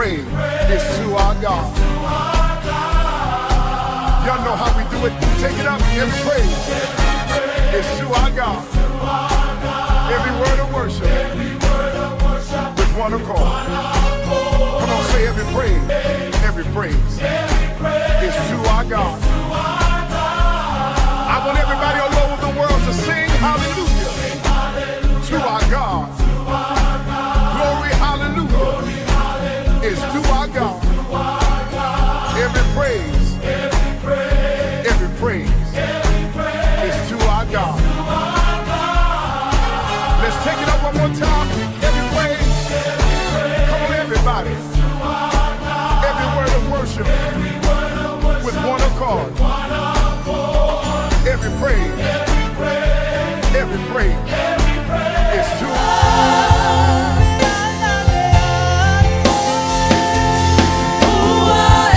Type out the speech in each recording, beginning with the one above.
praise is to our God. Y'all know how we do it. Take it up. Every praise is to our God. Every word of worship with one accord. Come on, say every praise is to our God. I want everybody all over the world to sing hallelujah to our God. Glory, hallelujah is to our God. Every praise, every praise is to our God. Let's take it up one more time. Every praise. Come on, everybody. Every word of worship with one accord. Every praise is to Ua e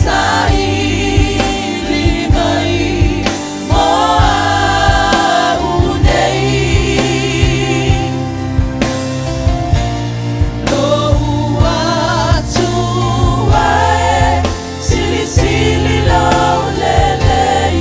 saili mai mo au nei. Lou Atua e silisili lou lelei.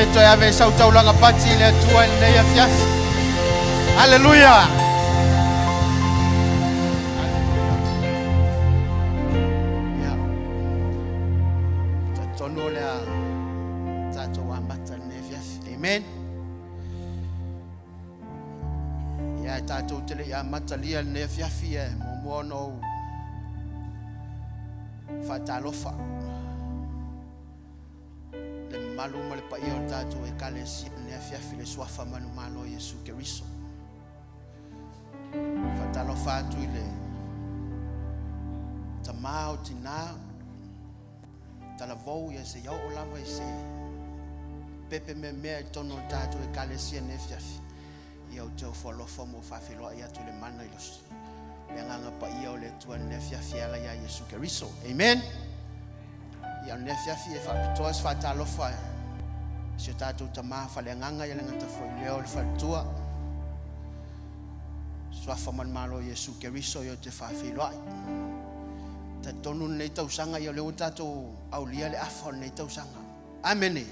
le toe ave sau taulaga pati i le Atua i lenei afiafi. Aleluia! Ia, talitonu o le a tatou amata i lenei afiafi. Amen. Ia, e tatou te le i amatalia lenei afiafi, e muamua ona ou faatalofa le mamalu ma le paia o le tatou Ekalesia i lenei afiafi i le suafa manumalo o Iesu Keriso. Faatalofa atu i le tamā o tinā, talavou ia seia oo lava i se pepe meamea i totonu o le tatou Ekalesia i lenei afiafi. Ia ou te ofo alofa ma ou faafeiloai atu i le mana i le agaga paia o le Atua i lenei afiafi e ala ia Iesu Keriso. Amen. Ia, o lenei afiafi e faapitoa se faatalofa i si o tatou tamā faaleagaga ia le gata foi lea o le faletua. Suafa ma le Malo o Iesu Keriso ia ou te faafeiloai. Talitonu lenei tausaga ia o lea ua tatou aulia le afa o lenei tausaga. Amene.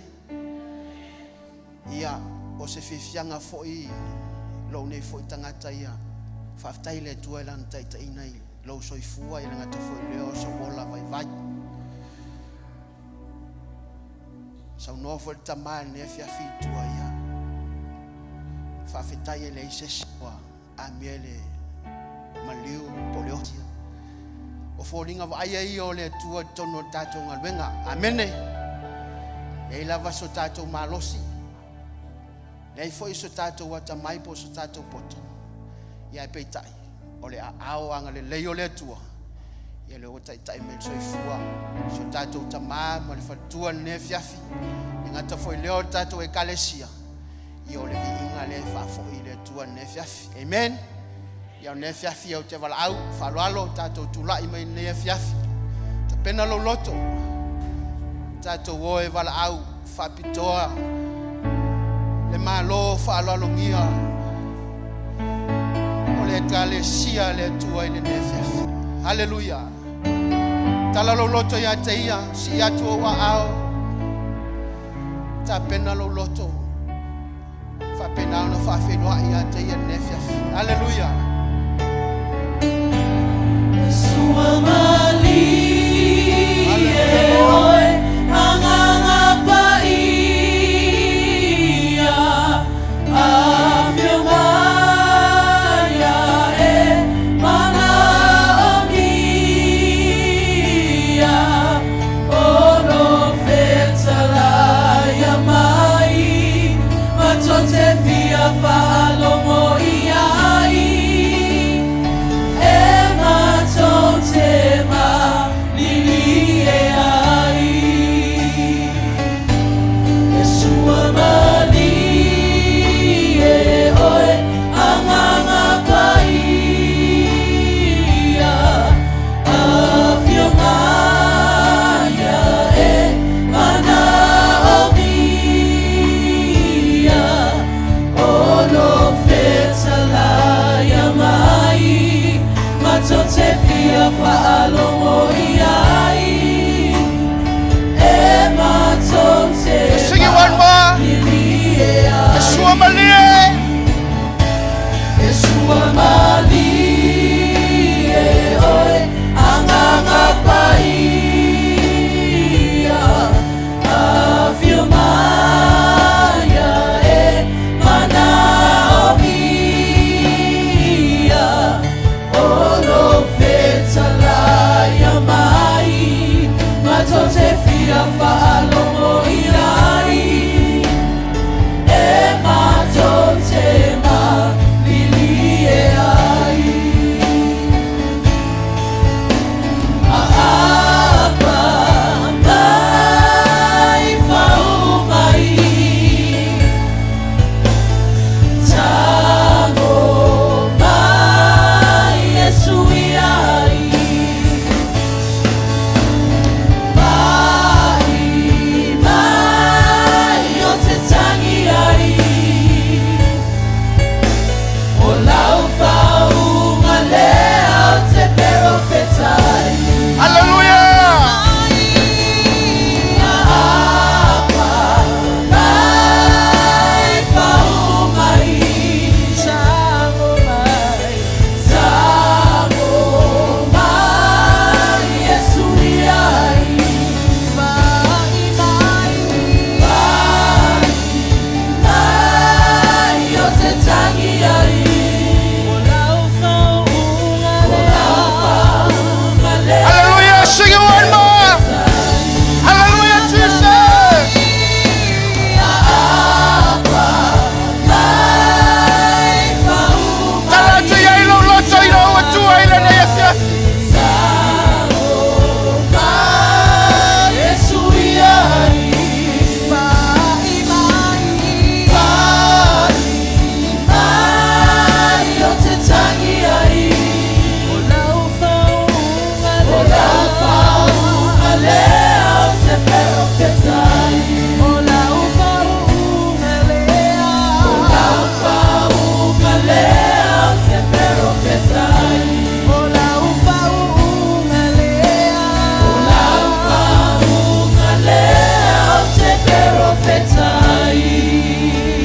Ia, o se fiafiaga foi lou nei foi tagata ia. Faafetai i le Atua i Lana taitaiina i lou soifua, i le gata foi lea o sou ola vaivai. Saunoa foi le tama i lenei afiafi i tua ia. Faafetai e leai se isi ua amia i le maliu po o le oti. O foliga vaaia ia o le Atua i totonu o le tatou galuega. Amene. Leai lava so tatou malosi, leai foi so tatou atamai po o so tatou poto. Ia ae peitai, o le aao agalelei o le Atua, ia lea ua taitai mai le soifua si o tatou tamā ma le faletua i lenei afiafi. E gata foi lea o le tatou Ekalesia, ia o le viiga lea e faafoi i le Atua i lenei afiafi. Amen. Ia o lenei afiafi ou te valaau faaaloalo tatou tulai mai i lenei afiafi. Tapena lou loto, tatou o e valaau faapitoa le Malo faaaloalogia o le Ekalesia a le Atua i lenei afiafi. Haleluia. Tala lou loto ia te ia, sii atu ou aao, tapena lou loto, faapena ona faafeiloai ia te ia i lenei afiafi. Haleluia. Sua malie oe agaga paia afio mai ae manaomia o lo fetalaia mai matou te fia faalogo i ai e matou te.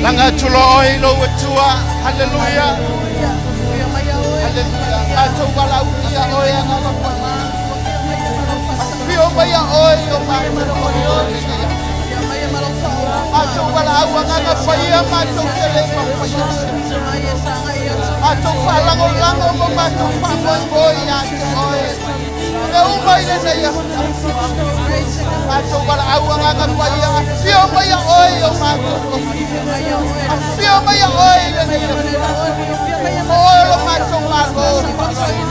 Laga atu loa oe i lou Atua. Haleluia. Haleluia. Matou valaaulia oe Agaga Paia. Afio maia oe i o matou loto i lenei afiafi. Matou valaau Agaga Paia, matou te le mafaia se mea. Matou faalagolago ma matou faamoemoe ia te oe. Mea uma i lenei afiafi. Matou valaau Agaga Paia, afio maia oe i o matou loto. Afio maia oe i lenei afiafi. O oe o lo matou Malo faavae.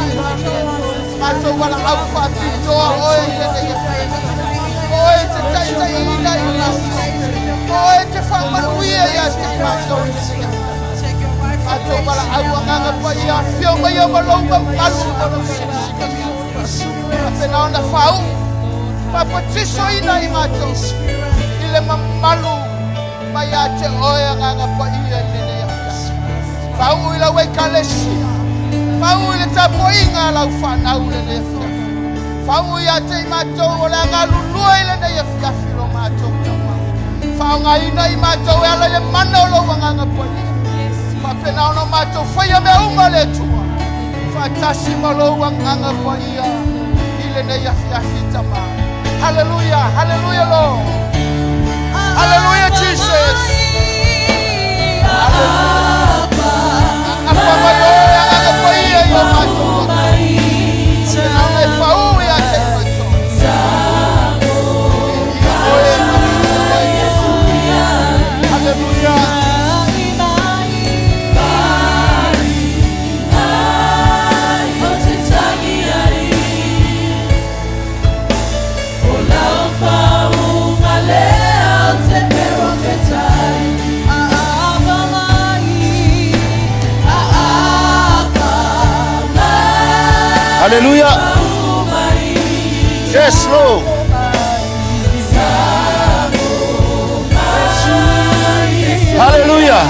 Matou valaau faapitoa oe i lenei afiafi. O oe e te taitaiina i matou. O oe e te faamanuia ia te matou i lenei afiafi. Matou valaau Agaga Paia, afio maia ma lou mamalu ma lou silisili. Faapena ona faauu, faapatisoina i matou i le mamalu mai ia te oe Agaga Paia i lenei afiafi. Faauu i lau Ekalesia, faauu i le tapuaiga a lau fanau i lenei afiafi. Faauu ia te i matou o le a galulue i lenei afiafi lo matou taumau. Faaaogaina i matou e ala i le mana o lou Agaga Paia. Faapena ona matou faia mea uma le Atua, faatasi ma lou Agaga Paia i lenei afiafi Tama. Hallelujah, hallelujah Lord. Hallelujah Jesus. Hallelujah. Apa mai oe Agaga Paia i o matou loto. Pena ona e faauu ia te i matou. Ia oe manuia mai. Hallelujah. Hallelujah. Yes, Lord. Hallelujah.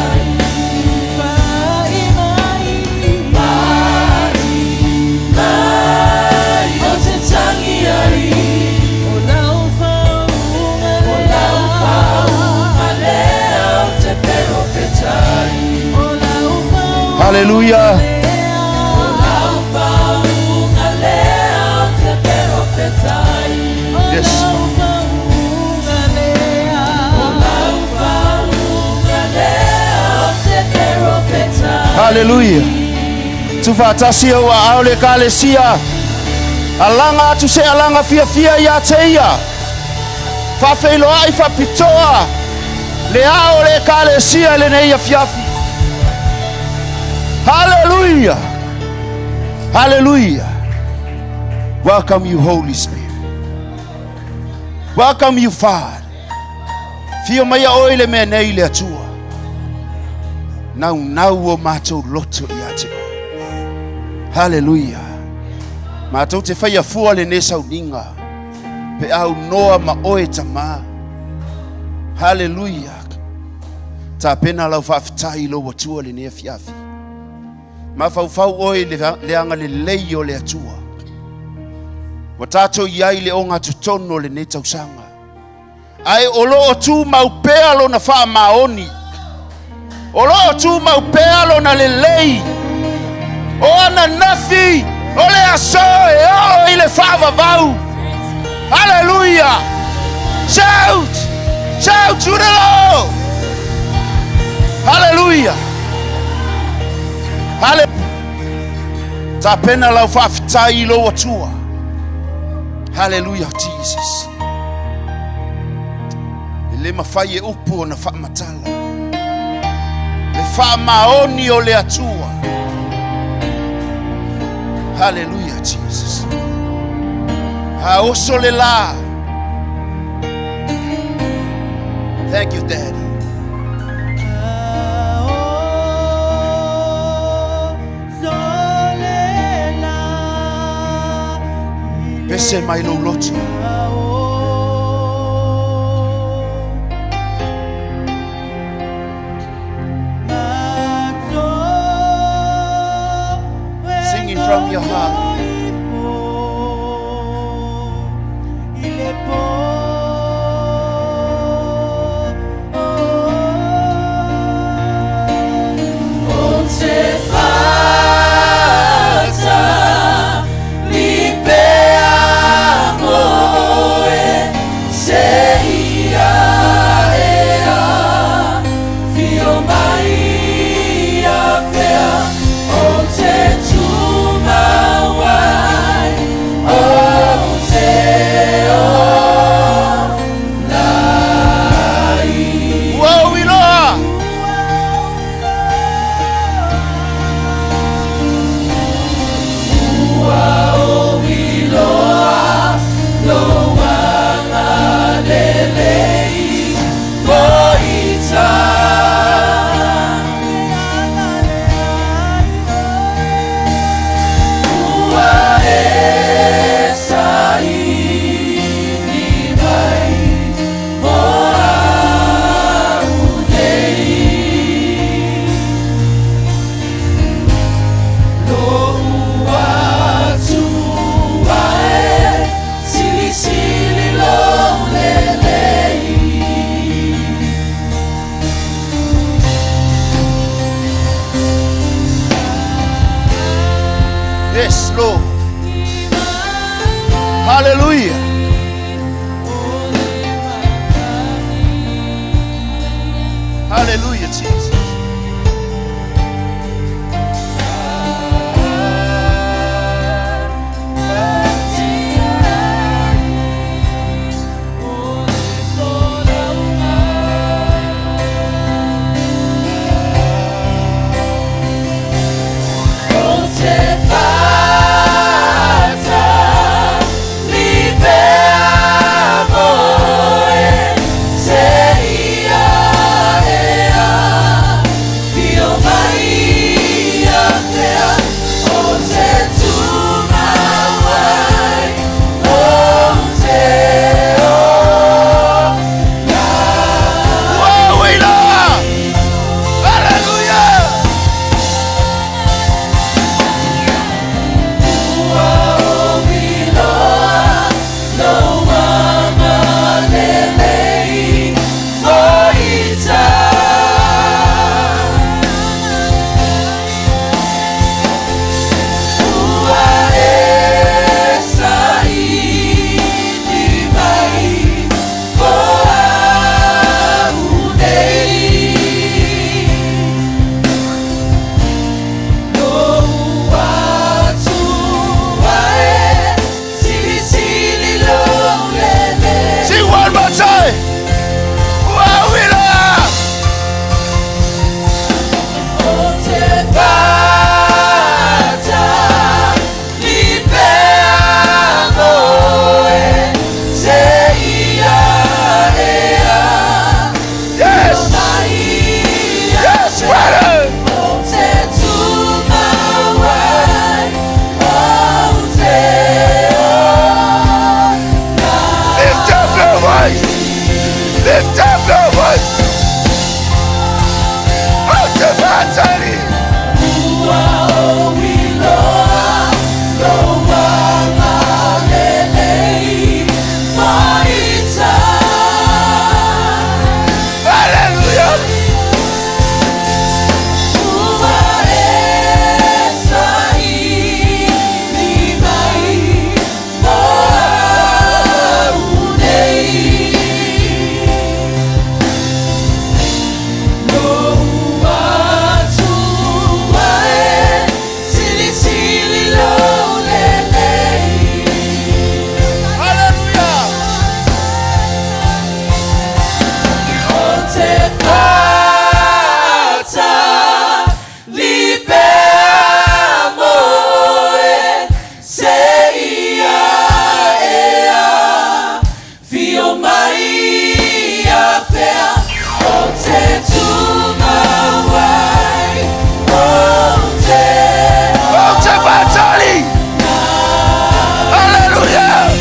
Hallelujah. Yes. Hallelujah. Tuufaatasi ou aao le Ekalesia. Alaga atu se alaga fiafia ia te ia. Faafeiloai faapitoa le ao o le Ekalesia i lenei afiafi. Hallelujah. Hallelujah. Welcome you, Holy Spirit. Welcome you, Father. Fio maia oe i le mea nei le Atua. Naunau o matou loto ia te oe. Hallelujah. Matou te whaia fua lenei sauniga. Pe au noa ma oe Tama. Hallelujah. Tapena lau faafetai i lou Atua lenei afiafi. Mafaufau oe i le agalelei o le Atua. Ua tatou i ai i le ogatotonu o lenei tausaga. Ae o lo o tumau pea lona faamaoni. O lo o tumau pea lona lelei. O ananafi o le aso e oo i le faavavau. Hallelujah! Shout! Shout to the Lord! Hallelujah! Hallelujah! Tapena lau faafetai i lou Atua. Hallelujah, Jesus. E le mafai e upu ona faamatala le faamaoni o le Atua. Hallelujah, Jesus. A oso le la. Thank you, Daddy. Pese mai lou loto. Singing from your heart. Yes, Lord. Hallelujah. Hallelujah, Jesus. Wow, Hallelujah. Sing one more time. Wow, Yes. Yes, brother. Lift up your voice. Lift up your voice. Out the battery. Hallelujah. Hallelujah. Out the battery. Hallelujah.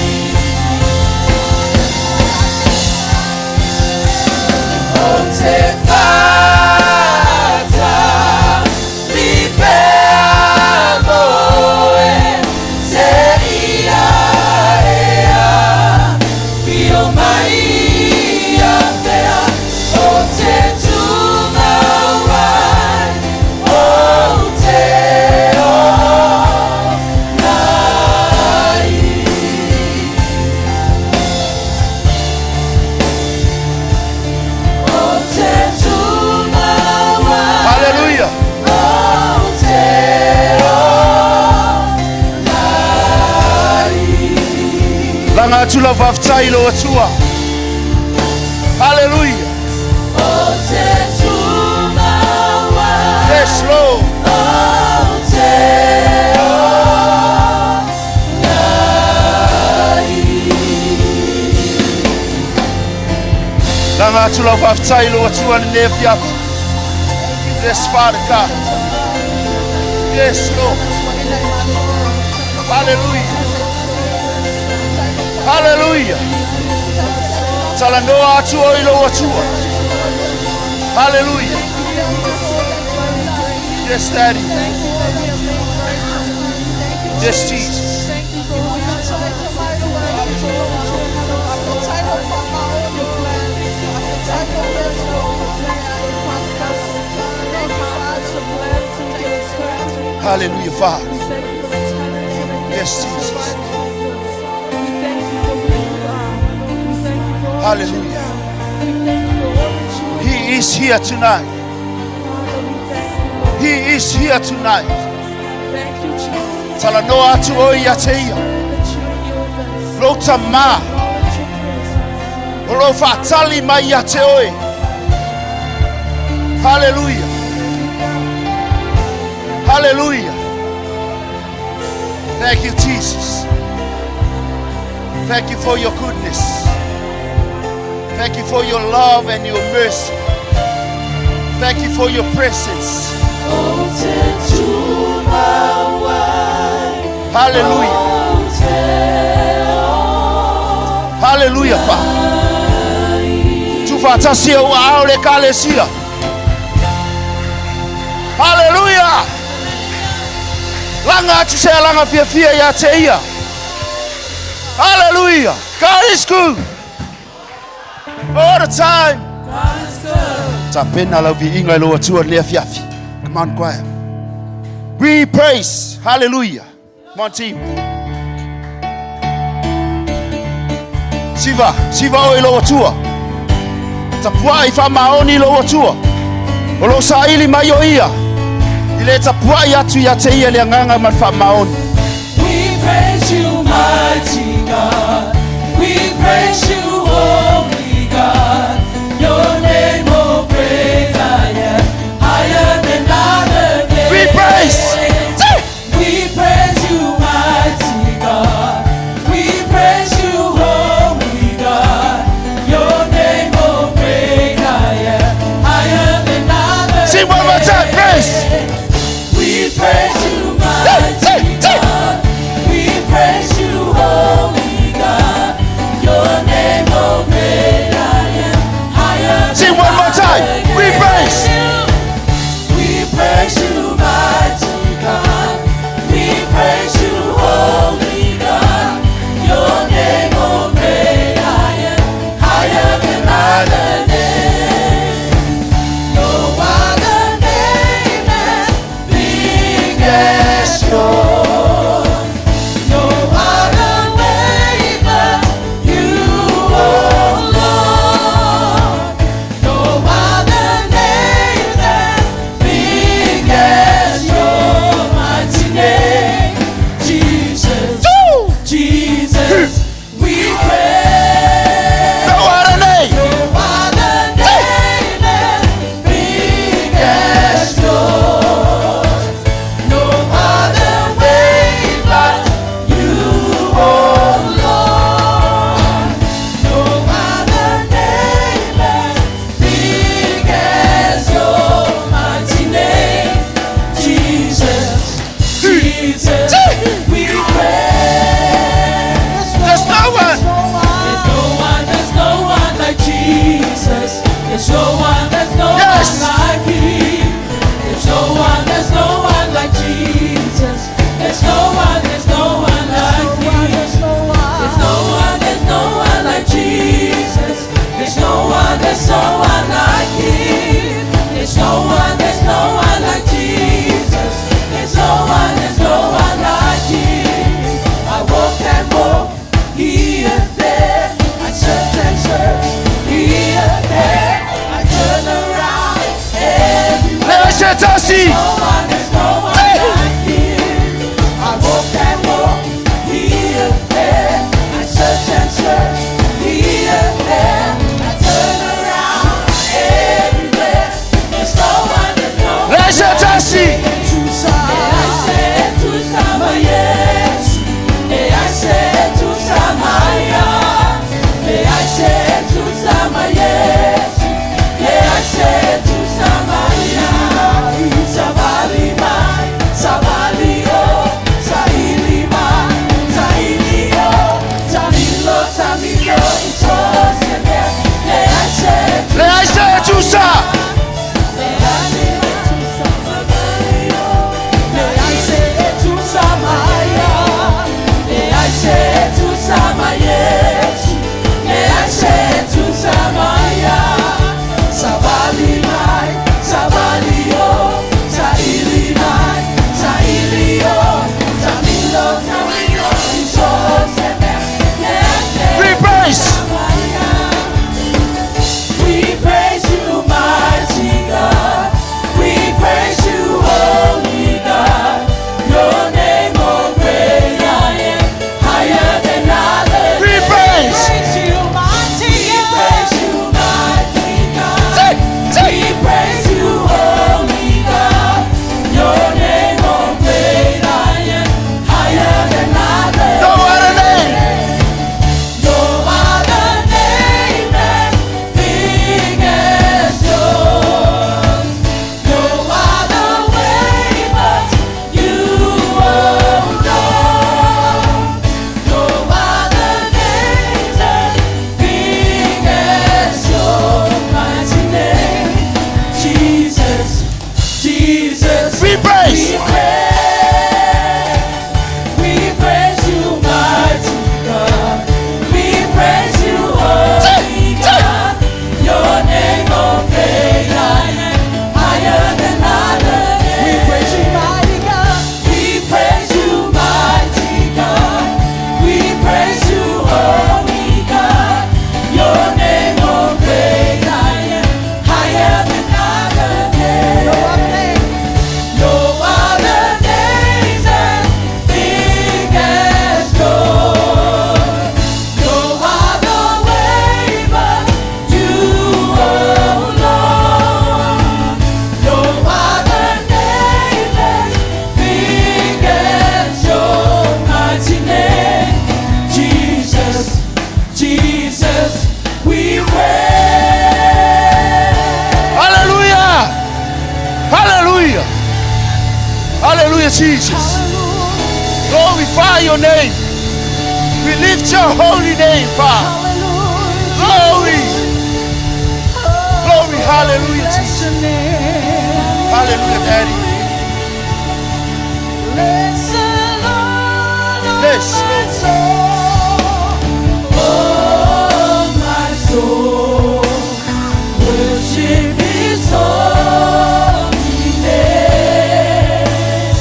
Hallelujah. Laga atu lau faafetai i lou Atua. Hallelujah. Yes, Lord. Laga atu lau faafetai i lou Atua lenei afiafi. Yes, Father God. Yes, Lord. Hallelujah. Hallelujah. Talanoa atu oe i lou Atua. Hallelujah. Yes, Daddy. Yes, Jesus. Hallelujah, Father. Yes, for Jesus. providing for us. We thank you for who you are. We thank you for all that you've Hallelujah. done. We thank you for all that you are. He is here tonight. Father, we thank you, Lord. He is here tonight. Thank you, Jesus, Talanoa atu oe ia te ia. that you are here with us. Lou tamā. Acknowledge your presence. O lo whaatali mai ia te oe. Hallelujah. Hallelujah. Thank you, Jesus. Thank you for your goodness. Thank you for your love and your mercy. Thank you for your presence. Hallelujah. Hallelujah, Father. Tuufaatasi ou aao le ekalesia. Hallelujah. Laga atu se alaga fiafia ia te ia. Hallelujah. God is good. All the time. God is good. Tapena lau viiga i lou Atua lenei afiafi. Come on, choir. We praise. Hallelujah. Come on, team. Siva, siva oe i lou Atua. Tapuai faamaoni i lou Atua. O lo o saili mai o ia. I le tapuai atu ia te ia le agaga ma le faamaoni. We praise you, mighty God. We praise you, holy God. Your name, oh great I am, higher than other names. We praise. We praise you, mighty God. We praise you, holy God. Your name, oh great I am, higher than other Sing one more time, praise. names. We praise you, mighty hey, hey. God. We praise you, holy God. Your name, oh great I am, higher Sing than one more time. other We praise. names. We praise you, mighty God. We praise you, holy God. Your name, oh great I am, higher than other names. No other name as big as yours. No other way but you, oh Lord. No other name as big as your mighty name, Jesus. Jesus, we pray. No other name. No other name as big as yours. No other way but you, oh Lord. No other name as big as your mighty name, Jesus. Jesus, we pray. There's no one. There's no one, there's no one like Jesus. There's no one, there's no Yes. one like Him. There's no one, there's no one like Jesus. There's no one, there's no one like Him. There's no one, there's no one like Jesus. There's no one, there's no one like Him. There's no one, there's no one like Jesus. There's no one, there's no one like Him. I walk and walk here and there. I search and search here and there. I turn around everywhere. Le se tasi. No one, there's no one like Him. I walk and walk here and there. I search and search here and there. I turn around everywhere. There's no one, there's no one. Le se tasi. E ai se tusa ma Yesu, e ai se tusa ma ia, e ai se tusa ma Yesu, e ai se tusa ma ia, Jesus. We praise. We praise. We praise you, mighty God. We praise you, holy God. Your name, oh great I am, higher than other names. We praise you, mighty God. We praise you, mighty God. We praise you, holy God. Your name, oh great I am, higher than other names. No other name. No other name's as big as yours. No other way but you, oh Lord. No other name as big as your mighty name. Jesus, Jesus, we pray. Hallelujah. Hallelujah. Hallelujah, Jesus. Glorify your name. We lift your holy name, Father. Hallelujah. Glory. Glory. Hallelujah, Bless Jesus. your name. Hallelujah, Daddy. Bless the Lord, oh Yes, my Lord. soul. Oh, my soul, worship His holy name.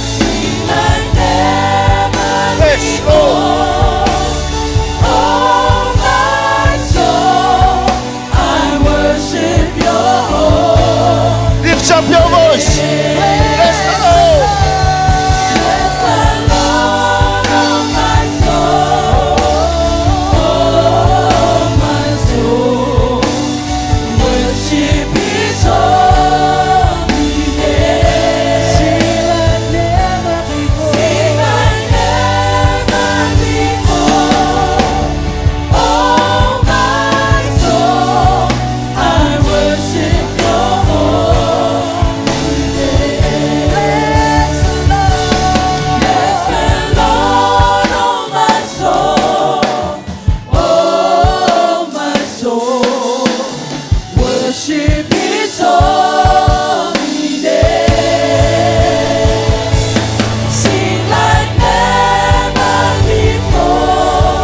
Sing like never Yes, Lord. before. Oh, my soul, I worship Your holy Lift up your voice. Bless the Lord. Bless the Lord, oh my soul, oh my soul, worship His holy name. Sing like never before. Sing like never before. Oh my soul, I worship Your holy name. Bless the Lord. Bless the Lord, oh my soul, oh my soul, worship His holy name. Sing like never before,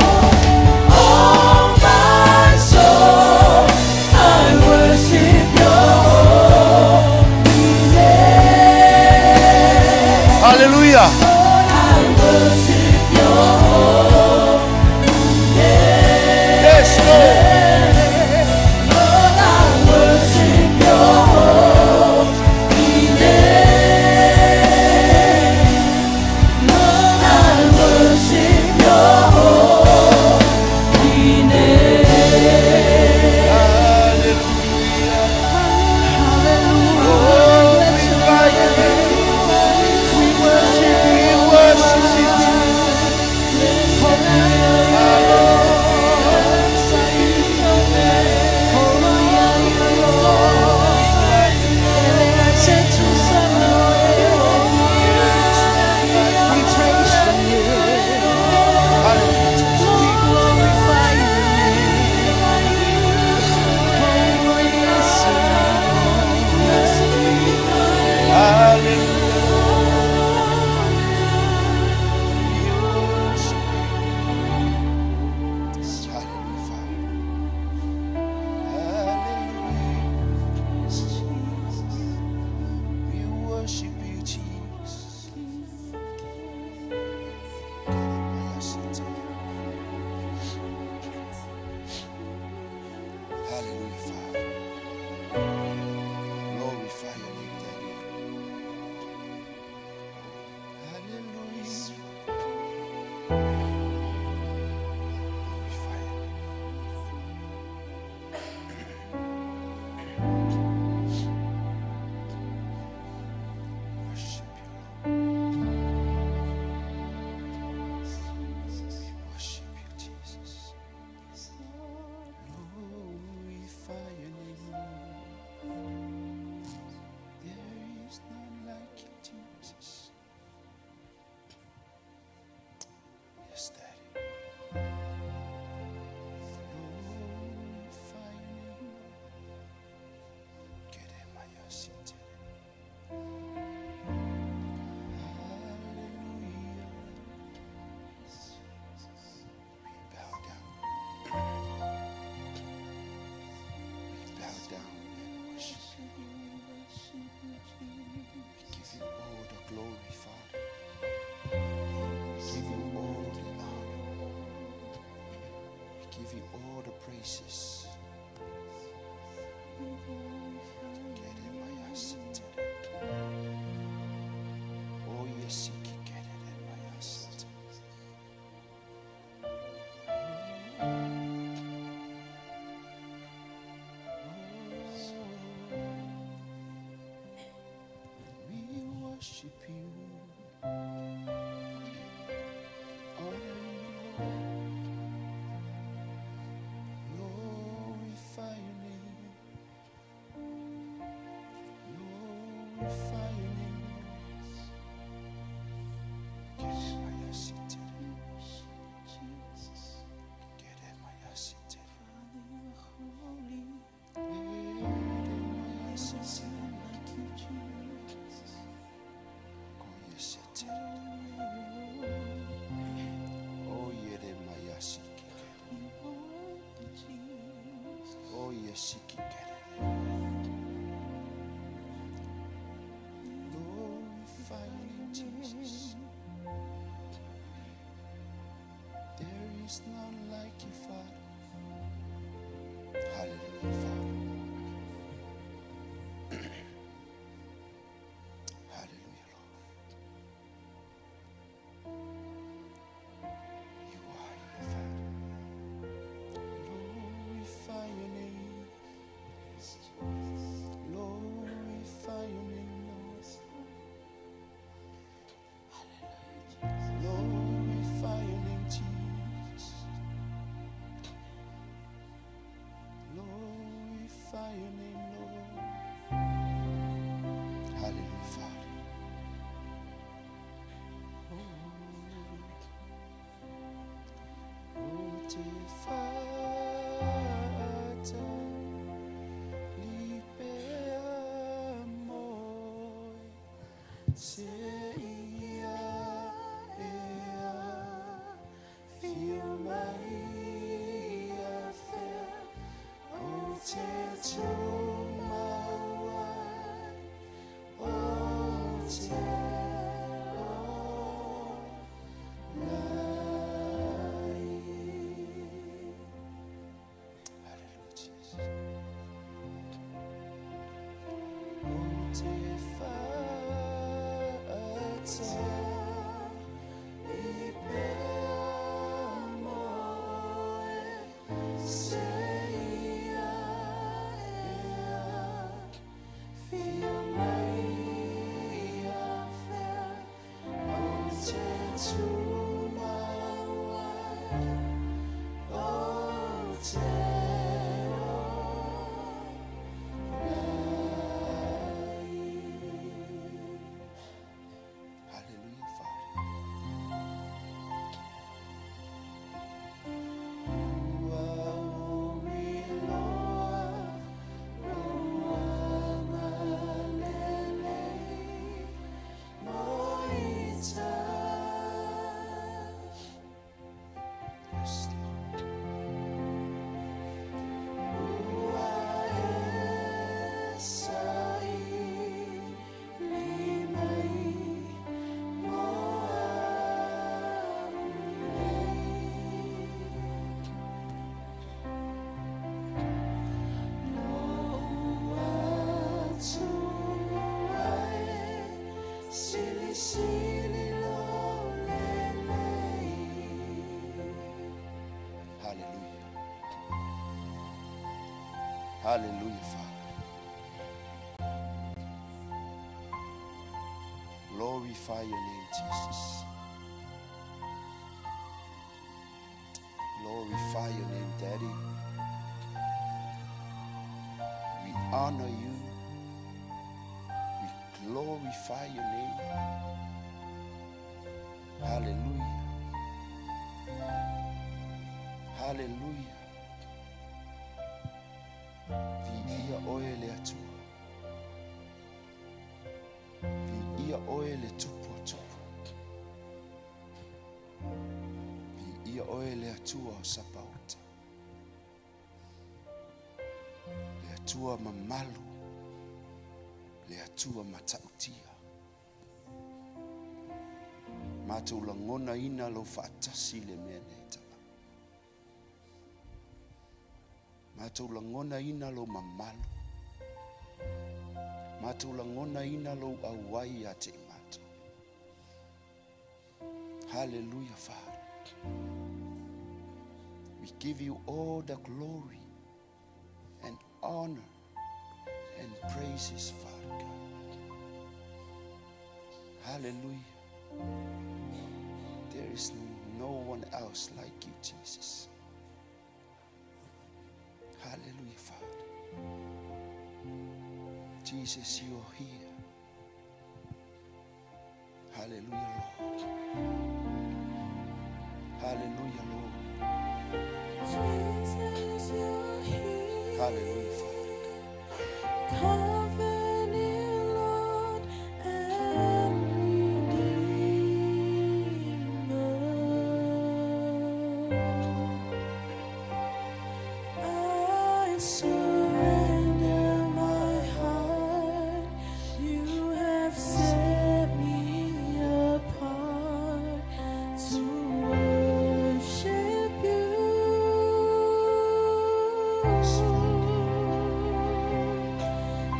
oh my soul, I worship Your holy name. Hallelujah. I worship Your holy name. Yes, Lord. Lord, I worship Your Jesus. Oh, yes, We worship you. Honor you, Lord. Glorify your name. Glorify your name, Lord. Father, you are holy. There's none like you, Jesus. Oh, Yeremaya. You are the Jesus. Oh, yes, Glorify your name, Jesus. There is none like you, Father. Hallelujah, Father. Hallelujah, Lord. You are here, Father. Glorify your name. Glorify your name, Lord. Glorify your name, Jesus. Glorify your name, Lord. Hallelujah, Father. Oh, te fata lipea moe se ia ea fia mai a fea o te tumauai o te o lai. Hallelujah, Jesus. O te fata lipea moe se ia ea fia mai a fea o te tumauai o te o lai. Hallelujah, Father. Ua umi loa lou agalelei mo ita. Yes, Lord. Ua e saili mai mo au nei. Lo'u Atua e silisili lou lelei. Hallelujah. Hallelujah, Father. Glorify your name, Jesus. Glorify your name, Daddy. We honor you. We glorify your name. Hallelujah. Hallelujah. Viia oe le Atua. Viia oe le Tupu o tupu. Viia oe le Atua o Sapauta. Le Atua mamalu. Le Atua matautia. Matou lagonaina lou faatasi i le mea nei tala. Matou lagonaina lou mamalu. Matou lagonaina lou auai ia te i matou. Hallelujah, Father. We give you all the glory and honor and praises, Father God. Hallelujah. There is no one else like you, Jesus. Hallelujah, Father. Jesus, you are here. Hallelujah, Lord. Hallelujah, Lord. Jesus, you're here. Hallelujah, Father. Covenant Lord and Redeemer. I surrender my heart. You have set me apart to worship you.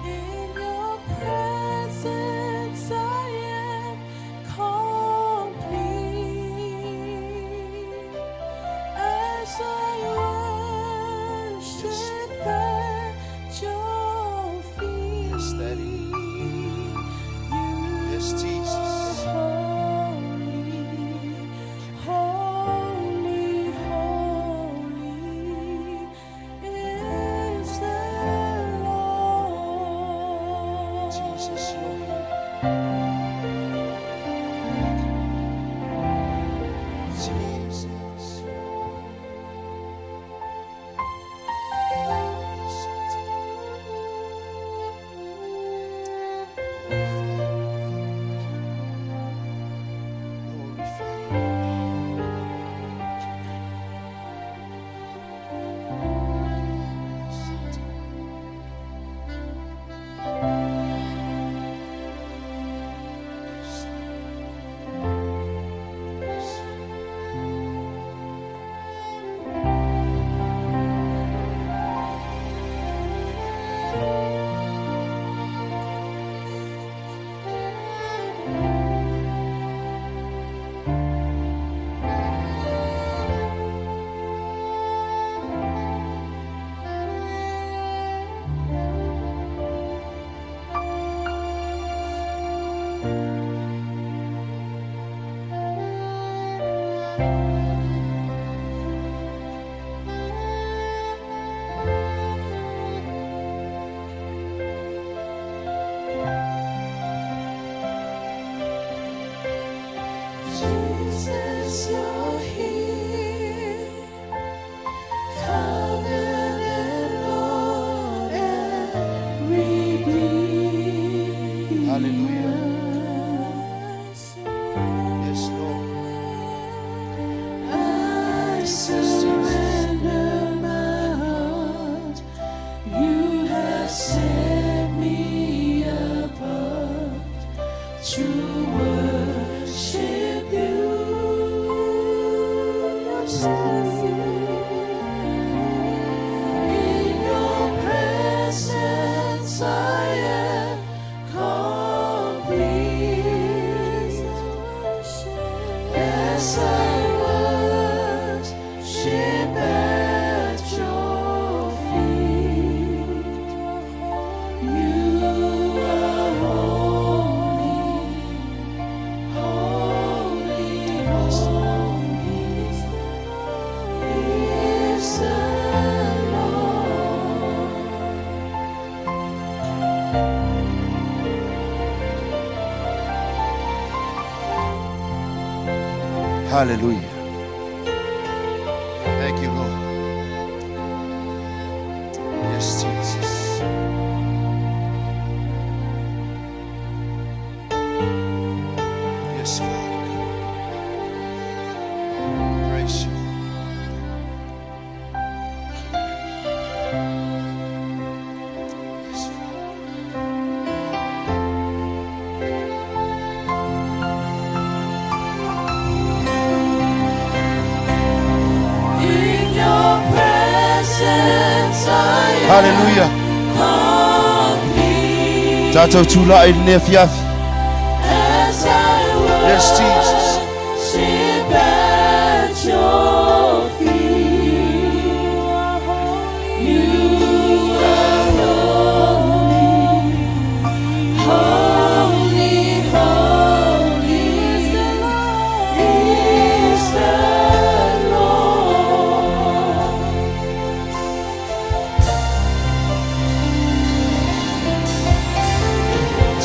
In your presence, I am complete. As I worship at your feet, Yes, Daddy. You Yes, Jesus. are holy, holy, holy is the Lord. Jesus, you're here. Jesus. Glorify you. Jesus, you're here. Covenant Lord and Redeemer. Hallelujah. Yes, Lord. I surrender my heart. You have set me apart to worship you. In your presence I am complete. As I worship at your feet, you are holy, holy, holy is the Lord. Hallelujah. Thank you, Lord. Yes, Jesus. Yes, Father. Praise you. Yes, Father. In your presence I Haleluia. Tatou tulai i lenei afiafi. Yes, Jesus.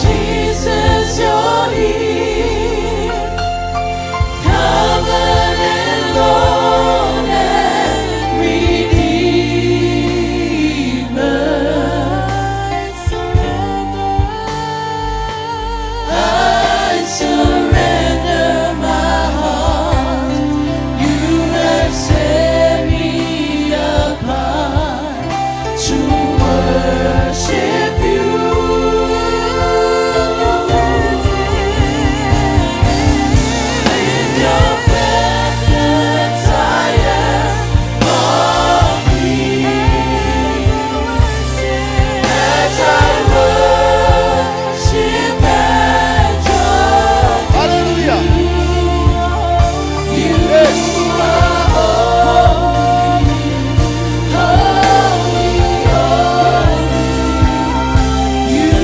Jesus, you're here, covenant Lord and Redeemer. I surrender my heart. You have set me apart to worship you. In your presence I am complete. As I worship at your Hallelujah. You Yes. are holy, holy, holy. You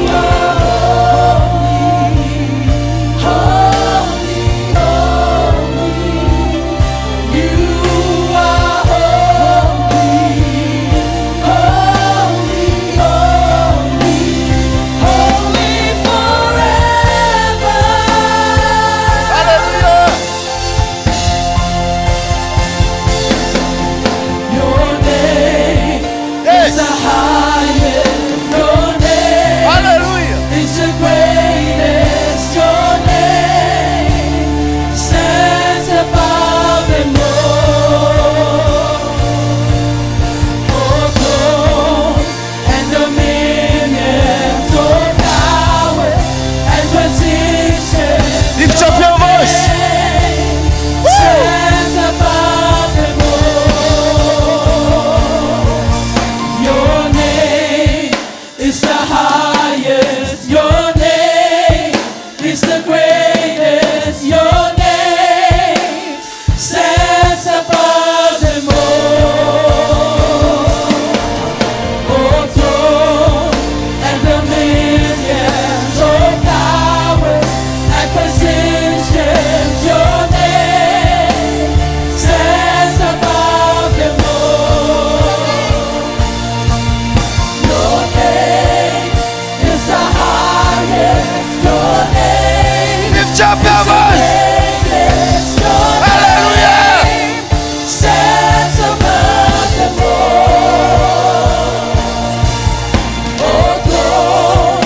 are holy, holy, holy. You are holy, holy, holy, holy forever. Hallelujah. Your name Yes. is the highest. Your name Hallelujah. is the greatest. Your name stands above them all. All throne and dominion, all power and position. Lift up your voice. Stands above them all. Your name is the highest. Your name is the greatest. Your name stands above them all. All throne and dominions, all powers and positions. Your name stands above them all. Your name is the highest. Your name Lift up your voice. greatest. Your Hallelujah. name stands above them all. All throne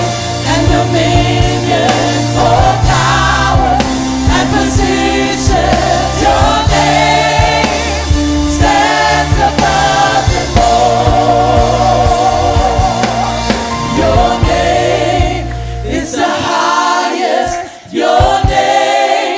and dominion, all power and position. Your name stands above them all. Your name is the highest. Your name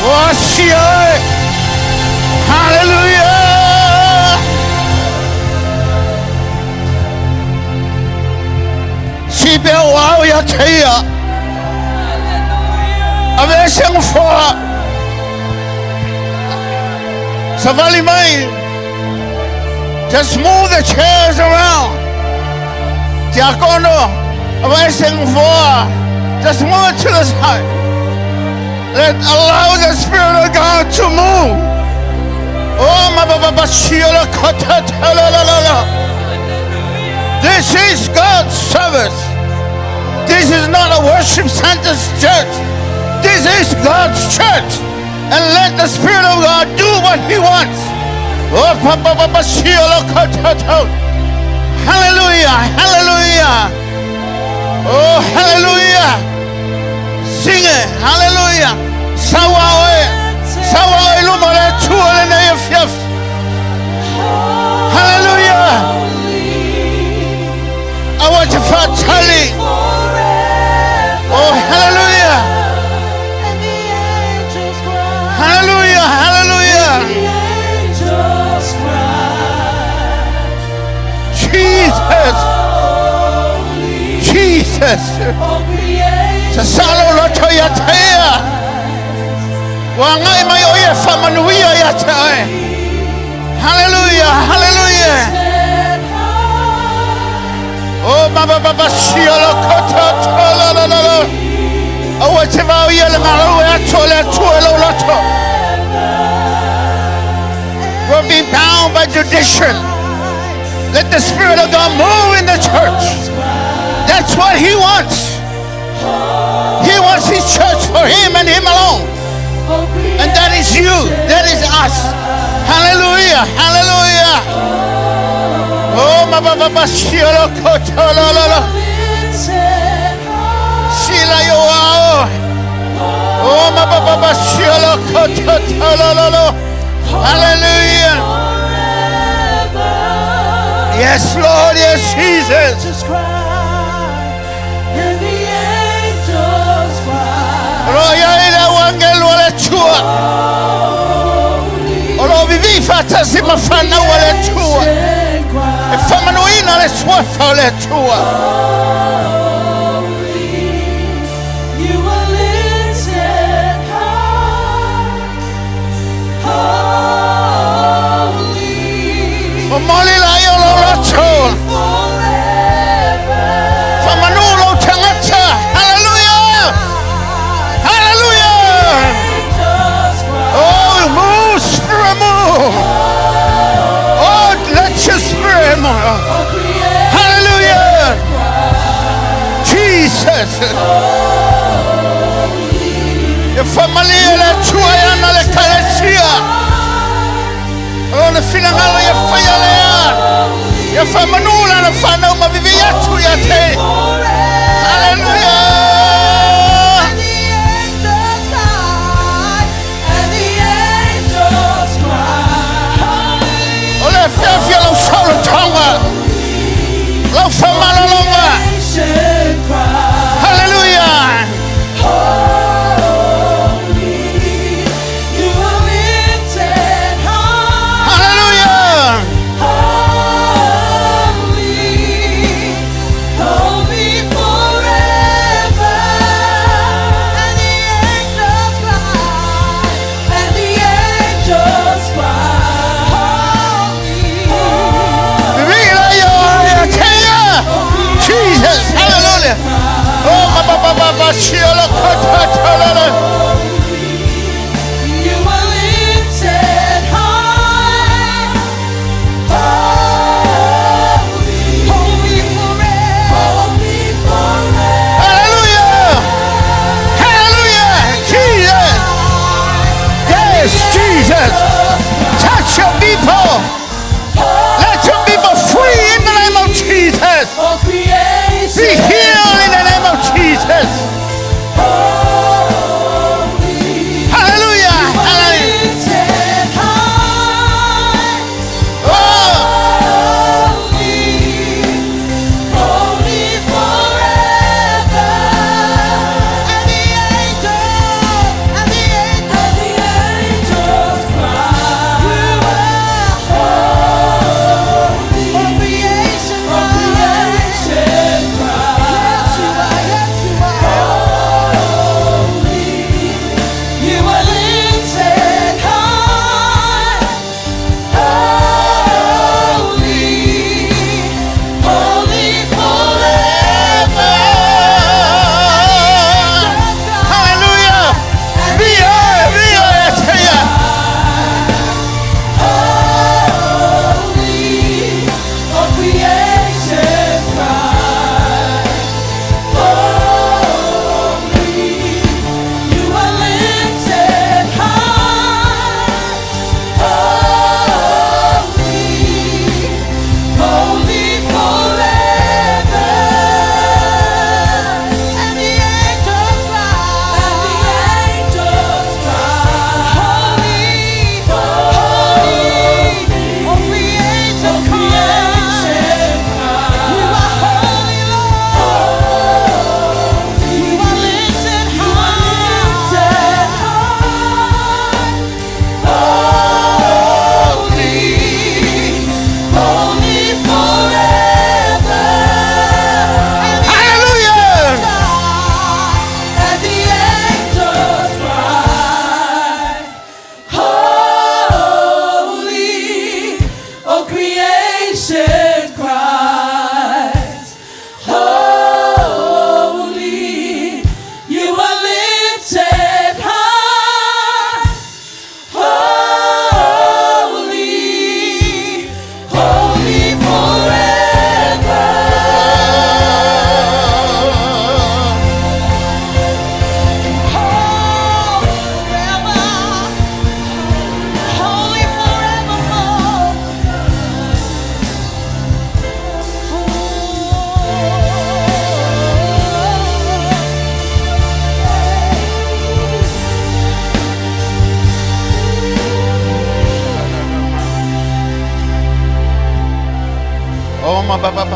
Oasi oe. Hallelujah. Si pe o au ia te ia. Ave se ngofoa. Savali mai. Just move the chairs around. Tiakono. Ave se ngofoa. Just move it to the side. Let allow the Spirit of God to move. Oh, ma ba ba ba shiola kata ta la la la la. This is God's service. This is not a worship center's church. This is God's church. And let the Spirit of God do what He wants. Oh, pa ba ba ba shiola kata ta. Hallelujah, hallelujah. Oh, hallelujah. Sing it, hallelujah. Sawa oe. Sawa oe luma le tua le nei e fiaf. Hallelujah. Aua te faatali. Oh, hallelujah. And the angels cry. Hallelujah, hallelujah. The angels cry. Jesus, Holy, Jesus. all creation Sasalo loto ia te ia. Ua ngai mai o ia whamanuia ia te oe. Hallelujah, hallelujah. lifted high. Oh, mama baba siolo koto to la la la la. Aua te vao ia le malo e ato le atua e lau loto. We'll be bound by tradition. Let the Spirit of God move in the church. That's what He wants. He wants His church for Him and Him alone. All And that is you. That is us. Hallelujah. Hallelujah. Oh, ma ba ba ba siolo koto la la la. lifted high. Sila yo ao. Oh, ma ba ba ba siolo koto to la la la. Hallelujah. Forever. Yes, Lord. Yes, Jesus. Angels cry, and the angels cry. Roia ila wangelu wale tua. Holy, O lo vivi fatasi mafana wale tua. creation cry. E whamanuina le suafa o le tua. Holy, you are lifted high. Holy, O moli la i o lo loto. forever. Whamanu lo tangata. Hallelujah. Hallelujah. Angels cry. Oh, move, spirit, move. Oh, let your spirit move. All creation Hallelujah. Jesus. E whamalia le tua e ana le kalesia. O le finangalo ia whaia lea. Ia whamanula na whanau ma vivi atu ia te. Hallelujah. And the angels cry. And the angels cry. O le fiafia lau saolo tonga. Lau whamalolonga. Creation cry. Hallelujah. Holy, you are lifted high. Hallelujah. Holy, holy forever. And the angels cry. And the angels cry. Vivi la ia ia te ia. Jesus. Hallelujah. Oh, ma ba ba ba ba shiola kota ta la la. You are lifted high. Holy, Holy forever. holy forever. Hallelujah. Hallelujah. Jesus. Yes, Jesus. Touch your people. Let your people free in the name of Jesus. All creation. Be healed in the name of Jesus. Holy, Hallelujah. Hallelujah. lifted high. Oh, Holy, holy forever. And the angels, and the angels, And the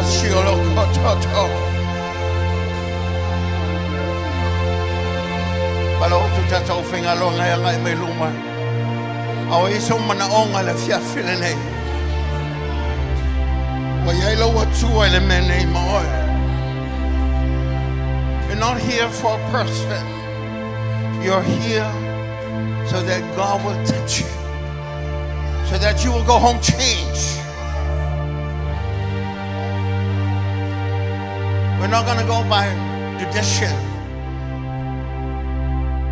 Shiolo kototo. Malo tu tātou whaingaloga e agai mai luma. A o iso manaonga le fiafi lenei. Ua iai lau Atua i le mea nei ma oe. You're not here for a person. You're here so that God will touch you. So that you will go home changed. We're not going to go by tradition.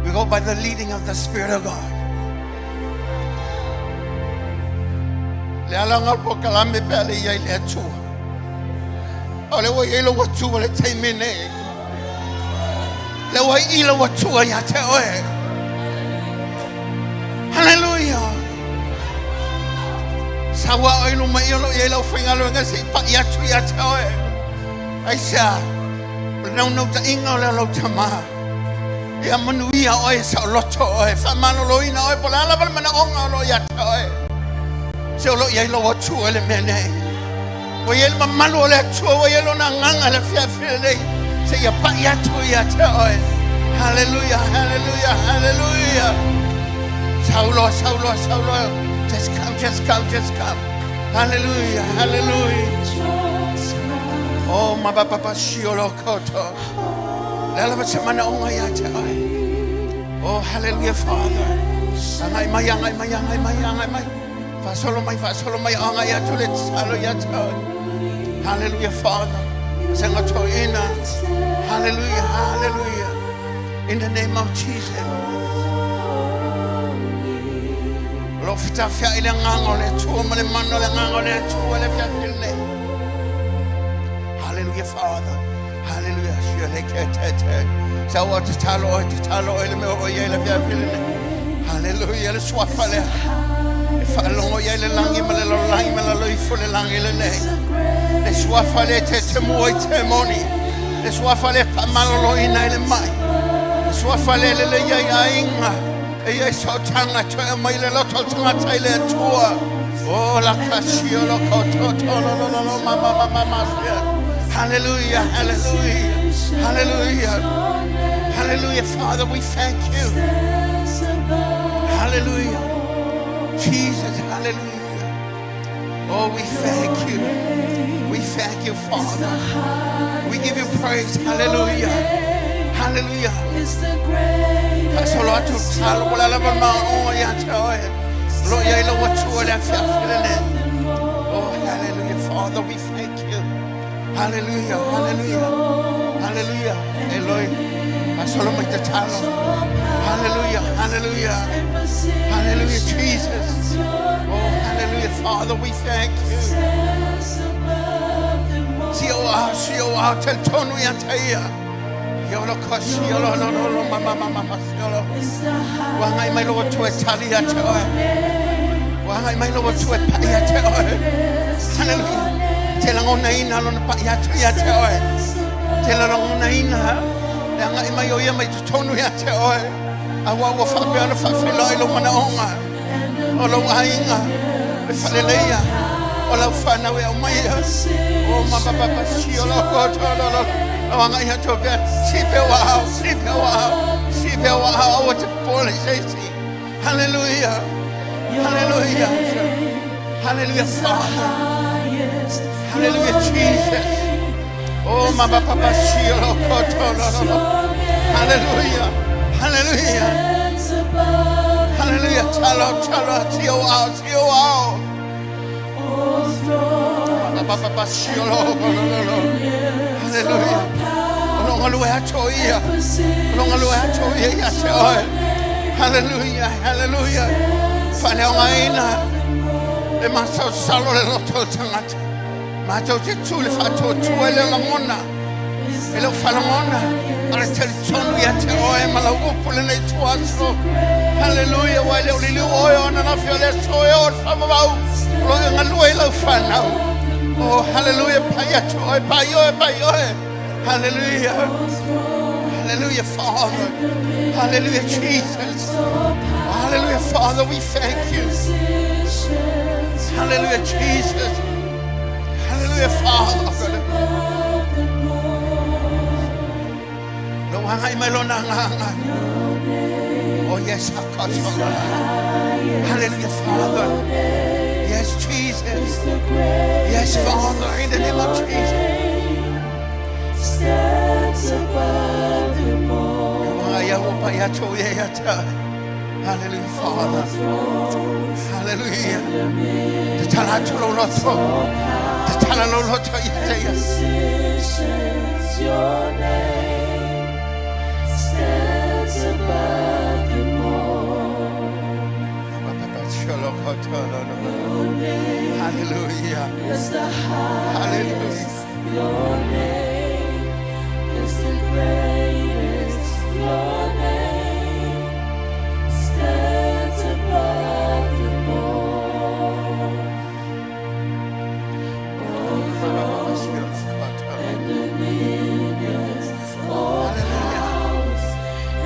We go by the leading of the Spirit of God. Le ala ngā po kalame pe ale ia i le atua. O le ua iai lau Atua le taimi nei. Le ua i lau Atua ia te oe. Hallelujah. Saua oi luma i o lo iai lau whaingaluega se i pai atu ia te oe. Ai sea, o le naunau ta inga o le lau tama. Ia manuia oe sa o loto oe. Whamaloloina oe po le ala wale mana onga o lo ia te oe. Se o lo iai lau Atua le mea nei. Ua iai le mamalu o le Atua, ua iai lona agaga le fiafia nei. Se ia pai atu ia te oe. Hallelujah, hallelujah, hallelujah. Saulo, Saulo, Saulo. Just come, just come, just come. Hallelujah, hallelujah. Oh, ma papa shiolo koto. Le ala se mana onga ia te oe. Oh, hallelujah, Father. Angai mai, angai mai, angai mai, angai mai. Whasolo mai, whasolo mai, angai atu le talo ia te oe. Hallelujah, Father. Senga toina. Hallelujah, hallelujah. In the name of Jesus. Lo fita fia ile nganga le tua ma le mano le nganga le tua le fia fia le. Hallelujah, Father. Hallelujah. Shia le ke te te. Sa o te talo o te talo o le mea o ia le fia fia le. Hallelujah. Le suafa le. E whaalongo ia le langi ma le langi ma le loifo le langi le nei. Le suafa le te te mua i te moni. Le suafa le pa malolo ina i le mai. Le suafa le le le ia i ainga. E ia i sautanga toe mai le loto tangata i le atua. Oh, la kasio lo koto to lo lo lo lo ma ma ma ma ma. Hallelujah, hallelujah, hallelujah. Hallelujah, Father, we thank you. Hallelujah. Jesus, hallelujah. Oh, we thank you. We thank you, Father. We give you praise. Hallelujah. Hallelujah. Fasolo atu talo wala lava ma o ia te oe. Lo ia ila watua le afia le. Oh, hallelujah, Father, we thank you. Hallelujah, hallelujah, hallelujah. Eloi, fasolo mai te talo. Hallelujah, hallelujah. Hallelujah, Jesus. Oh, hallelujah, Father, we thank you. Si o a, si o a, tel tonu ia te ia. Ia olo ka si olo lo lo lo ma ma ma ma ma si olo. Wa ngai mai lo tu e tali ia te oe. Wa ngai mai lo tu e pa ia te oe. Hallelujah. Te langona ina lo na pa ia tu ia te oe. Te langona ina. Le ngai mai o ia mai tu tonu ia te oe. A wa wa fa pe ana fa felo i lo mana onga. O lo ainga. E whaleleia. O lau whanau e au mai ia. O ma pa pa pa si o lo ko to lo lo. O anga ia to pe si pe wa au, si pe wa au, si pe wa au o te pole se si. Hallelujah. Hallelujah. Hallelujah, Father. Hallelujah, Jesus. Oh, ma pa pa pa si o lo ko to lo lo lo. Hallelujah. Hallelujah. Hallelujah. Talo, talo, ti o au, ti o au. Pa pa pa pa si o lo lo lo lo. Hallelujah. O lo ngalue ato ia. O lo ngalue ato ia ia te oe. Hallelujah. Hallelujah. Whane o ngaina. Le masau salo le loto tangata. Mātou te tū le whātua tua le langona. E leo whalangona. Ara te tonu ia te oe ma lau upu le nei tuaso. Hallelujah. Wai leo liliu oe o na fio le soe o whamawau. Lo e ngalua i lau whanau. Oh, hallelujah. Pai atu oe, pai oe, pai oe. Hallelujah. Hallelujah, Father. Hallelujah, Jesus. Hallelujah, Father. We thank you. Hallelujah, Jesus. Hallelujah, Father. above them all. Lou agai mai lona agaga. Your name Oh yes, is the highest. Hallelujah, Father. Your name Yes, Jesus. is the greatest. Yes, Father, in the name of Your Jesus. name stands above them all. Hallelujah, All Father. thrones Hallelujah. and dominions, Tatala atu lou loto. all powers Tatala lou loto ia te and ia. positions. Your name stands above them all. Your name Hallelujah. is the Hallelujah. highest. Your name is the greatest. Your name stands above them all. All thrones and dominions, all powers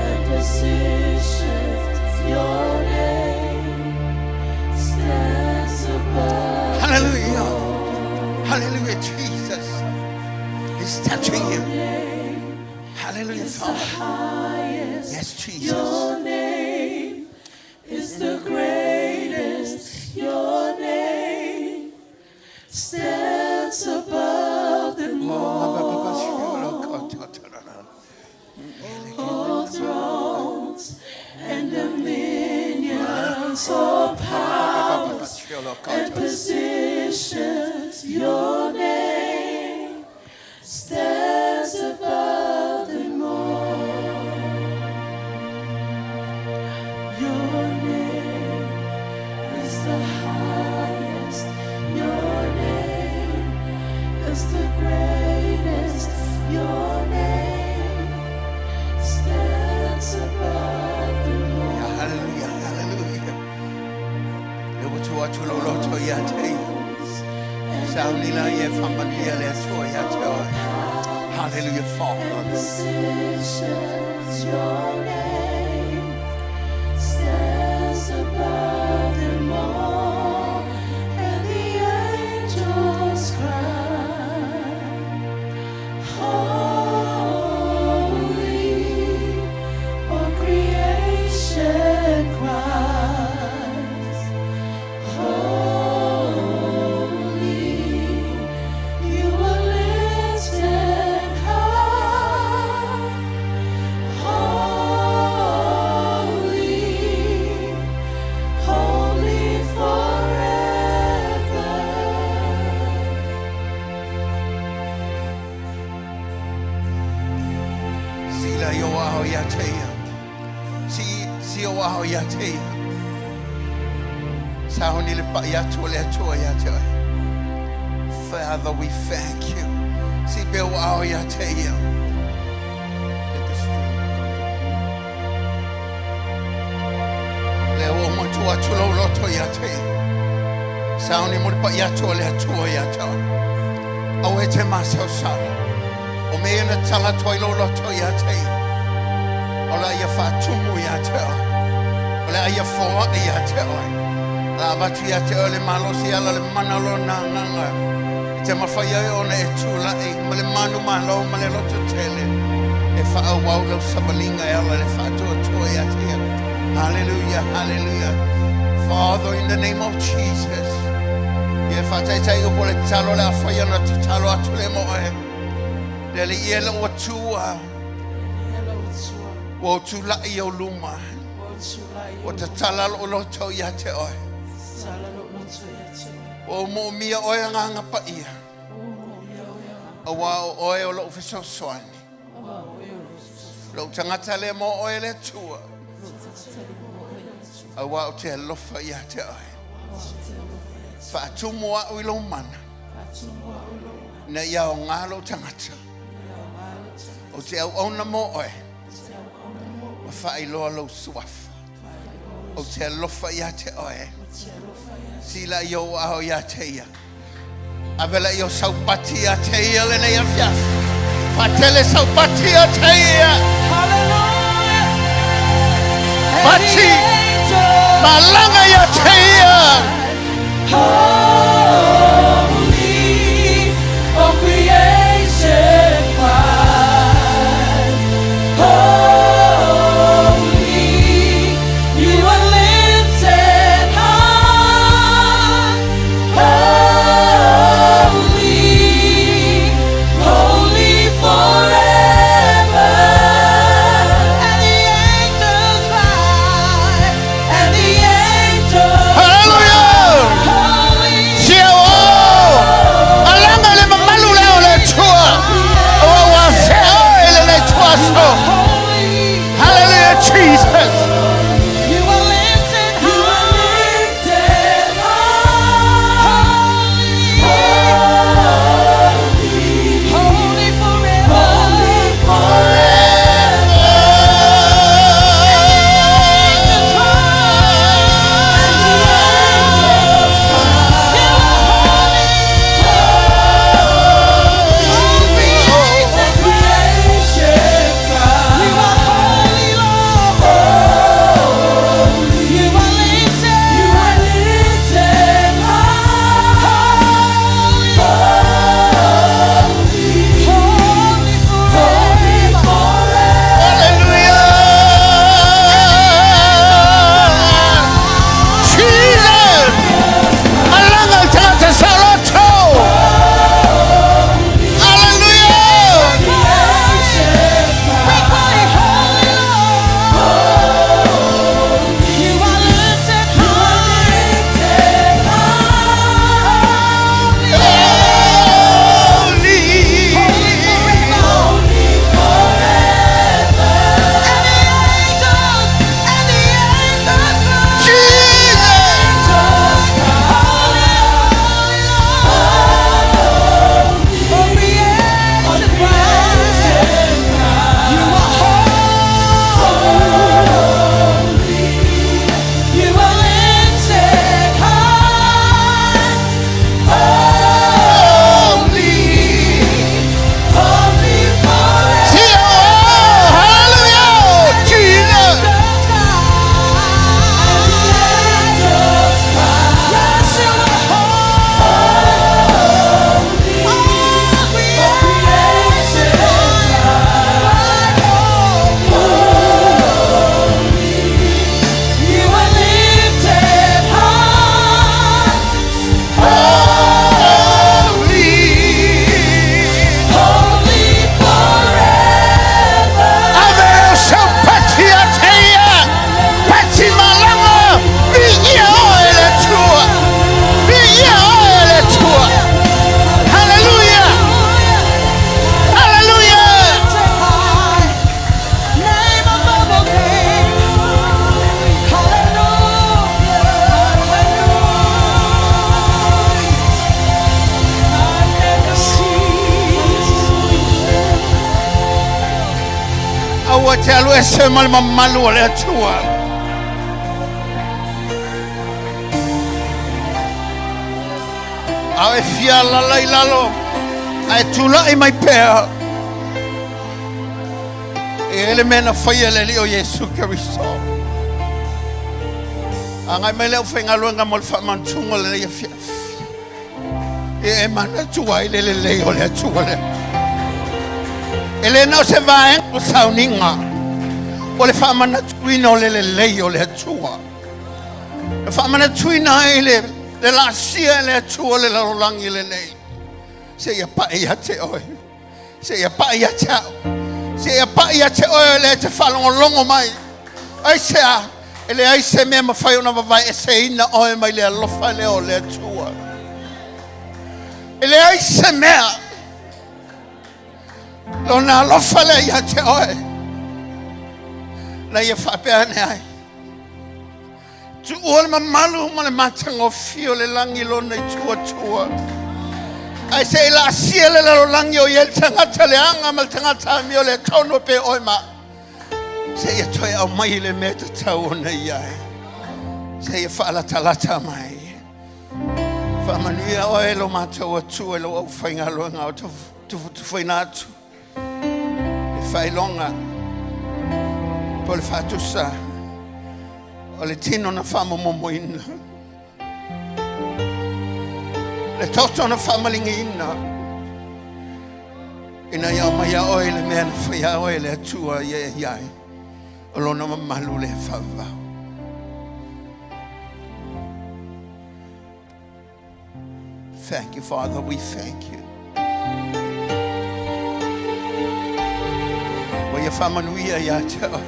and positions. Your name stands above. Hallelujah. Hallelujah, Jesus. He's touching you. Name Hallelujah, is the Father. highest. Yes, Jesus. Your name is the greatest. Your name stands above them all. All thrones and dominions, all powers and positions. Your name stands above them all. Your name is the highest. Your name is the greatest. Your name stands above them all. Hallelujah, hallelujah. Le botho wa tholo lotho ya te. Saunila ye famania le tua ya te. Hallelujah, Father. Positions, your name stands above them all, and the angels cry, Holy, all creation cries, Holy, you are lifted high. Holy, holy forever. Sila yo aho ya te. Si si o aho ya te. Sauni le pa ya tua le tua ya te. Father, we thank you. Si pe o aho ya te. Let the stream go. Le o mo tua tulo loto ya te. Sauni mo le pa ya tua le tua ya te. Au e te masau sala. O me na tala toi lo loto ya te. O la ia whaatumu ia te oe. O la ia whoa ia te oe. La avatu ia te oe le malosi ala le mana lo nā nganga. I te mawhai ai ona e tūla'i ma le manu malo ma le loto tele. E whaawau lau sabalinga e ala le whaatua tua ia te ia. Hallelujah, hallelujah. Father, in the name of Jesus. Ia whaataitai upo le talo le awhai ana te talo atu le moe. Le le ia le ua tua. Ua o tūla'i au luma. Ua tatala lo loto ia te oe. O mo mia oe a ngā ngapa ia. A wā o oe o lou fesoasoani. Lou tangata le mo oe le tua. A wā o te alofa ia te oe. Whaatumu au i lou mana. Na ia o ngā lou tangata. O te au auna mo oe. Ma whaailoa lou suafa. O te alofa ia te oe. Sila i o ao ia te ia. Avela i o saupati ia te ia le nei afiafi. Whatele saupati ia te ia. Hallelujah. And Pati. the angels Malanga ia te ia. Holy, all creation te alu ese ma le mamalu o le Atua. A o e fia lala i lalo, a e tulai mai pea. E ele mea na faia le Alii o Iesu Keriso. Agai mai le aufaigaluega mo le faamanatuga o lenei afiafi. E e manatu ai le lelei o le Atua lea. E le na o se vaega o sauniga, o le faamanatuina o le lelei o le Atua. E faamanatuina ai le, le laasia e le Atua le lalolagi lenei. Seia pai ia te oe. Seia pai ia te au. Seia pai ia te oe o lea e te faalogologo mai. Aisea? E leai se mea e mafai ona vavaeeseina oe mai le alofa lea o le Atua. E leai se mea. Lona alofa lea ia te oe. Na ia faapea ane ai. Tuua le mamalu ma le matagofie o le lagi lona i tuatua. Ae se i laasia le lalolagi o i ai le tagata leaga ma le tagata amio le tonu pe oe ma. Se ia toe aumai le mea tatau ona i ai. Se ia faalatalata mai. Faamanuia oe lo matou Atua i lou aufaigaluega o tufutufuina atu. Le faailoga po o le faatusa o le tino na faamomomoina, le toto na faamaligiina, ina ia aumai ia oe le mea na faia oe le Atua ia e iai o lona mamalu le faavavau. Thank you, Father. We thank you. Ua ia faamanuia ia te oe.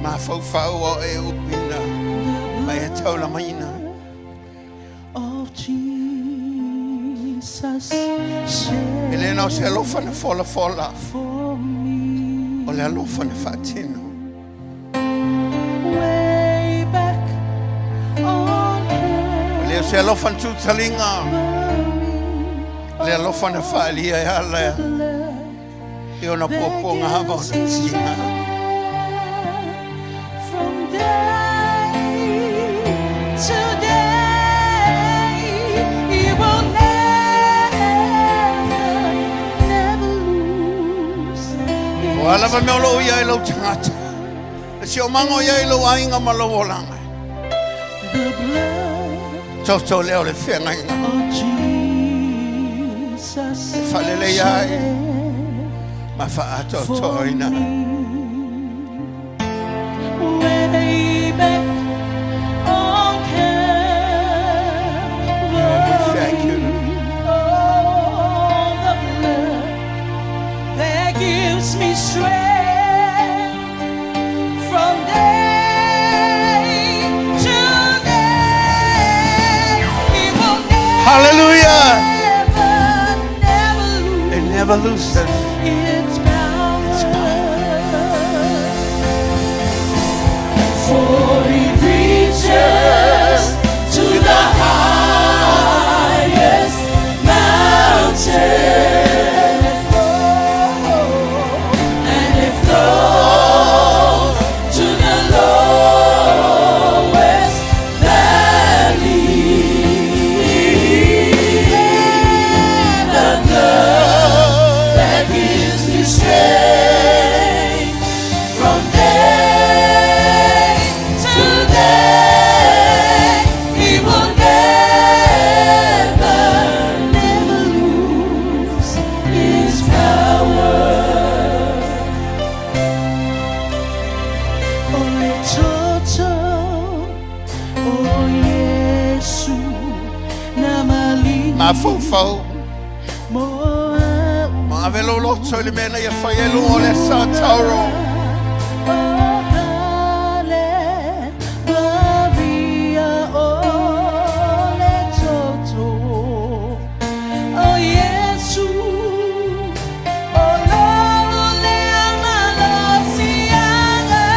Mafaufau o e upuina ma e taulamaina. Of Jesus E le na o se alofa na folafola, for me. o le alofa na faatino. Way back on E le o se alofa na tutaliga, Calvary, le alofa na faaalia e ala i ona puapuaga ma ona tiga. From day to day, he will never, never lose O a lava mea o lo o i ai lou tagata, le siomaga o i ai lou aiga ma lou olaga, the blood toto lea o le feagaiga of Jesus e faaleleia ai ma faaatoatoaina. Way back on Lord, we thank you. Calvary, oh, the blood that gives me strength from day to day. He will never, Hallelujah! never lose It never loses. its power. For it reaches to the highest mountain, and it flows to the lowest valley. The blood that gives me strength from day to day, He will never, never lose His power. O le toto o Iesu na mali Mafaufau mo au. ma ave lou loto i le mea na ia fai ai luga o le sa Tauro. O Kalevaria o le toto o Iesu o lo lea malosiaga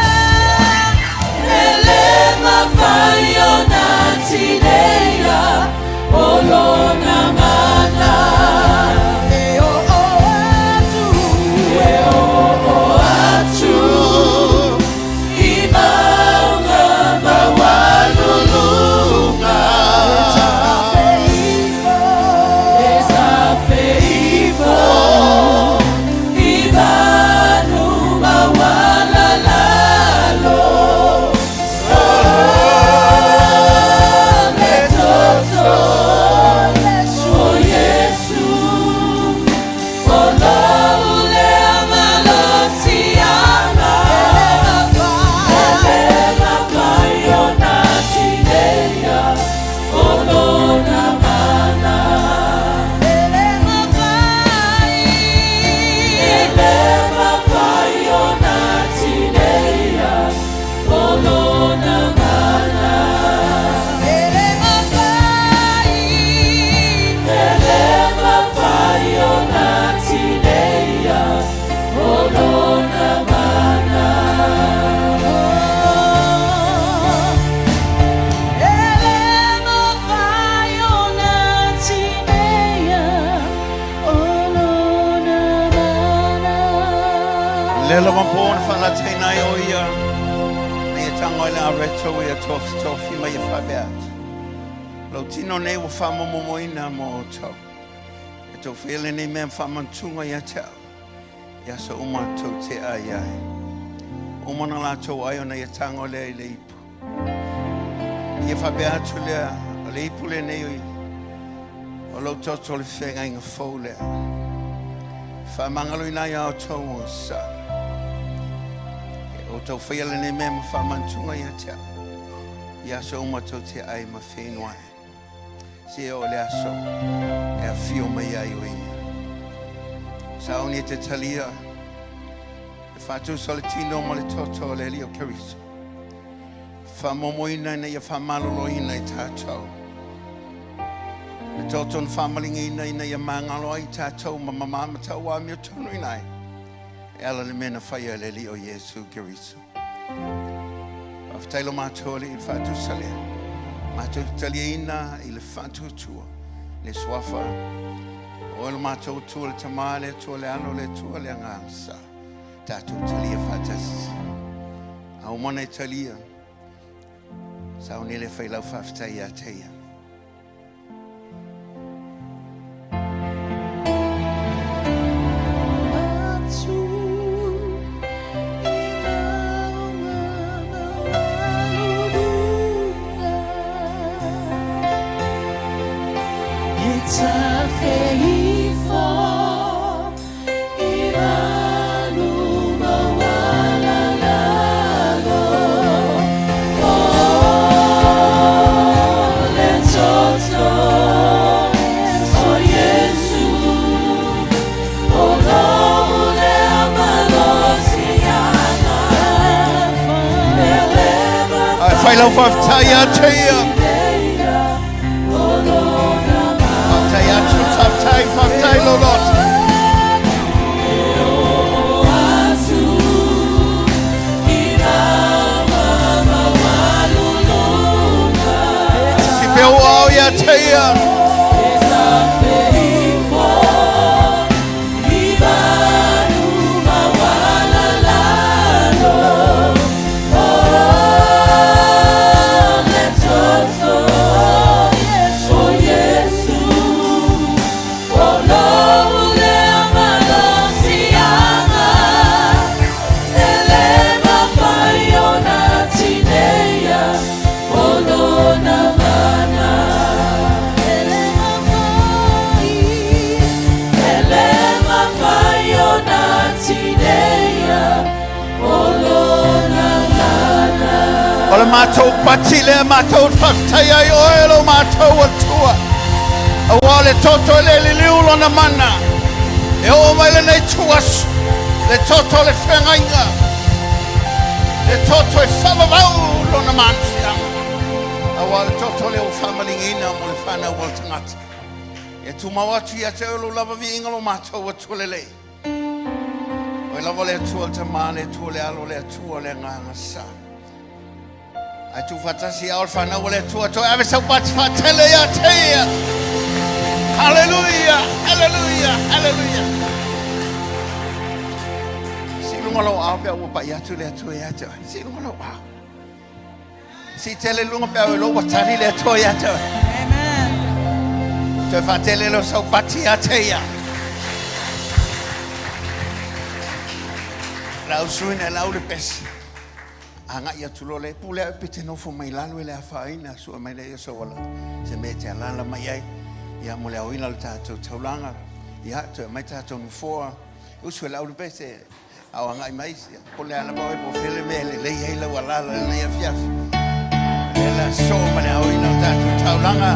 e le mafai ona tineia o lona mana e pō na faalataina ai o ia, na ia tago ai le areto ia tofitofi ma ia faapea atu. Lou tino nei ua faamomomoina mo outou. E tou faia lenei mea ma faamanatuga ia te au, i aso uma tou te ai ai. Uma ona latou ai ona ia tago lea i le ipu. Ia faapea atu lea, o le ipu lenei o lou toto o le feagaiga fou lea. Faamagaloina ai a outou osa. E outou faia lenei mea ma faamanatuga ia te au. I aso uma tou te ai ma feinu ai. Se o le aso e afio mai ai o ia. Sauni e te talia e faatusa le tino ma le toto o le Alii o Keriso. Faamomoina ina ia faamaloloina i tatou. Le toto na faamaligaina ina ia magalo ai tatou ma mamā ma tauamiotonuina ai. E ala le mea na faia e le Alii o Iesu Keriso. Faafetai lo matou Alii i le faatusa lea. Matou te taliaina i le faatuatua le suafa. O oe lo matou Atua le Tama, le Atua le Alo, le Atua le Agaga Sa. Tatou talia faatasi. A uma ona e talia, sauni le fai lau faafetai ia te ia. Ai, whai lau whaftai ia te ia. Whaftai atu, whaftai, whaftai lo lot. Si peo au ia te ia. O le matou pati lea matou faafetai ai oe lo matou Atua. Aua o le toto e le liliu lona mana. E oo mai lenei tuaso, le toto o le feagaiga, le toto e faavavau lona malosiaga. Aua o le toto lea ua faamaligaina mo le fanau o le tagata. E tumau atu ia te oe lou lava viiga lo matou Atua lelei. Oe lava le Atua le Tama, le Atua le Alo, le Atua le Agaga Sa. Ae tuufaatasi ao le fanau o le Atua, toe ave sau pati faatele ia te ia. Haleluia, haleluia, haleluia. Si lunga lou ao pe ua pai atu le Atua ia te oe. Si lunga lou ao. Si tele lunga pe au e lou tali le Atua ia te oe. Amen. Toe faatele leo sau pati ia te ia. Lau suina lau le pesi. Agai atu loa le pule au pe te nofo mai lalo e le afaina sua mai le ia sau ala se mea te alala mai ai ia mo le aoina o le tatou taulaga ia toe mai tatou nofoa usu e lau le pese ao agai mai po le ala po e po fele mea lelei ai lau alala lenei afiafi le la so ma le aoina o le tatou taulaga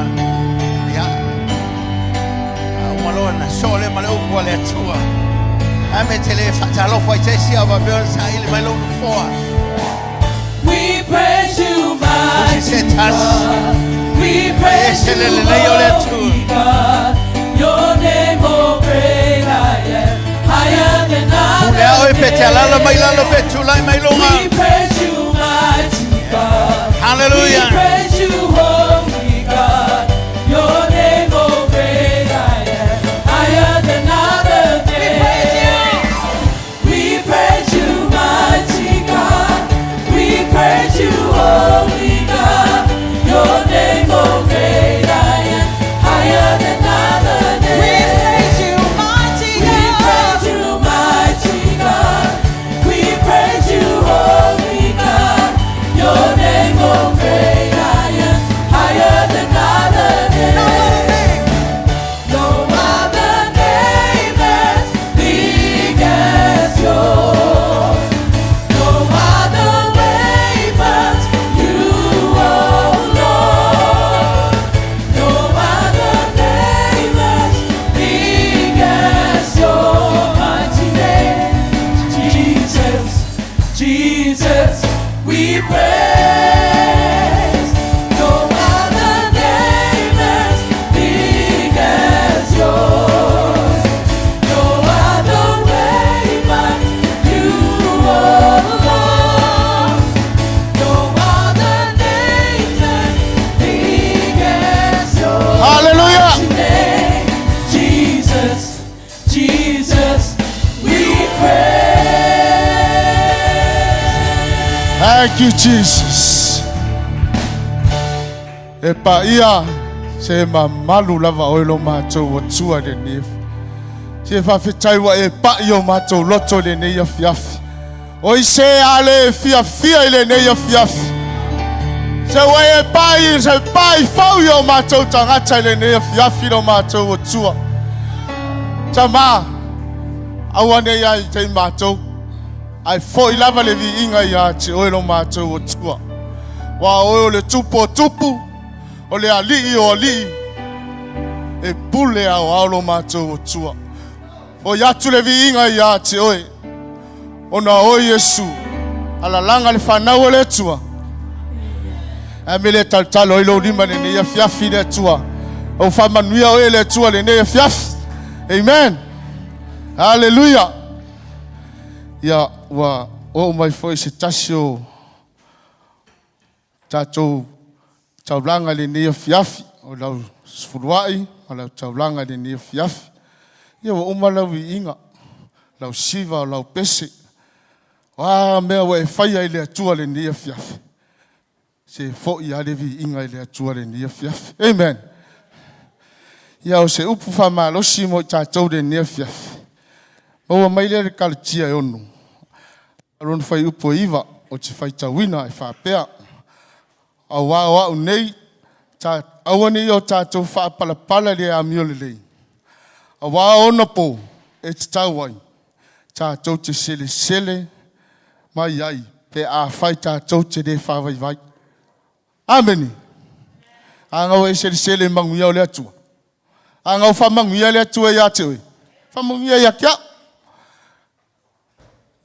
ia a uma loa na so le ma le upu a le Atua. A me te le faatalofa i te isi au faapea ona saili mai lou nofoa. We praise you, Fusi se mighty tasi. God. We praise Ese you, le lelei o le Atua. holy God. Your name, oh great I am, higher than Pule ao e other pe te alala mai lalo pe names. tulai mai We lunga. praise you, mighty God. We Hallelujah. praise you, holy God. Your name, oh great I am, higher than other names. We praise you, mighty Jesus, we praise. No other name as big as yours. No other way but you, oh Lord. No other name as big as yours. Hallelujah. Mighty name, Jesus, Jesus, we pray. Thank you, Jesus. E pa ia se mamalu lava oe lo matou Atua i lenei. Se faafetai ua e pa'i o matou loto i lenei afiafi. Oi se a le fiafia i lenei afiafi. Se ua e pa'i se pa'i fau i o matou tagata i lenei afiafi lo matou Atua. Tama, aua ne i ai te i matou. Ae fo'i lava le viiga iā te oe lo matou Atua. Aua o oe o le Tupu o tupu, o le Alii o alii, e pule aoao lo matou Atua. Fo'i atu le viiga iā te oe, ona o oe Iesu, alalaga le fanau o le Atua. Ae me le talotalo ai lou lima lenei afiafi le Atua. O faamanuia oe le Atua lenei afiafi. Amen. Hallelujah. Ia, ua oo mai foi se tasi o tatou taulaga i lenei afiafi, o lau sefuluai ma lau taulaga i lenei afiafi. Ia, ua uma lau viiga, lau siva o lau pese. O a mea ua e faia i le Atua lenei afiafi, se fo'i lava le viiga i le Atua lenei afiafi. Amen. Ia, o se upu faamalosi mo i tatou lenei afiafi. Maua mai lea le Kalatia e 6. Lona fuaiupu e 9, ou te faitauina e faapea, Auā o a'u nei, ta, aua ne i o tatou faapalapala i le amio lelei, auā o ona pō e tatau ai, tatou te selesele mai ai pe afai tatou te lē faavaivai. Amene. A gau e selesele i manuia o le Atua. A gau faamanuia le Atua iā te oe. Faamanuia ia te a'u.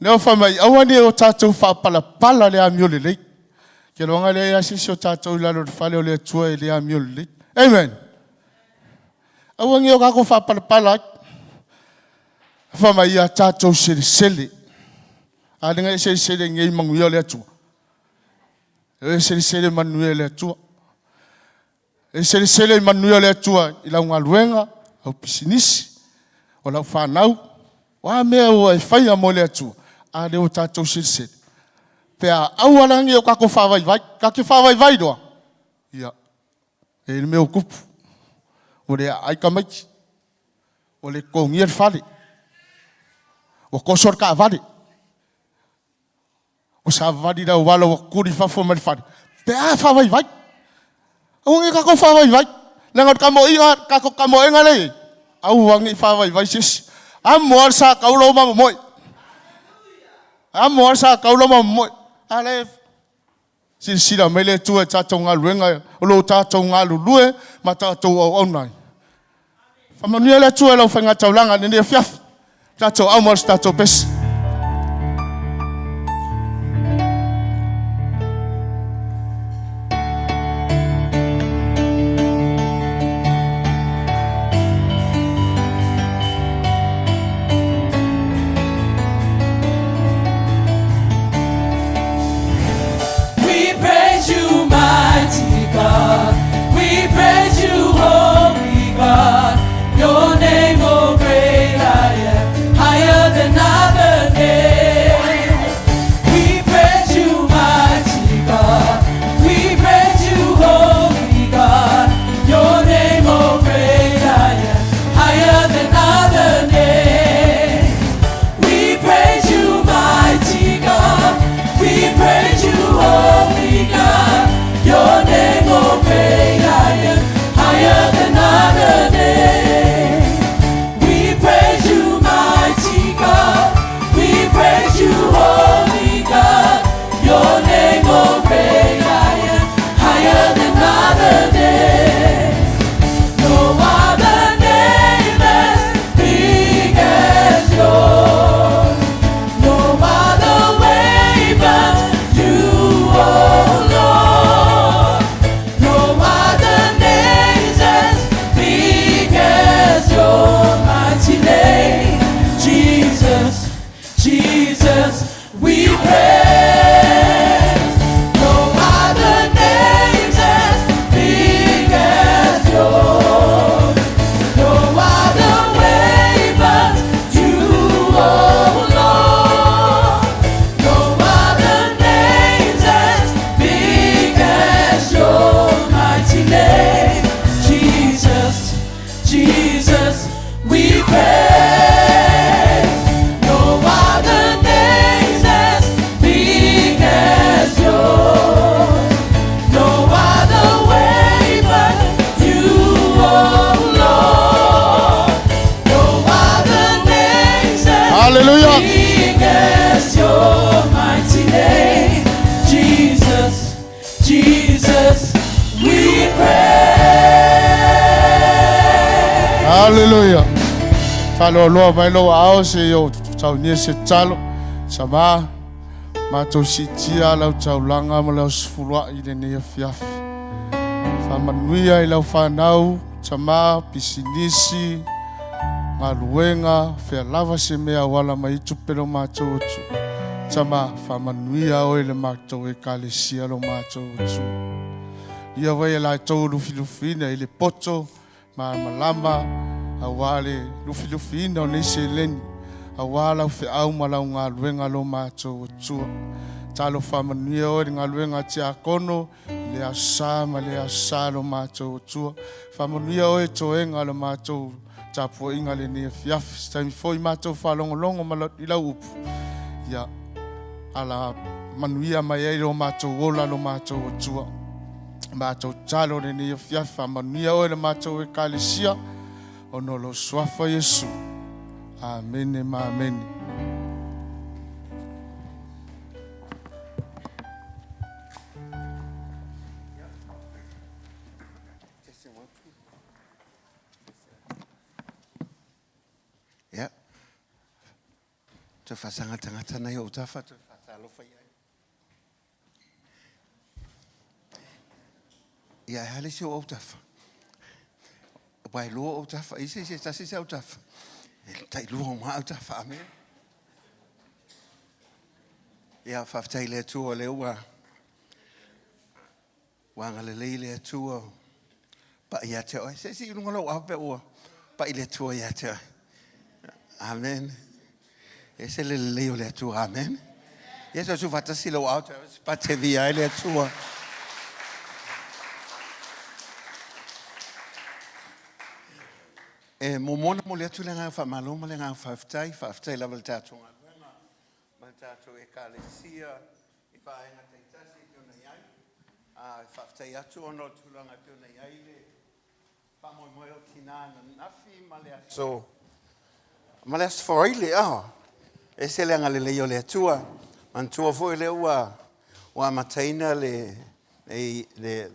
Lea ua fai mai, aua ne i o tatou faapalapala le amio lelei. Ke loga lea ia sisi o tatou i lalo o le fale o le Atua e le amio lelei. Amen. Aua ne i o tatou faapalapala ai. Fai mai ia tatou selesele. A lenga e selesele nei manuia o le Atua. E selesele manuia le Atua. E selesele i manuia o le Atua i lau galuega, lau pisinisi, o lau fanau, o a mea ua e faia mo le Atua, a lea ua tatou selesele. Pe a aua la nei o tatou faavaivai, ka te faavaivai loa, ia, e le mea o tupu. Ua le aai tamaiti, ua le totogia le fale, ua toso le taavale, ua savavali le auala ua tuli fafo mai le fale. Pe a faavaivai. Aua nei tatou faavaivai. Leaga o le tamoiga, tatou tamoega lea e i ai, aua nei faavaivai se isi. Amo lava le sa taula o mamoe. Amo lava le sa taula o mamoe. A lea e silasila mai le Atua i tatou galuega o lo o tatou galulue ma tatou auauna ai. Faamanuia le Atua i lau faigataulaga i lenei afiafi. Tatou amo se tatou pese. We praise you, mighty God. We praise you, holy God. Your name, oh great I am, higher than others. Haleluia. Faaloaloa mai lou aao se i ou saunia se tatalo. Sama, matou siitia lau taulaga ma lau sefuluai i lenei afiafi. Faamanuia i lau fanau, tama, pisinisi, galuega, fea lava se mea auala mai ai tupe lo matou Atua. Tama, faamanuia oe i le matou Ekalesia lo matou Atua. Ia vai e latou lufilufiina i le poto malamalama aua le lufilufiina o nei seleni aua lau feau ma lau galuega lo matou Atua. Talofa manuia oe i le galuega a tiakono i le aso Sa ma le aso Sa lo matou Atua. Faamanuia oe toega o le matou tapuaiga lenei afiafi. Se taimi foi matou faalogologo ma i lau upu, ia ala manuia mai ai lo matou ola lo matou Atua. Matou tatalo lenei afiafi, faamanuia oe le matou Ekalesia, ona o lou suafa Iesu. Amene ma amene. Ia. Toe faasagatagata nai ou tafa, toe faatalofa i ai. Ia, e a le isi o autafa? Ua e lua autafa, i se isi e tasi se autafa. E tailua uma autafa, amene. Ia, faafetai i le Atua o lea ua ua agalelei le Atua pai ia te oe. Se isi i luga lou ao pe ua pai le Atua ia te oe. Amen. E se le lelei o le Atua. Amen. Ia se su faatasi lou ao te pate via ai le Atua. E muamua ona momoli atu le agaga faamalo ma le agaga faafetai. Faafetai lava i le tatou galuega ma le tatou Ekalesia i vaega taitasi e pei ona i ai. A faafetai atu ona o tulaga e pei ona i ai le faamoemoe o tina ananafi ma le aso ma le aso Faraile. A ese le agalelei o le Atua. Manatua foi lea ua ua amataina le le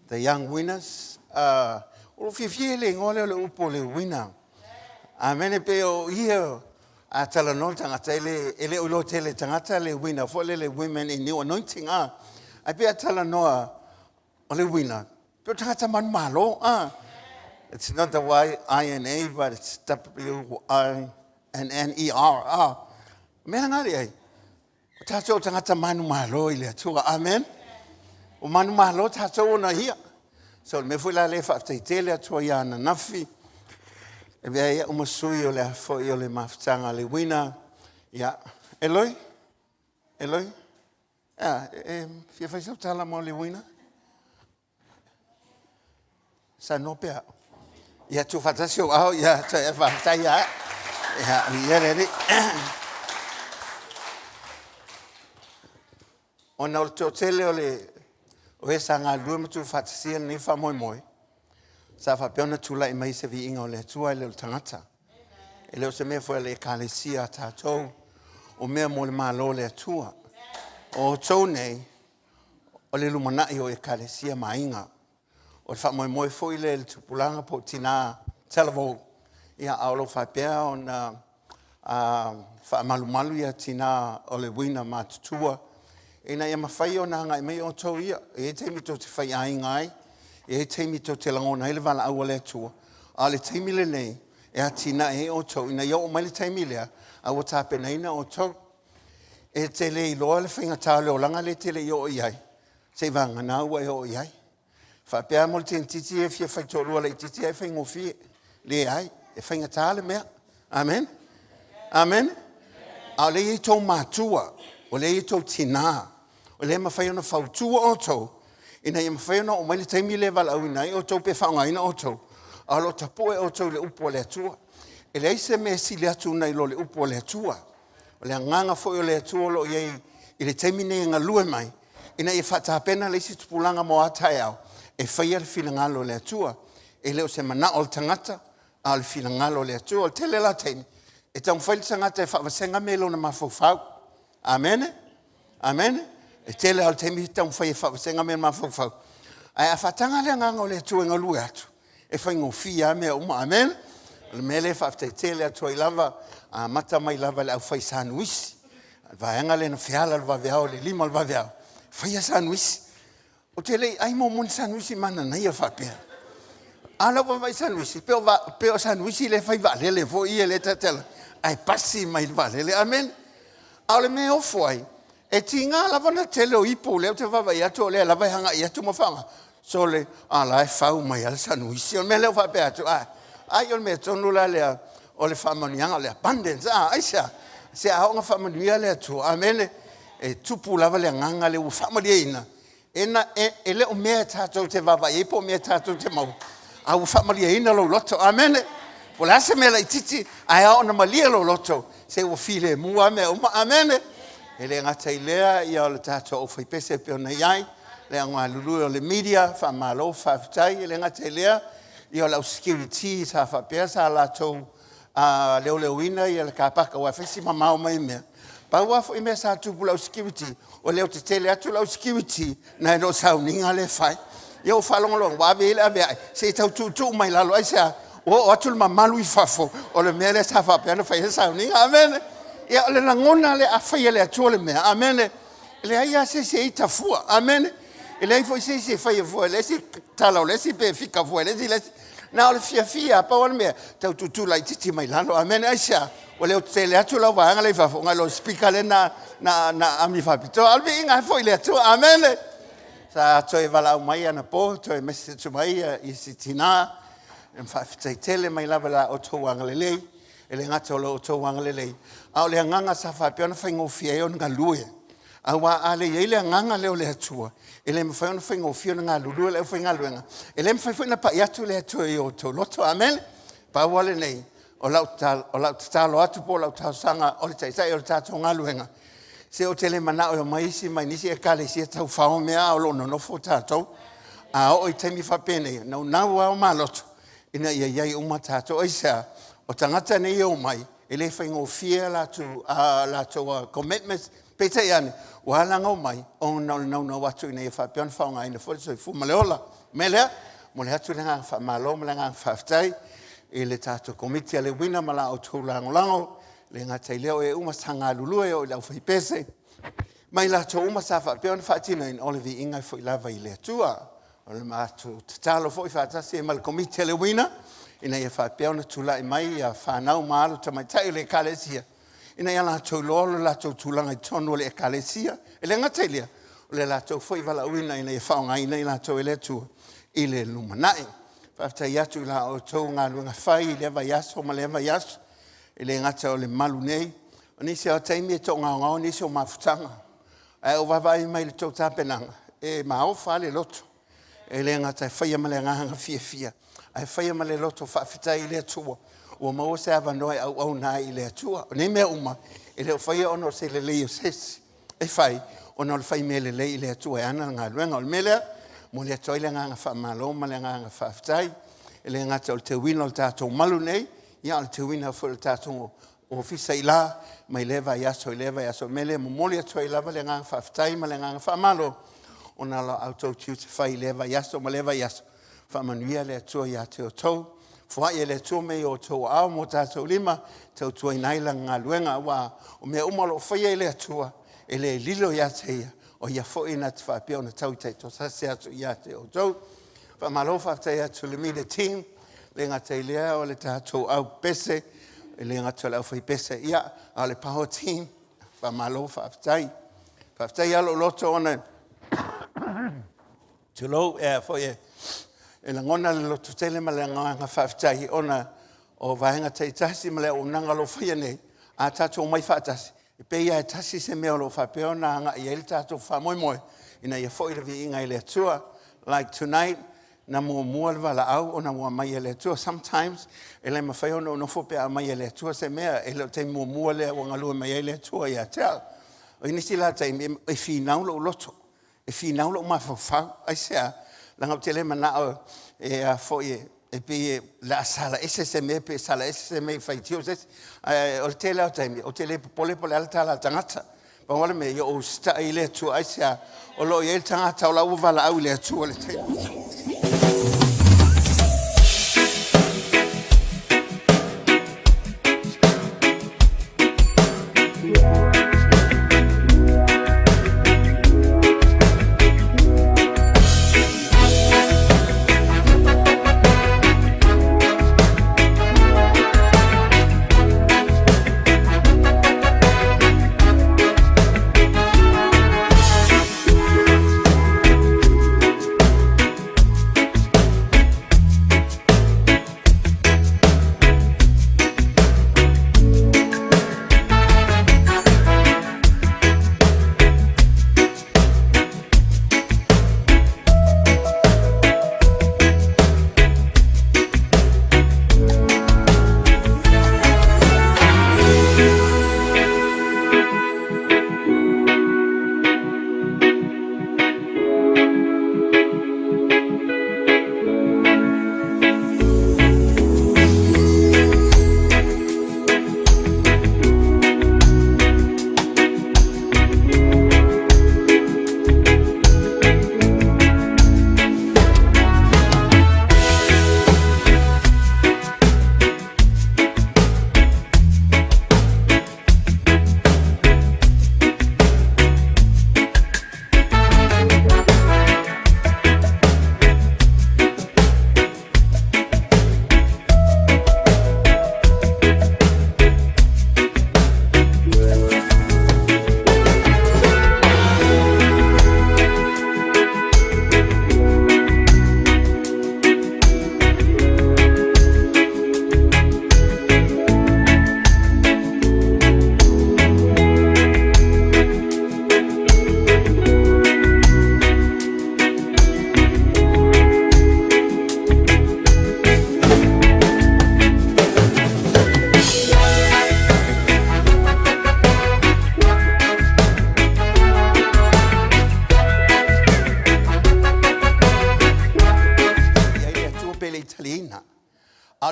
the young winners. O lou fiafia i le igoa lea o le upu o le winner. Amene. Pei o ia a talanoa le tagata e le e le o iloa tele e tagata le winner foi lele, women in new anointing, a ae pei a talanoa o le winner pei o tagata manumalo, a. It's not the Y I N A, but it's W I N N E R, a mea la ai o tatou o tagata manumalo i le Atua. Amen. O manumalo tatou ona ia. So le mea foi la lea, faafetai tele Atua ia ananafi. E vea ia uma sui o le foi o le mafutaga le wina. Ia, Eloi, Eloi, ia, e fia fai sau tala mo le wina? Saunoa pea. Ia tuufaatasi ou ao, ia toe faafetai ia. Ia, ia le Alii. Ona o le toatele o le o e sa galulue ma tuufaatasia lenei faamoemoe, sa faapea ona tulai mai se viiga o le Atua e le o le tagata. E le o se mea foi a le Ekalesia a tatou, o mea mo le Malo o le Atua. O outou nei, o le lumanai o Ekalesia ma aiga. O le faamoemoe foi lea i le tupulaga po o tina talavou, ia, a o lo o faapea ona faamalumalu ia tina o le uina matutua, ina ia mafai ona agai mai outou ia. E i ai taimi tou te faiaiga ai, e i ai taimi tou te lagona ai le valaau a le Atua, a o le taimi lenei e atinae ai outou, ina ia oo mai le taimi lea, a ua tapenaina outou. E te le iloa le faigata o le olaga lea e te le i oo i ai, seivagana ua e oo i ai. Faapea mo le teinititi e fia fai toalua laititi ae faigofie. Leai, e faigata le mea. Amen. Amen. A o lea e i ai tou matua, o lea e i ai tou tinā, o lea e mafai ona fautua outou, ina ia mafai ona oo mai le taimi lea e valaauina ai outou pe faaaogaina outou, a o lo o tapue outou i le upu a le Atua. E leai se mea e sili atu nai lo le upu a le Atua. O le agaga foi o le Atua o lo o i ai i le taimi nei e galue mai, ina ia faatapena le isi tupulaga mo a taeao e faia le finagalo o le Atua. E le o se manao o le tagata, a o le finagalo o le Atua. O le tele la taimi, e taumafai le tagata e faavasega mea i lona mafaufau. Amene? Amene? E tele lava o le taimi e taumafai e faavasega mea i le mafaufau. Ae a faataga le agaga o le Atua e galue atu, E faigofie lava mea uma. Amene? O le mea lea e faafetai tele atu ai lava, amata mai lava i le aufai sanuisi. Le vaega lea na feala le vaveao i le 5 o le vaveao, faia sanuisi. Ou te le i ai muamua ni sanuisi mananaia faapea. A o lau vaavaai i sanuisi, pe o, pe o sanuisi lea e fai vaalele foi ia lea ta te alu, ae pasi mai i le vaalele. Amene. A o le mea e ofo ai, e tiga lava ona tele o ipu lea ou te vaavaai atu o lea lava e agai atu ma faaaoga. Sole, a la e fau mai lava le sanuisi. O le mea lea ua faapea atu, a, ai o le mea tonu la lea o le faamanuiaga, o le abundance, a, aisea? Se a oo ina faamanuia le Atua, amene, e tupu lava le agaga lea ua faamalieina, e, na, e, e le o mea tatou te vaavaai ai po o mea tatou te maua, a ua faamalieina lou loto, amene. Po o le a se mea laitiiti, ae a oo ina malie lou loto, se ua filemu lava mea uma, amene. E le gata i lea, ia o le tatou aufaipese e pei ona i ai, le au galulue o le media, faamalo faafetai. E le gata i lea, ia o le au security sa faapea sa latou leoleoina ia le car park aua e fai si mamao mai mea. Pau lava foi mea sa tupu i le au security, ua leo tetele atu le au security nai lo sauniga lea e fai. Ia ua faalogologo ua ave i ai le aveae se i tau tuutuu mai lalo, aisea? Ua oo atu le mamalu i fafo o le mea lea sa faapea ona fai ai le sauniga. Amene. Ia o le lagona lea a fai e le Atua le mea. Amene. E leai lava se isi e ita fua. Amene. E leai foi se isi e faia fua e le isi tala o le isi pe fika fua e le isi le isi. Na o le fiafia, pau lava le mea, tau tuutuu laitiiti mai lalo. Amene. Aisea? Ua le tetele atu lau vaega lea i fafo, nai lo speaker lea na, na, na ami faapitoa. A o le viiga e foi i le Atua. Amene. Sa toe valaau mai anapo, toe message mai i si tina, e faafetai tele mai lava i la outou agalelei. E le gata o lo outou agalelei, a o le agaga sa faapea ona faigofie ai ona galue. Aua a le i ai le agaga lea o le Atua, e le mafai ona faigofie ona galulue le aufaigaluega. E le mafai foi ona pai atu le Atua i o outou loto. Amene. Pau lava lenei, o lau, o lau tatalo atu po o lau talosaga o le taitai o le tatou galuega, se ou te le manao e omai isi mai nisi ekalesia taufao mea a o lo o nonofo tatou. A oo i taimi faapenei, naunau lava o maloto ina ia i ai uma tatou. Aisea? O tagata nei e omai, e le faigofie a latou, a latou commitments, peitai ane, ua ala ona omai, ona o le naunau atu ina ia faapea ona faaaogaina foi le soifua ma le ola. O le mea lea, momoli atu le agaga faamalo ma le agaga faafetai i le tatou Komiti a le Uina ma la outou lagolago, e le gata i lea o e uma sa galulue o i le aufaipese, ma i latou uma sa faapea ona faatinoina, o le viiga e foi lava i le Atua. O le matou tatalo foi faatasi ai ma le Komiti a le Uina, ina ia faapea ona tulai mai ia fanau ma alo tamaitai o le Ekalesia, ina ia latou iloa lo latou tulaga i totonu o le Ekalesia. E le gata i lea, o le latou foi valaauina ina ia faaaogaina i latou e le Atua i le lumanai. Faafetai atu i la outou galuega fai i lea vaiaso ma lea vaiaso, e le gata o le malu nei, o nisi lava o taimi e toagaogao nisi o mafutaga, Ae ou vaavaai mai i le tou tapenaga, e maofa lava le loto. E le gata e faia ma le agaga fiafia, ae faia ma le loto faafetai i le Atua ua maua se avanoa e auauna ai i le Atua. O nei mea uma, e le o faia ona o se lelei o se isi, e fai ona o le fai mea lelei i le Atua e ana le galuega. O le mea lea, momoli atu ai le agaga faamalo ma le agaga faafetai, e le gata o le teuina o le tatou malu nei, ia a o le teuina foi o le tatou Ofisa i la, mai lea vaiaso i lea vaiaso. O le mea lea e momoli atu ai lava le agaga faafetai ma le agaga faamalo ona o la outou tiute fai i lea vaiaso ma lea vaiaso. Faamanuia le Atua ia te outou. Foai e le Atua mea i o outou aao ma o tatou lima, tautuaina ai lana galuega, aua o mea uma o lo o faia e le Atua, e le lilo ia te ia, o ia foi na te faapea ona tau taitoatasi atu ia te outou. Faamalo faafetai atu i le media team, le gata i lea o le tatou au pese, e le gata o le aufaipese, ia, a o le power team, faamalo faafetai. Faafetai lava lou loto ona tulou, e foi e, e lagona le lototele ma le agaga faafetai ona o vaega taitasi ma le auaunaga o lo o faia nei, a tatou omai faatasi, E pei lava e tasi se mea o lo o faapea ona agai i ai le tatou faamoemoe ina ia foi le viiga i le Atua. Like tonight, na muamua le valaau ona ua aumai e le Atua. Sometimes, e le mafai ona ou nofo pe a aumai e le Atua se mea. E le o le taimi muamua lea ua galue mai ai le Atua ia te au. O nisi la taimi, e finau lou loto, e finau lou mafaufau. Aisea? Leaga ou te le manao e a foi e e pei e le a sala ese se mea pe sala ese se mea i faitio se isi. Ae o le tele lava o taimi, ou te le popole po o le a le tala a le tagata. Pau lava le mea, ia ou usitai i le Atua. Aisea? O lo o i ai le tagata o la ua valaau i le Atua i le taimi.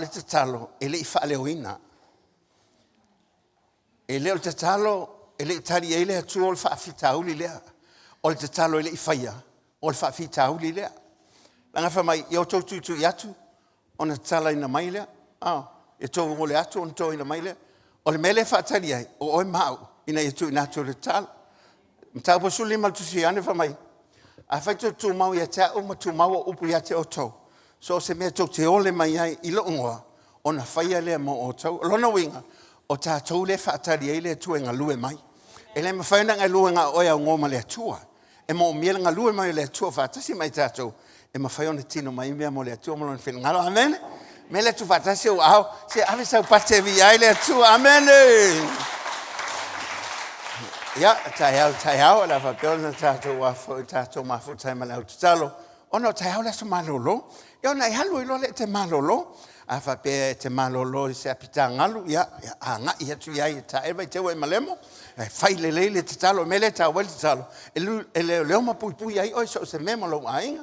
o le tatalo e le i faaleoina. E le o le tatalo e le i tali i ai le Atua o le faafitauli lea. O le tatalo e le i faia, o le faafitauli lea. Leaga fai mai, ia outou tuitui atu ona tatalaina mai lea. Ah, ia outou ole atu ona toina mai lea. O le mea lea e faatali ai, o oe ma au, ina ia tuuina atu le tatalo. Mataupu 15 o le Tusi a Ioane fai mai, Afai tou te tumau ia te au ma tumau au upu ia te outou, so o se mea tou te ole mai ai i lou igoa, ona faia lea mo outou. O lona uiga, o tatou lea e faatali ai le Atua e galue mai. E le mafai ona galue na o oe aunoa ma le Atua. E moomia le galue mai o le Atua faatasi ma i tatou, e mafai ona tino mai mea mo le Atua ma lona finagalo. Amene. Mea lea tuufaatasi ou aao, se ave sau pate e viia ai le Atua. Amene. Ia, taeao taeao, o le a faapea ona tatou afua i tatou mafuta ai ma le au tatalo, ona o taeao le aso malolo. Ia ona e alu ai loa lea e te malolo. A faapea e te malolo i se apita galu, ia, ia agai atu i ai e tae vaiteu ai ma lemo, e fai lelei le tatalo. O le mea lea e taua ai le tatalo, e leoleo ma puipui ai oe i so o se mea ma lou aiga.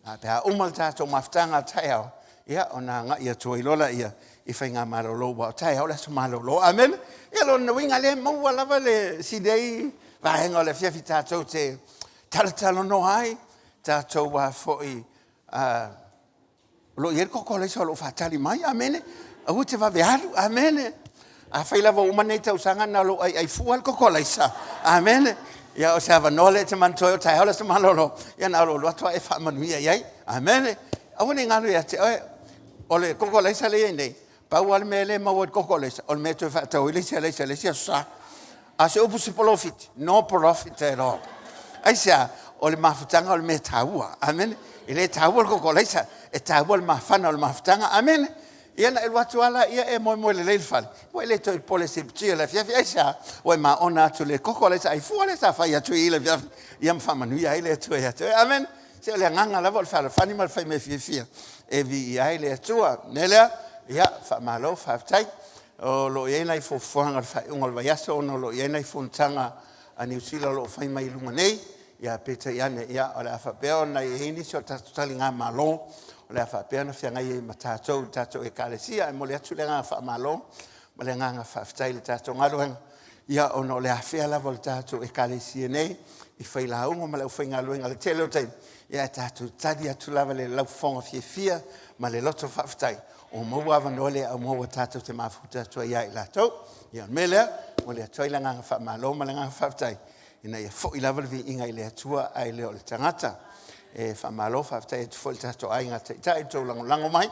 A pe a uma le tatou mafutaga a taeao, ia ona agai atu ai loa laia i faigamalolo, aua o taeao le aso malolo. Amene? Ia lona uiga lea e maua lava le si nei vaega o le afiafi tatou te talatalanoa ai, tatou a foi o lo o i ai le koko alaisa o lo o faatali mai. Amene. Aua te vave alu. Amene. Afai lava ua uma nei tausaga na o lou aiai fua le koko alaisa. Amene. Ia o se avanoa lea e te manatua ai o taeao le aso malolo, ia na o lou alu atu lava e faamanuia i ai. Amene. Aua ne i galo ia te oe, o le koko alaisa lea e i ai nei, pau lava le mea lea e maua i le koko alaisa, o le mea e toe faatau ai le isi alaisa i le isi aso Sa. A o se upu se polofiti, no profit at all. Aisea? O le mafutaga o le mea taua. Amene. E le taua le kokolaisa, e taua le mafana o le mafutaga. Amene. Ia na e alu atu lava laia e moemoe lelei i le fale, ua e le toe popole e siputia i le afiafi. Aisea? Ua e maona atu i le koko alaisa ai fua lea sa fai atu i i le afiafi, ia ma faamanuia ai le Atua ia te oe. Amene. Se o le agaga lava o le fealofani ma le fai mea fiafia e viia ai le Atua. O le mea lea, ia, faamalo, faafetai. O lo o i ai nai fuafuaga o le faaiuga o le vaiaso ona o lo o i ai nai fonotaga a Niu Sila o lo o fai mai i luga nei, ia peitai ane, ia, o le a faapea ona i ai nisi o tatou taligamalo o le a faapea ona feagai ai ma tatou i le tatou Ekalesia. E momoli atu le agaga faamalo ma le agaga faafetai i le tatou galuega, ia, ona o le afea lava o le tatou Ekalesia nei i failauga ma le aufaigaluega i le tele o taimi, ia, e tatou tali atu lava i le laufofoga fiafia ma le loto faafetai o maua avanoa le au maua tatou te mafuta atu ai ia i latou. Ia, o le mea lea, momoli atu ai le agaga faamalo ma le agaga faafetai, ina ia foi lava le viiga i le Atua ae le o le tagata. E faamalo faafetai atu foi i le tatou aiga taitai i le tou lagolago mai,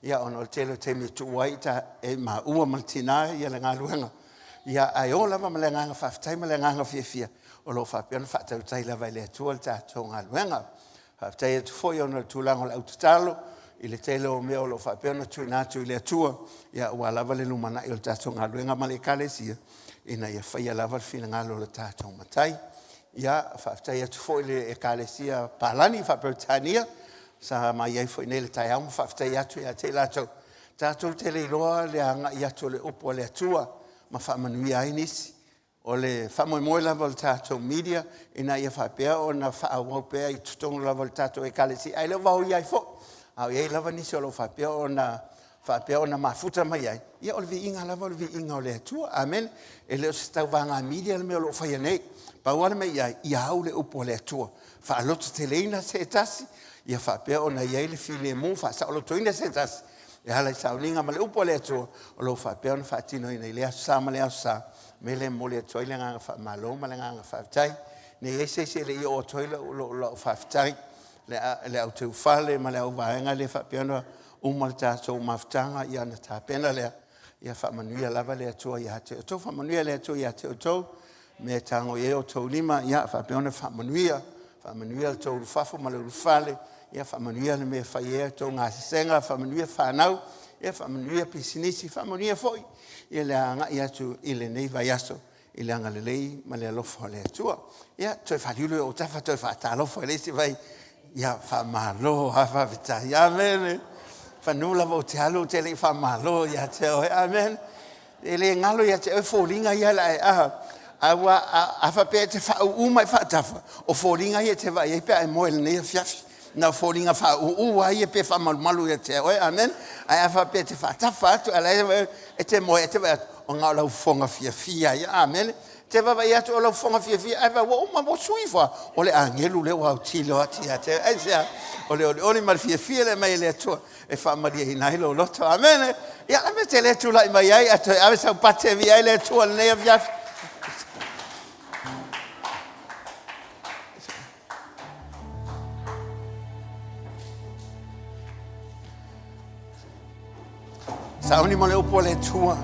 ia ona o le tele o taimi e tuu ai ta, e maua ma le tina ia le galuega. Ia, ae o lava ma le agaga faafetai ma le agaga fiafia o lo o faapea ona faatautai lava e le Atua le tatou galuega. Faafetai atu foi ona o le tulaga o le au tatalo i le tele o mea o lo o faapea ona tuuina atu i le Atua, ia aua lava le lumanai o le tatou galuega ma le Ekalesia, ina ia faia lava le finagalo o le tatou Matai. Ia, faafetai atu foi i le Ekalesia Palani Faa-Peretania sa mai ai foi nei i le taeao ma faafetai atu ia te i latou. Tatou te le iloa le agai atu o le upu a le Atua ma faamanuia ai nisi. O le faamoemoe lava o le tatou media ina ia faapea ona faaauau pea i totonu lava o le tatou Ekalesia, ae le o vaoia ai foi. A o i ai lava nisi o lo o faapea ona faapea ona mafuta mai ai, ia o le viiga lava o le viiga o le Atua. Amene. E le o se tauvaga media le mea o lo o faia nei. Pau lava le mea i ai, ia au le upu a le Atua. Faalototeleina se tasi, ia faapea ona i ai le filemu, faasaolotoina se tasi, e ala i sauniga ma le upu a le Atua o lo o faapea ona faatinoina i lea aso Sa ma lea aso Sa. Mea lea e momoli atu ai le agaga faamalo ma le agaga faafetai. Ne i i ai se isi e le i oo atu ai lau, lau, lau faafetai le, le au teufale ma le au vaega lea faapea ona uma le tatou mafutaga, ia ona tapena lea. Ia faamanuia lava le Atua ia te outou. Faamanuia le Atua ia te outou. Mea e tago i ai outou lima, ia faapea ona faamanuia. Faamanuia le tou ulufafo ma le ulufale. Ia faamanuia le mea e fai ai a outou gasesega. Faamanuia fanau. Ia faamanuia pisinisi. Faamanuia foi ia le agai atu i lenei vaiaso i le agalelei ma le alofa o le Atua. Ia, toe faaliu i ou tafa, toe faatalofa i le isi vai. Ia, faamalo lava, faafetai. Amene. Whanu lava o te alu, te le i faamalo ia te oe. Amene. E le galo ia te oe foliga ia le ae a. A ua a, a faapea e te faauu mai faatafa, o foliga ia e te vaai ai pe a e moe i lenei afiafi. Na o foliga faaūū lava ia pe faamalumalu ia te oe. Amene. Ae a faapea e te faatafa atu, a o la e te moe e te vaai atu, ona o lau fofoga fiafia ia. Amene. Te vaavaai atu o lau fofoga fiafia, ae vaai ua uma ua sui ifo lava, o le agelu lea ua autilo atu ia te oe. Aisea? O le olioli ma le fiafia lea e aumai e le Atua e faamalieina ai lou loto. Amene. Ia, o le mea e te le tulai mai ai ae toe ave sau pate e viia ai le Atua i lenei afiafi. Sauni ma le upu a le Atua.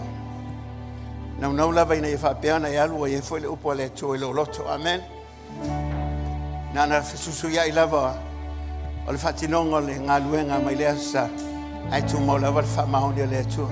Naunau lava ina ia faapea ona e alu ai foi le upu a le Atua i lou loto. Amen. Na ona fesusuiai lava o le faatinoga o le galuega mai le aso sa, ae tumau lava le faamaoni o le Atua.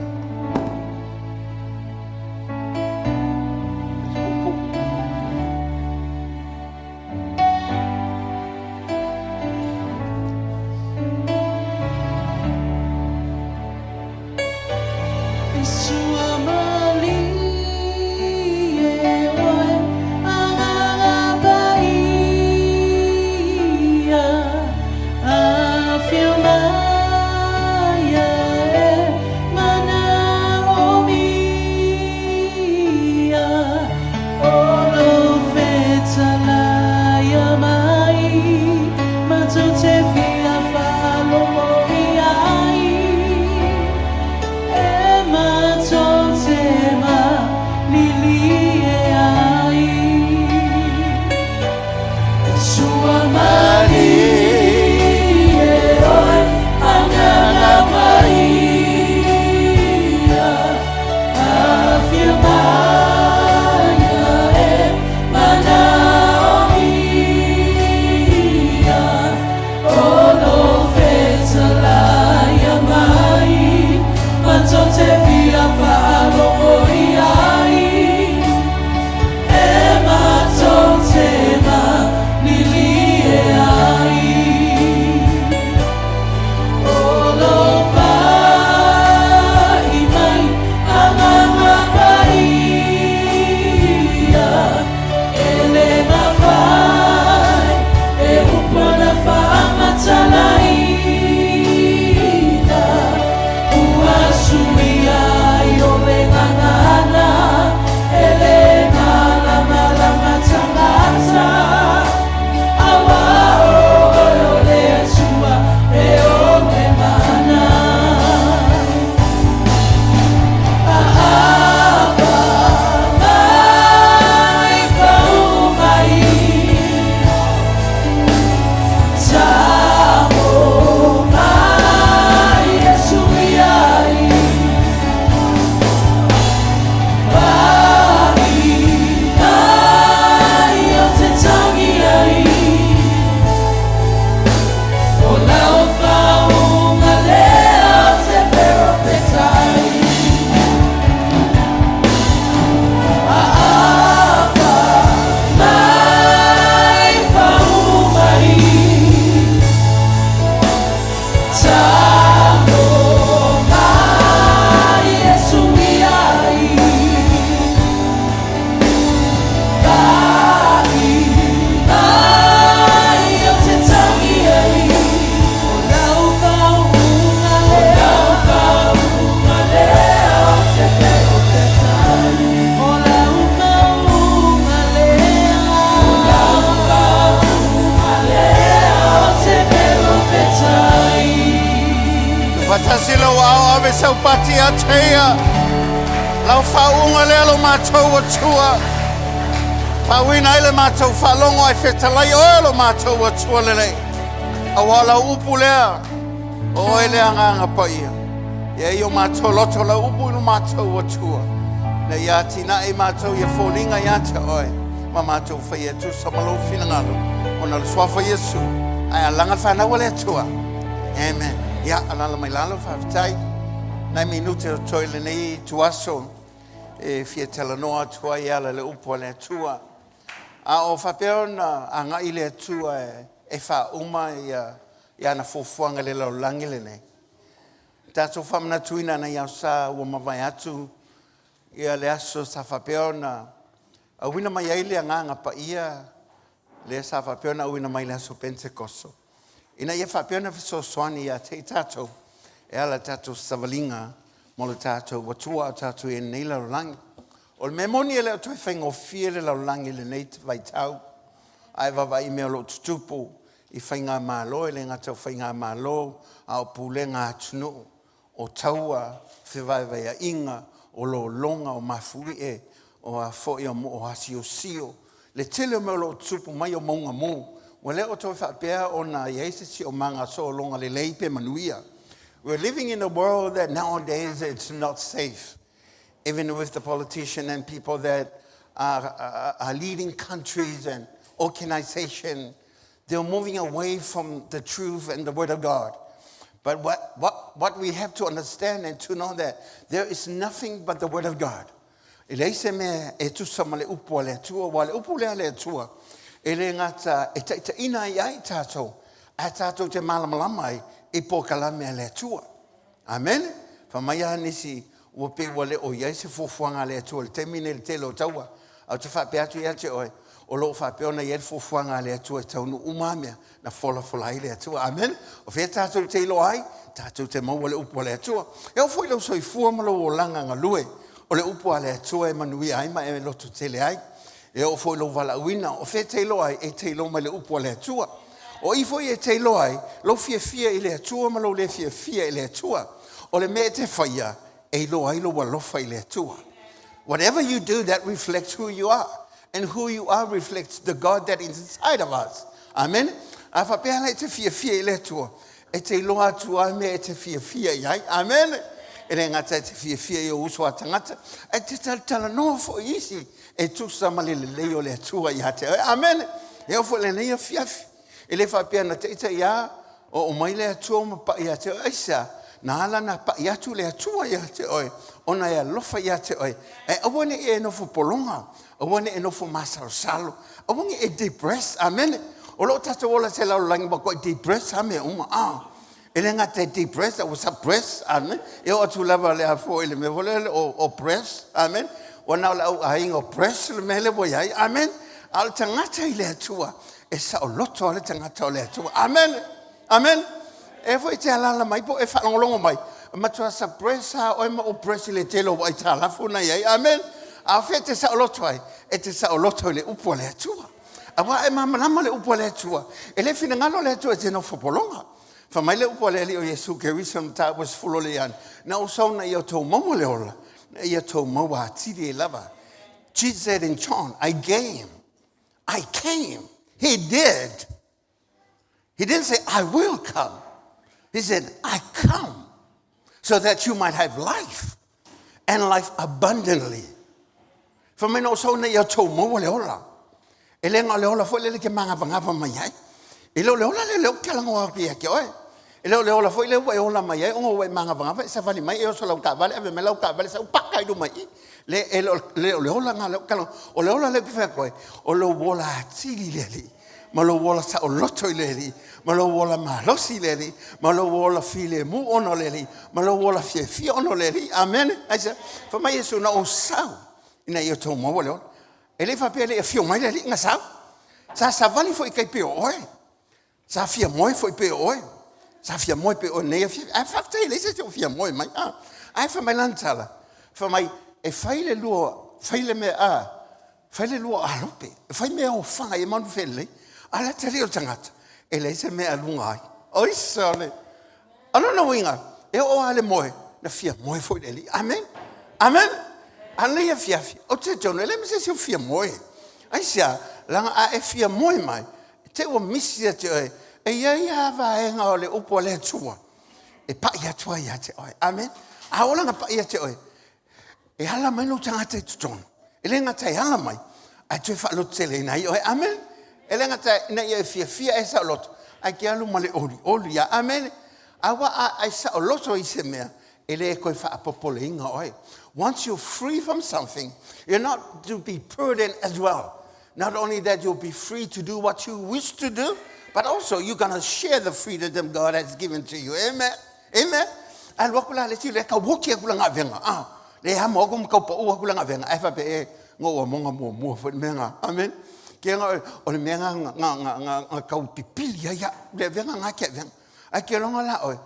Tuufaatasi lou ao ave sau pati ia te ia. Lau faauuga lea lo matou Atua. Faauuina ai le matou faalogo ae fetalai oe lo matou Atua lelei. Aua o lau upu lea, o oe le Agaga Paia. Ia i o matou loto lau upu i lo matou Atua. Ina ia atinae matou ia foliga ia te oe ma matou faia e tusa ma lou finagalo ona o le Suafa Iesu ae alaga le fanau a le Atua. Amen. Ia, alala mai lalo, faafetai. Nai minute o toe lenei ituaso e fia talanoa atu ai e ala i le upu a le Atua. A o faapea ona agai le Atua e faauma ia ana fuafuaga i le lalolagi lenei. Tatou faamanatuina nai aso sa ua mavae atu ia le aso sa faapea ona auina mai ai le Agaga Paia lea sa faapea ona auina mai i le aso Penetekoso Ina ia faapea ona fesoasoani ia te i tatou e ala i le tatou savaliga mo le tatou Atua a o tatou i ai i lenei lalolagi. O le mea moni e le o toe faigofie le lalolagi i lenei vaitau. A e vaavaai i mea o lo o tutupu i faigamalo, e le gata o faigamalo a o pulega a atunuu, o taua, fevaevaeaiga, o lologa, o mafuie, o a foi o asiosio, le tele o mea o lo o tutupu mai o mauga mu, ua le o toe faapea ona i ai se siosiomaga sologa lelei pe manuia. We're living in a world that nowadays it's not safe. Even with the politician and people that are leading countries and organization, they're moving away from the truth and the word of God. But what we have to understand and to know that there is nothing but the word of God. E leai se mea e tusa ma le upu a le Atua, aua o le upu lea a le Atua, e le gata e taitaiina ai ia i tatou, ae tatou te malamalama ai i polokalame a le Atua. Amene? Fai mai lava nisi, ua pei ua le o i ai se fuafuaga a le Atua i le taimi lenei i le tele o taua. Ae ou te faapea atu ia te oe, o lo o faapea ona i ai le fuafuaga a le Atua e taunuu uma lava mea na folafola ai le Atua. Amene? O fea tatou te iloa ai? Tatou te maua le upu a le Atua. E oo foi i lou soifua ma lou olaga galue, o le upu a le Atua e manuia ai ma e lototele ai. E oo foi i lou valaauina, o fea e te iloa ai? E te iloa mai le upu a le Atua. O i foi e te iloa ai lou fiafia i le Atua ma lou le fiafia i le Atua. O le mea e te faia, e iloa ai lou alofa i le Atua. Whatever you do, that reflects who you are. And who you are reflects the God that is inside of us. Amen. A faapea la e te fiafia i le Atua, e te iloa atu ai mea e te fiafia i ai. Amen. E le gata e te fiafia i ou uso a tagata, ae te talatalanoa foi i isi e tusa ma le lelei o le Atua ia te oe. Amen. E oo foi i lenei afiafi, e le faapea na teitei lava oo mai le Atua ma pai ia te oe. Aisea? Na ala ona pai atu le Atua ia te oe, ona e alofa ia te oe. Ae aua ne i e nofo pologa, aua ne i e nofo masalosalo, aua ne i e depress. Amene. O lo o tatou ola i se lalolagi ua matuai depress lava mea uma. E le gata e depress, a ua suppress, amen. E oo atu lava le a foi i le mea foi lea o oppress, amen. Ua na o le au aiga oppress le mea lea ua i ai, amen. A o le tagata i le Atua, e saoloto lava le tagata o le Atua, amen. Amen. E foi e te alaala mai po o e faalogologo mai, e matua suppress lava oe ma oppress i le tele o aitalafu na i ai, amen. A o fea e te saoloto ai? E te saoloto i le upu a le Atua. Aua e malamalama le upu a le Atua, e le finagalo le Atua e te nofo pologa. Fai mai le upu a le Alii o Iesu Keriso i le mataupu e sefulu o le Ioane, Na ou sau ina ia outou maua le ola, ina ia outou maua atili ai lava. Jesus said in John, I came, I came. He did. He didn't say, I will come. He said, I come so that you might have life and life abundantly. Fai mai na ou sau ina ia outou maua le ola. E le na o le ola foi lele e te magavagava mai ai. E le o le ola lea lea ou te talanoa atu ia te oe. E le o le ola foi lea ua e ola mai ai ona ua e magavagava e savali mai e oso lau taavale ave mai lau taavale sau paka i luma i i. Le, e le o, le o le ola lena lea ou te talanoa. O le ola lea ou te fai atu ai, o lou ola atili i le Alii, ma lou ola saoloto i le Alii, ma lou ola malosi i le Alii, ma lou ola filemu ona o le Alii, ma lou ola fiafia ona o le Alii. Amene. Aisea? Fai mai Iesu, na ou sau ina ia outou maua le ola. E le i faapea e le i afio mai le Alii na sau. Sa savali foi i tai pei o oe. Sa fia moe foi pei o oe. Sa fia moe pei o oe i lenei afiafi. Ae faafetai e leai se isi o fia moe mai. A, ae fai mai lana tala, fai mai, e fai le lua, fai le mea, a, fai le lua alope, e fai mea ofaga ia manu felelei. A o le atalii o le tagata, e leai se mea e aluga ai. Oi sole! O lona uiga, e oo lava i le moe, na fia moe foi le Alii. Amen. Amen. A o lenei afiafi, ou te talitonu, e leai ma se isi o fia moe. Aisea? Leaga a e fia moe mai, te i ua misi ia te oe, e i ai lava vaega o le upu a le Atua e pai atu ai ia te oe. Amen. A oo la ina pai ia te oe, e ala mai lou tagata i totonu. E le gata e ala mai, ae toe faalototeleina ai oe. Amen. E le gata ina ia e fiafia e saoloto, ae te alu ma le olioli ia. Amen. Aua a e saoloto i se mea, e le toe faapopoleina oe. Once you're free from something, you're not to be burdened as well. Not only that you'll be free to do what you wish to do, but also you're gonna share the freedom that God has given to you. Amen. Amen. Alu aku la le isi le tau oti aku lana avega. Ah, le amo aku ma tau pau aku lana avega. Ae faapea e, no ua monga muamua foi le mea lena. Amen. Ke nga o le mea nga nga nga nga nga kau pipili ai au le avega nga ke avega. Ai ke longa la oe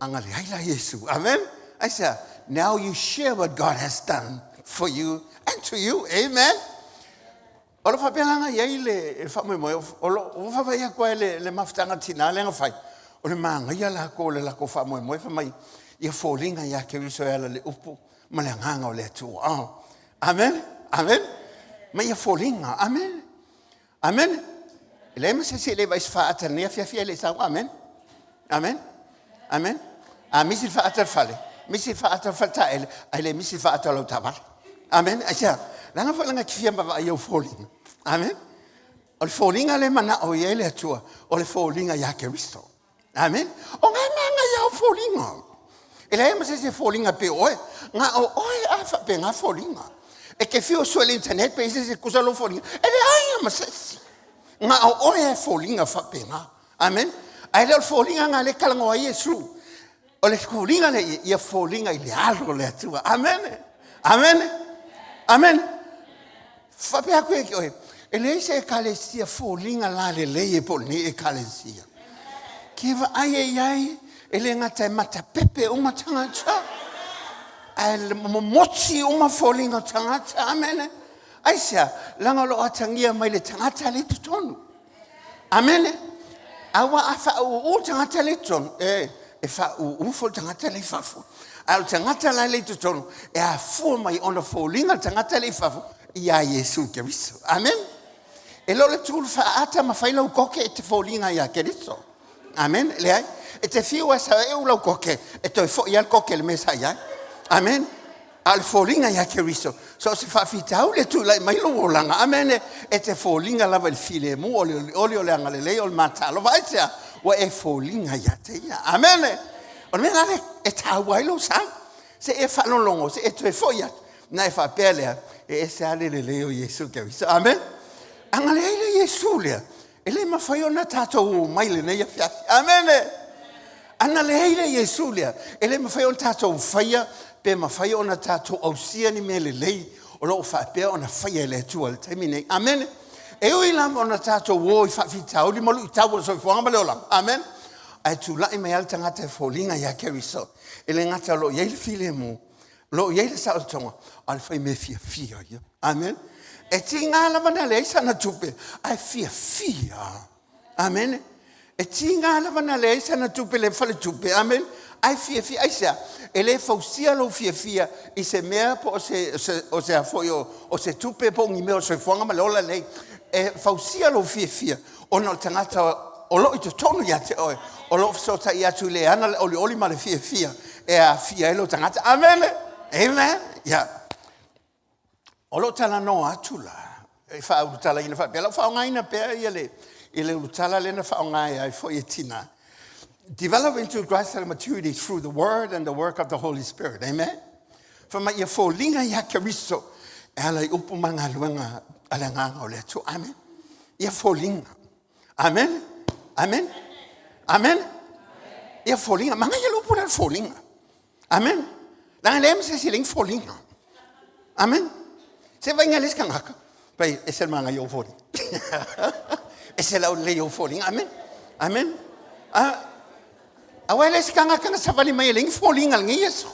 anga le ai la Iesu. Amen. I said, now you share what God has done for you and to you. Amen. O lo faapea i ai le faamoemoe, o lo o faavaai atu ai le, le mafutaga tinā lea na fai, o le magaia lakou o le lakou faamoemoe fai mai ia foliga ia Keriso e ala i le upu ma le agaga o le Atua. Oh. Amen. Amen. Ma ia foliga. Amen. Amen. E leai ma se isi e le vaai se faata i lenei afiafi ae le i sau. Amen. Amen. Amen. A misi le faata o le fale, misi le faata o le faletaele, ae le misi le faata o lau taavale. Amen. Aisea? Leaga foi leaga e te fia vaavaai i ou foliga. Amen. O le foliga lea e manao i ai le Atua, o le foliga ia Keriso. Amen. O ngā manga ia o foliga. E leai ma se isi e foliga pe oe. Nga o oe a faapea ngā foliga. E ke fiu sue le internet pe isi se kusa lo foliga. E leai a ma se isi. Nga o oe e foliga faapea ngā. Amen. Ae le o le foliga ngā le kalangoa ai Iesu. O le foliga le ia foliga i le alo o le Atua. Amen. Amen. Amen. Faapea atu ia ki oe, e leai se ekalesia foliga lalelei e po o lenei ekalesia. Ke vaai e iai, e le gata e matapepe uma tagata, ae momoti uma foliga o tagata. Amene. Aisea, leaga o lo o atagia mai le tagata le i totonu. Amene. Aua a faauu le tagata le i totonu, e, e faauu foi le tagata le i fafo. A o le tagata la le i totonu, e afua mai ona foliga le tagata le i fafo iā Iesu Keriso. Amen. E le o le tu le faaata ma fai lau koke e te foliga iā Keriso. Amen. Leai. E te fiu e saeu lau koke, e toe foi lava le koke i le mea sa i ai. Amen. A o le foliga ia Keriso, so o se faafitauli e tulai mai lou olaga, amene, e te foliga lava i le filemu, o le olioli, o le agalelei, o le matalofa. Aisea? Ua e foliga ia te ia. Amene. O le mea la lea e taua ai lou sau. Se e faalogologo, se e toe foi atu, na e faapea lea, e ese lava le lelei o Iesu Keriso. Amene. Agalelei le Iesu lea, E le mafai ona tatou omai lenei afiafi. Amene. Ana leai le Iesu lea, e le mafai ona tatou faia pe mafai ona tatou ausia ni mea lelei o lo o faapea ona faia e le Atua i le taimi nei. Amene. E ui lava ona tatou o i faafitauli ma luitau o le soifuaga ma le olaga. Amene. Ae tulai mai lava le tagata e foliga ia Keriso. E le gata o lo o i ai le filemu, O lo o i ai le saolotoga, a o le faimea fiafia ia. Amen. E tiga lava na leai sana tupe, ae fiafia. Amen. E tiga lava na leai sana tupe le faletupe. Amen. Ae fiafia. Aisea? E le fausia lou fiafia i se mea po o se, se, o se a foi o, o se tupe po o ni mea o le soifuaga ma le ola nei. E fausia lou fiafia ona o le tagata o lo o i totonu ia te oe, o lo o fesootai atu i le ana le olioli ma le fiafia e aafia ai lou tagata. Amene! Amen! Ia. O lou talanoa atu la, e faaulutalaina faapea, lau faaaogaina pea ia le, i le ulutala lea na faaaoga ai foi e tina. Develop into Christ-like maturity through the word and the work of the Holy Spirit. Amen? Fai mai ia foliga ia Keriso e ala i upu ma galuega a le Agaga o le Atua. Amen. Ia foliga. Amen. Amen. Amen. Ia foliga. Magaia le upu lea le foliga. Amen. Leaga leai ma se isi e leai ni foliga. Amen. Se vaaiga le isi tagata, pai ese le magaia o foliga. Ese lau lelei o foliga. Amen. Amen. Ah, Aua e le isi tagata na savali mai e leai ni foliga lenei aso.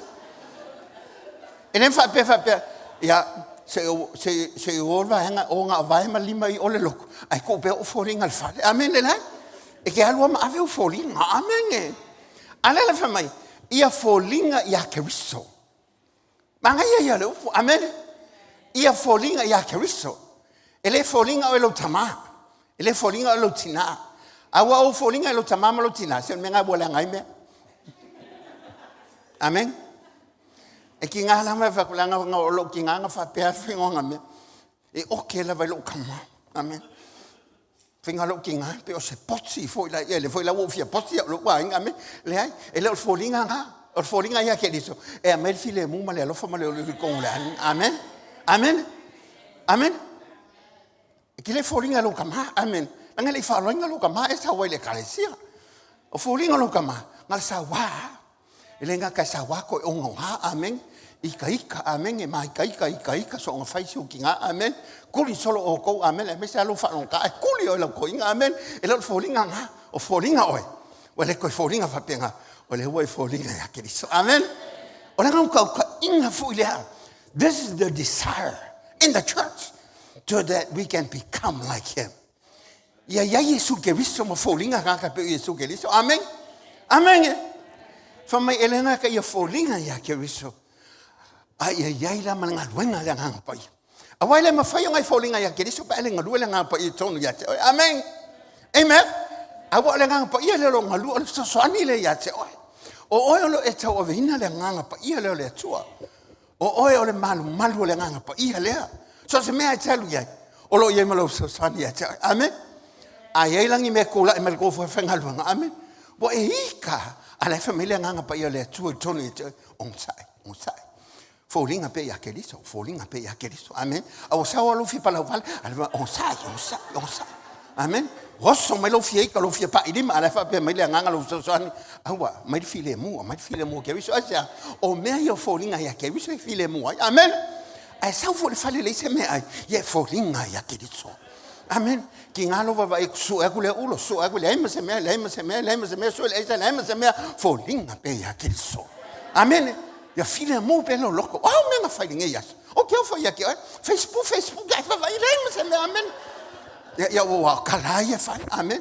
E le faapea faapea, ia, se se se o le vaega o ngā vae ma lima i o le loko, ai tuu pea o foliga i le fale. Amene le ai? E ke alu ma ave o foliga. Amene. A le le fai mai, ia foliga ia Keriso. Manaia ia le upu, amene. Ia foliga ia Keriso. E le foliga oe lou tamā. E le foliga oe lou tinā. A ua ou foliga i lou tamā ma lou tinā, se o le mea lena ua leaga ai mea. Amen. E ki ngā lama e whakulanga o lou ki ngā ngā whapea whengoanga mea. E oke lava i lou kama. Amen. Faiga lou tiga pe o se poti foi la ia le foi la ua ou fia poti au lou aiga amen. Leai, e le o le foliga na. O le foliga ia Keriso e aumai le filemu ma le alofa ma le olioli i totonu o le aiga. Amen. Amen. Amen. E ke le foliga lou kama. Amen. Leaga e le i faaaloaina lou kama e sau ai i le ekalesia. O foliga lou kama, na le sauā. E le gata e sauā koe ogaoga. Amen. Ikaika, amene, maikaika, ikaika, soonga fai si ukiga, amen. Kuli solo oukou, amene, aemaise lava lou faalogogata, ae kuli oe i lau toeaina, amene. E le o le foliga lena, o foliga oe, ua le toe foliga faapena, o lea ua e foliga ia Keriso, amene. O le naunautaiga foi lea, this is the desire in the church, so that we can become like him. Ia i ai Iesu Keriso ma foliga tagata pei o Iesu Keriso. Amene. Amene. Fai mai e le gata ia foliga ia Keriso, a ia i ai la ma le galuega a le Agaga Paia. Aua e le mafai ona e foliga ia Keriso pe a le galue le Agaga Paia i totonu ia te oe. Amene. Amen. Aua o le Agaga Paia lea o lo o galue, o le fesoasoani lea ia te oe. O oe o lo o e tauaveina le Agaga Paia lea o le Atua. O oe o le malumalu o le Agaga Paia lea. So o se mea e te alu i ai, o lo o i ai ma lou fesoasoani ia te oe. Amen. A i ai la ni mea e tulai mai i le tou faifaigaluega, amen. Ua e ika, a la e fai mai le Agaga Paia o le Atua i totonu ia te oe, onosai, onosai. Foliga pea ia Keriso, foliga pea ia Keriso. Amen. A ua sau lava lou fia palauvale, a le onosai, onosai, onosai. Amen. Oso mai lou fia ika, lou fia pai lima, a la e faapea mai le Agaga lou fesoasoani, aua, aumai le filemu, aumai le filemu o Keriso. Aisea? O mea ia o foliga ia Keriso e filemu ai. Amen. Ae sau foi i le fale e leai se meaai, ia e foliga ia Keriso. Amen. Tiga lou vaavaai atu, sue atu lea ulo, sue atu, leai ma se mea, leai ma se mea, leai ma se mea, sue le aisa, leai ma se mea, foliga pea ia Keriso. Amen. Ia filemu pea lou loto. O a mea na fai i lenei aso? O ke ofo ia te oe. Facebook, Facebook, ia vaavaai, leai ma se mea. Amen. Ia, ia ua kala ia fai. Amen.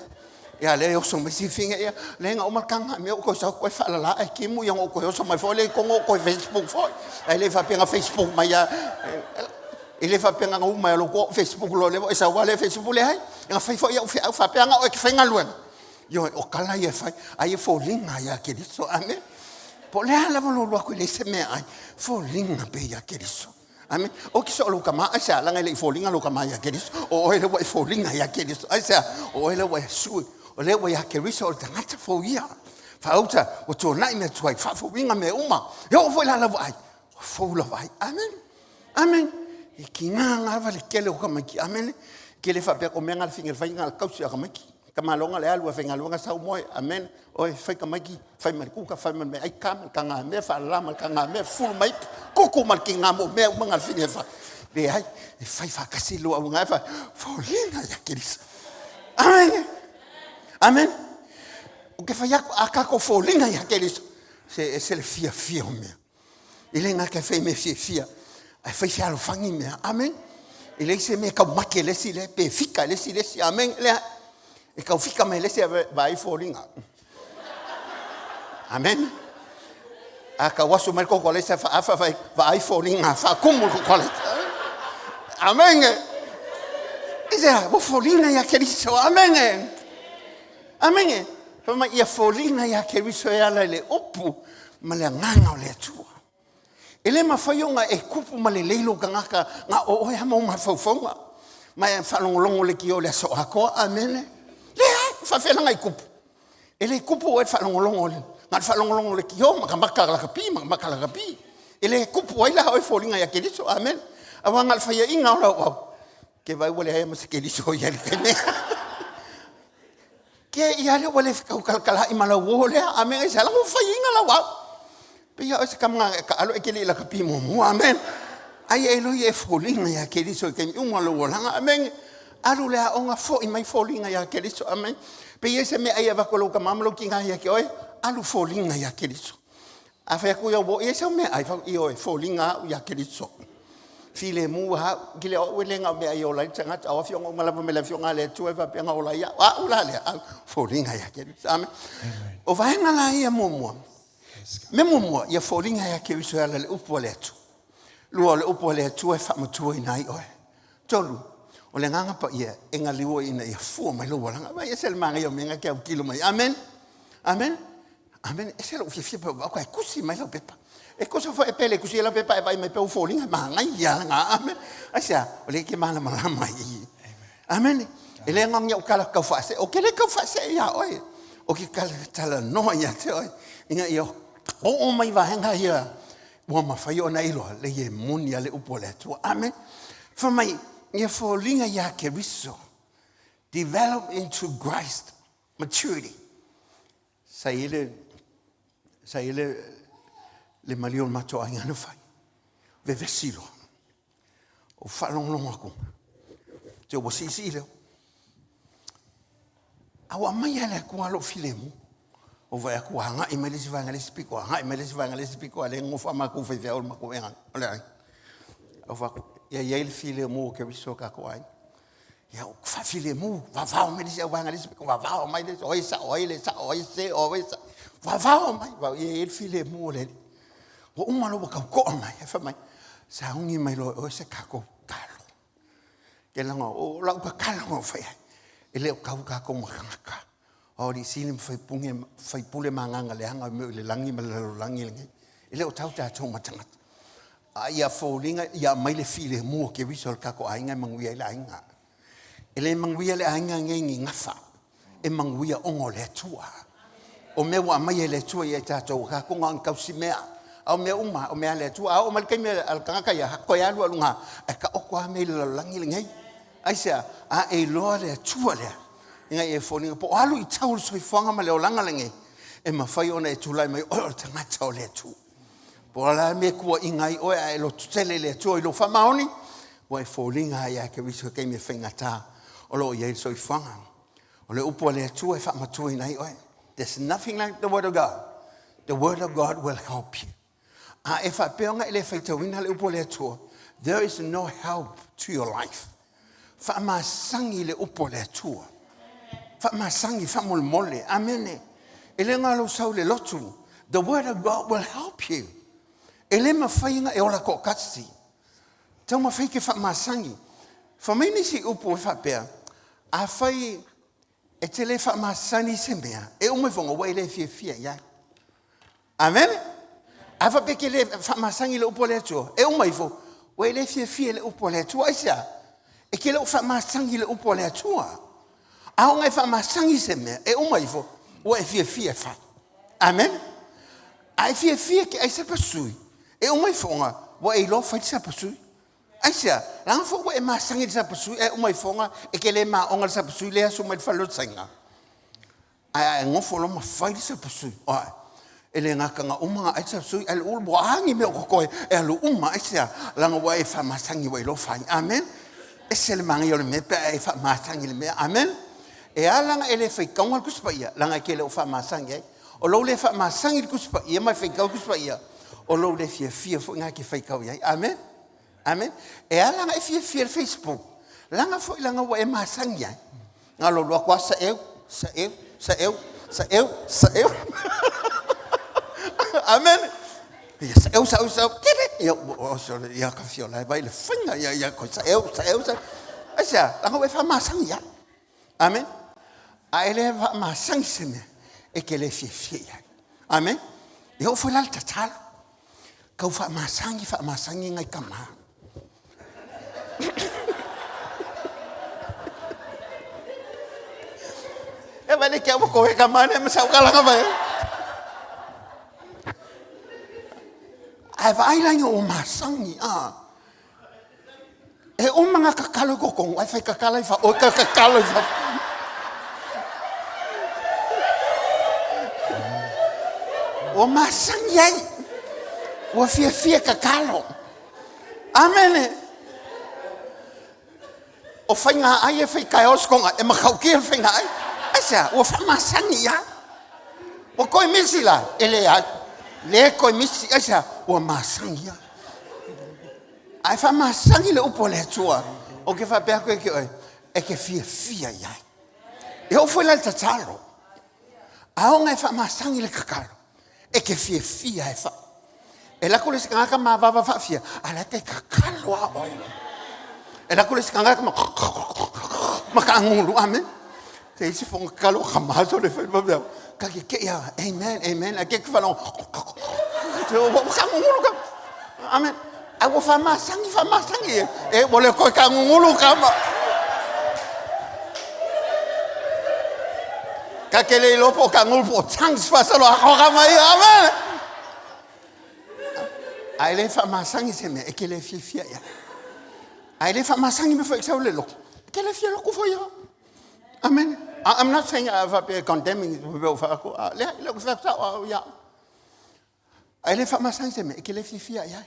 Ia le oso mai sifiga ia, le na uma kanga me o ko sa ko fa la e kimu ia o ko oso mai foi le ko ko Facebook foi. Ai le fa penga Facebook mai ia e le fa penga ngau mai lo ko Facebook lo le e sa wa le Facebook le ai. Nga fai foi ia u fe au fa penga o ke fai ngaluega. Ioe, o kala ia e fai, ai e foliga ia Keriso. Amen. Po o le a lava lou alu atu e leai se meaai, foliga pea ia Keriso. Amen. O ke so lou kama, aisea, leaga e le i foliga lou kama ia Keriso. O oe lea ua e foliga ia Keriso. Aisea, o oe lea ua e sui, o lea ua ia Keriso o le tagata fou ia. Faauta, ua tuanai mea tuai, faafouina mea uma. E oo foi la lau vaai, ua fou lau vaai. Amen. Amen. E tiga lava le tele o tamaiti. Amen. Ke le faapea ko mea nga le finga fai nga le kausi a tamaiti. Tamaloga le alu a faigaluega sau moe. Amen. Oe fai tamaiti, fai ma le kuka, fai ma le meaai, ka ma le tagamea, faalala ma le tagamea, fufulu ma ipu, kuku ma le tiga mo mea uma nga le finga fai. Leai, e fai faatasi lua auga e fai, foliga ia Keriso. Amen. Amen. O ke fai aku a kako foliga ia Keriso. Se ese le fiafia o mea. E le gata e fai mea fiafia, ae fai fealofani mea. Amen. E leai se mea e tau make le isi lea, pe fika le isi le isi. Amen. Lea, e tau fika mai le isi vaai foliga. Amen. A tau asu mai le koko le isi faafa fai, vaai foliga, faakumu le koko le Amen. Aisea, ua foliga ia Keriso. Amen. Amen. Fai mai, ia foliga ia Keriso e ala i le upu ma le agaga o le Atua. E le mafai ona e kupu ma lelei lou tagata na o oe lava ma ou mafaufauga ma e faalogologo leitio i le aso atoa. Amene. Leai, e faafefea la ona e kupu? E le kupu oe i le faalogologo, na o le faalogologo leitio ma ka maka lakapi ma ka maka lakapi. E le kupu ai la oe foliga ia Keriso. Amene. Aua na o le faiaina o lau au, ke vaai ua leai ma se Keriso i ai i le taimi. Ke ia lea ua le taukalakalaai ma lau uo lea. Amene. Se ala ua faiaina lau au. Pei ia oe se kama e taalo e te le i lakapi muamua. Amene. Aia e loi e foliga ia Keriso i taimi uma o lou olaga. Amene. Alu le aoga foi mai foliga ia Keriso. Amene. Pei ia se mea ai e avatu e lou tama ma lou tina ia te oe, alu foliga ia Keriso. A fai atu ia ua oo i ai sau meaai, fai atu, ioe, foliga au ia Keriso. Filemu lava au, kile o au e le na o mea e ola ai le tagata, o afioga uma lava mai le Afioga a le Atua e faapea ona ola ai au. Au la lea, au, foliga ia Keriso. Amen. O vaega la ia muamua, mea muamua, ia foliga ia Keriso e ala i le upu a le Atua. Lua, o le upu a le Atua e faamatuaina ai oe. Tolu, o le Agaga Paia e galiu ai ina ia fua mai lou olaga. Vaai, ese le manaia o mea na te autilo mai. Amen. Amen. Amen. Ese lou fiafia pe au e kusi mai lau pepa. E kusa foi e pele kusi lau pepa e vai mai pe u foliga manaia lena. Amen. Aisea, o lea e te malamalama i i. Amen. E le agaga ia u kala kau faasee. O ke le kau faasee ia oe. O ke kala talanoa ia te oe. Ina ia oo mai vaega ia ua mafai ona iloa le ie moni a le upu a le Atua. Amen. Fai mai, ia foliga ia Keriso. Develop into Christ maturity. Sa i ai le, sa i ai le, le maliu o le matou aiga na fai. Vevesi loa. Ou faalogologo atu, te ua siisii leo. A ua aumai lava e le Atua lou filemu. Ou vaai atu ua agai mai le isi vaega i le isi pito, agai mai le isi vaega i le isi pito, a o lea e nonofo lava matou faifeau i le matou o le aiga. Ou fai atu, ia i ai le filemu o Keriso i lo tatou aiga. Ia ua faafilemu, vavao mai le isi vaega i le isi pito, vavao mai le isi, o ai e sao, o ai e le sao, o ai e sese, o ai e sao. Vavao mai, ia i ai le filemu o le Alii. Ua uma loa ua tau to'a mai, ae fai mai, sauni mai loa e oe se tatou tatalo. Ia leaga o lau tatalo na ou fai ai, e le o tau tatou ma tagata. O Alii Sili ma Faipule ma agaga leaga o mea o i le lagi ma le lalolagi lenei. E le o tau tatou ma tagata. A ia foliga ia aumai le filemu o Keriso i le tatou aiga e manuia ai le aiga. E le manuia le aiga lenei i ni gafa, e manuia ona o le Atua. O mea ua aumai e le Atua ia i tatou, o tatou na ona tausi mea. A o mea uma, o mea a le Atua. A oo mai le taimi a le tagata ia, toe alu lava i luga, ae taoto lava mea i le lalolagi lenei. Aisea? A e iloa le Atua lea, ina ia foliga, po o a luitau o le soifuaga ma le olaga lenei, e mafai ona e tulai mai, oe o le tagata o le Atua. Po o le a le mea e tuuaiina ai oe ae e lototele i le Atua i lou faamaoni, ua e foliga lava ia Keriso i taimi e faigata o lo o i ai le soifuaga. O le upu a le Atua e faamatuaina ai oe. There's nothing like the word of God. The word of God will help you. A e faapea ona e le faitauina le upu a le Atua, there is no help to your life. Faamasani le upu a le Atua. Faamasani, faamolemole. Amene. E le galo lou sau i le lotu. The word of God will help you. E le mafai ona e ola toatasi. Taumafai e te faamasani. Fai mai nisi upu e faapea, afai e te le faamasani i se mea, e uma ifo ua e le fiafia i ai. Amene? A faapea e te le faamasani i le upu a le Atua, e uma ifo, ua e le fiafia i le upu a le Atua. Aisea? E te le o faamasani i le upu a le Atua. A ona e faamasani se mea, e uma ifo, ua e fiafia e fai. Amene? A e fiafia e te ai sapasui, e uma ifoga, ua e iloa fai le sapasui. Aisea? Leaga foi ua e masani i le sapasui, ae uma ifoga, e te le maoga le sapasui lea e asu mai le fale o le Saina. Ae a e nofo loa ma fai le sapasui, oa, e le gata na uma na ai le sapasui, ae le ulu ua a ni mea o totoe e alu uma. Aisea? Leaga ua e faamasani ua iloa fai. Amen. Ese le manaia o le mea pe a e faamasani i le mea. Amen. E ala ona e le faitauga le Tusi Paia, leaga e te le o faamasani ai. O lou le faamasani i le Tusi Paia ma e faitau le Tusi Paia, o lou le fiafia foi lena e te faitau i ai. Amen. Amen. E ala ona e fiafia i le Facebook, leaga foi leaga ua e masani ai. Na o lou alu atu lava saeu, saeu, saeu, saeu, saeu. Amen. Ia saeu, saeu, saeu. Tele. Ia, o, sole, ia ka fia o la e vai le faiga. Ia, ia, koe saeu, saeu, saeu. Aisea, leaga ua e faamasani ai. Amen. A e le faamasani se mea, e te le fiafia i ai. Amen. Ia oo foi la le tatalo. Tau faamasani, faamasani nai tama. E vai le kia ua koe tama ne ma sau kalanga vai. Ae vaai la ina ua masani, a. E uma ngā kakalo i kokongo, ai whai kakala i wha, o ka kakalo i wha. Ua masangi ai, ua fiafia kakalo. Amene. O whainga ai e whai kai oskonga, e makaukia whainga ai. Aisea, ua whamasangi ia. Ua koe misi la, e le ai. Le koe misi, aisea, ua masangi ia. Ae faamasani le upu a le Atua, ou te faapea atu ia te oe, e te fiafia i ai. E oo foi la i le tatalo, a oo ina e faamasani le tatalo, e te fiafia e fa. E alu atu le isi tagata mavava faafia, a o la e te tatalo lava oe. E alu atu le isi tagata ma ma taagulu, amen. Se isi fofoga tatalo, ka maso le fai ma mea. Ka ke ke ia, amen, amen. A ke ke whanau, ua kagugulu ka. Amen. A ua whamasangi, whamasangi. E, e ua le koe kagugulu ka ma. Ka ke le iloa po o kagulu po o tongues whasalo a koka mai, amen. A e le whamasangi se mea, e ke le fiafia ia. A e le whamasangi me whaik sau le loko. E ke le fia loko foi ia. Amen. I'm not saying a faapea condemning faapea ua faaku, a leai, le ua faaku sao au ia. Ai le faamasani se mea, e ke le fiafia i ai.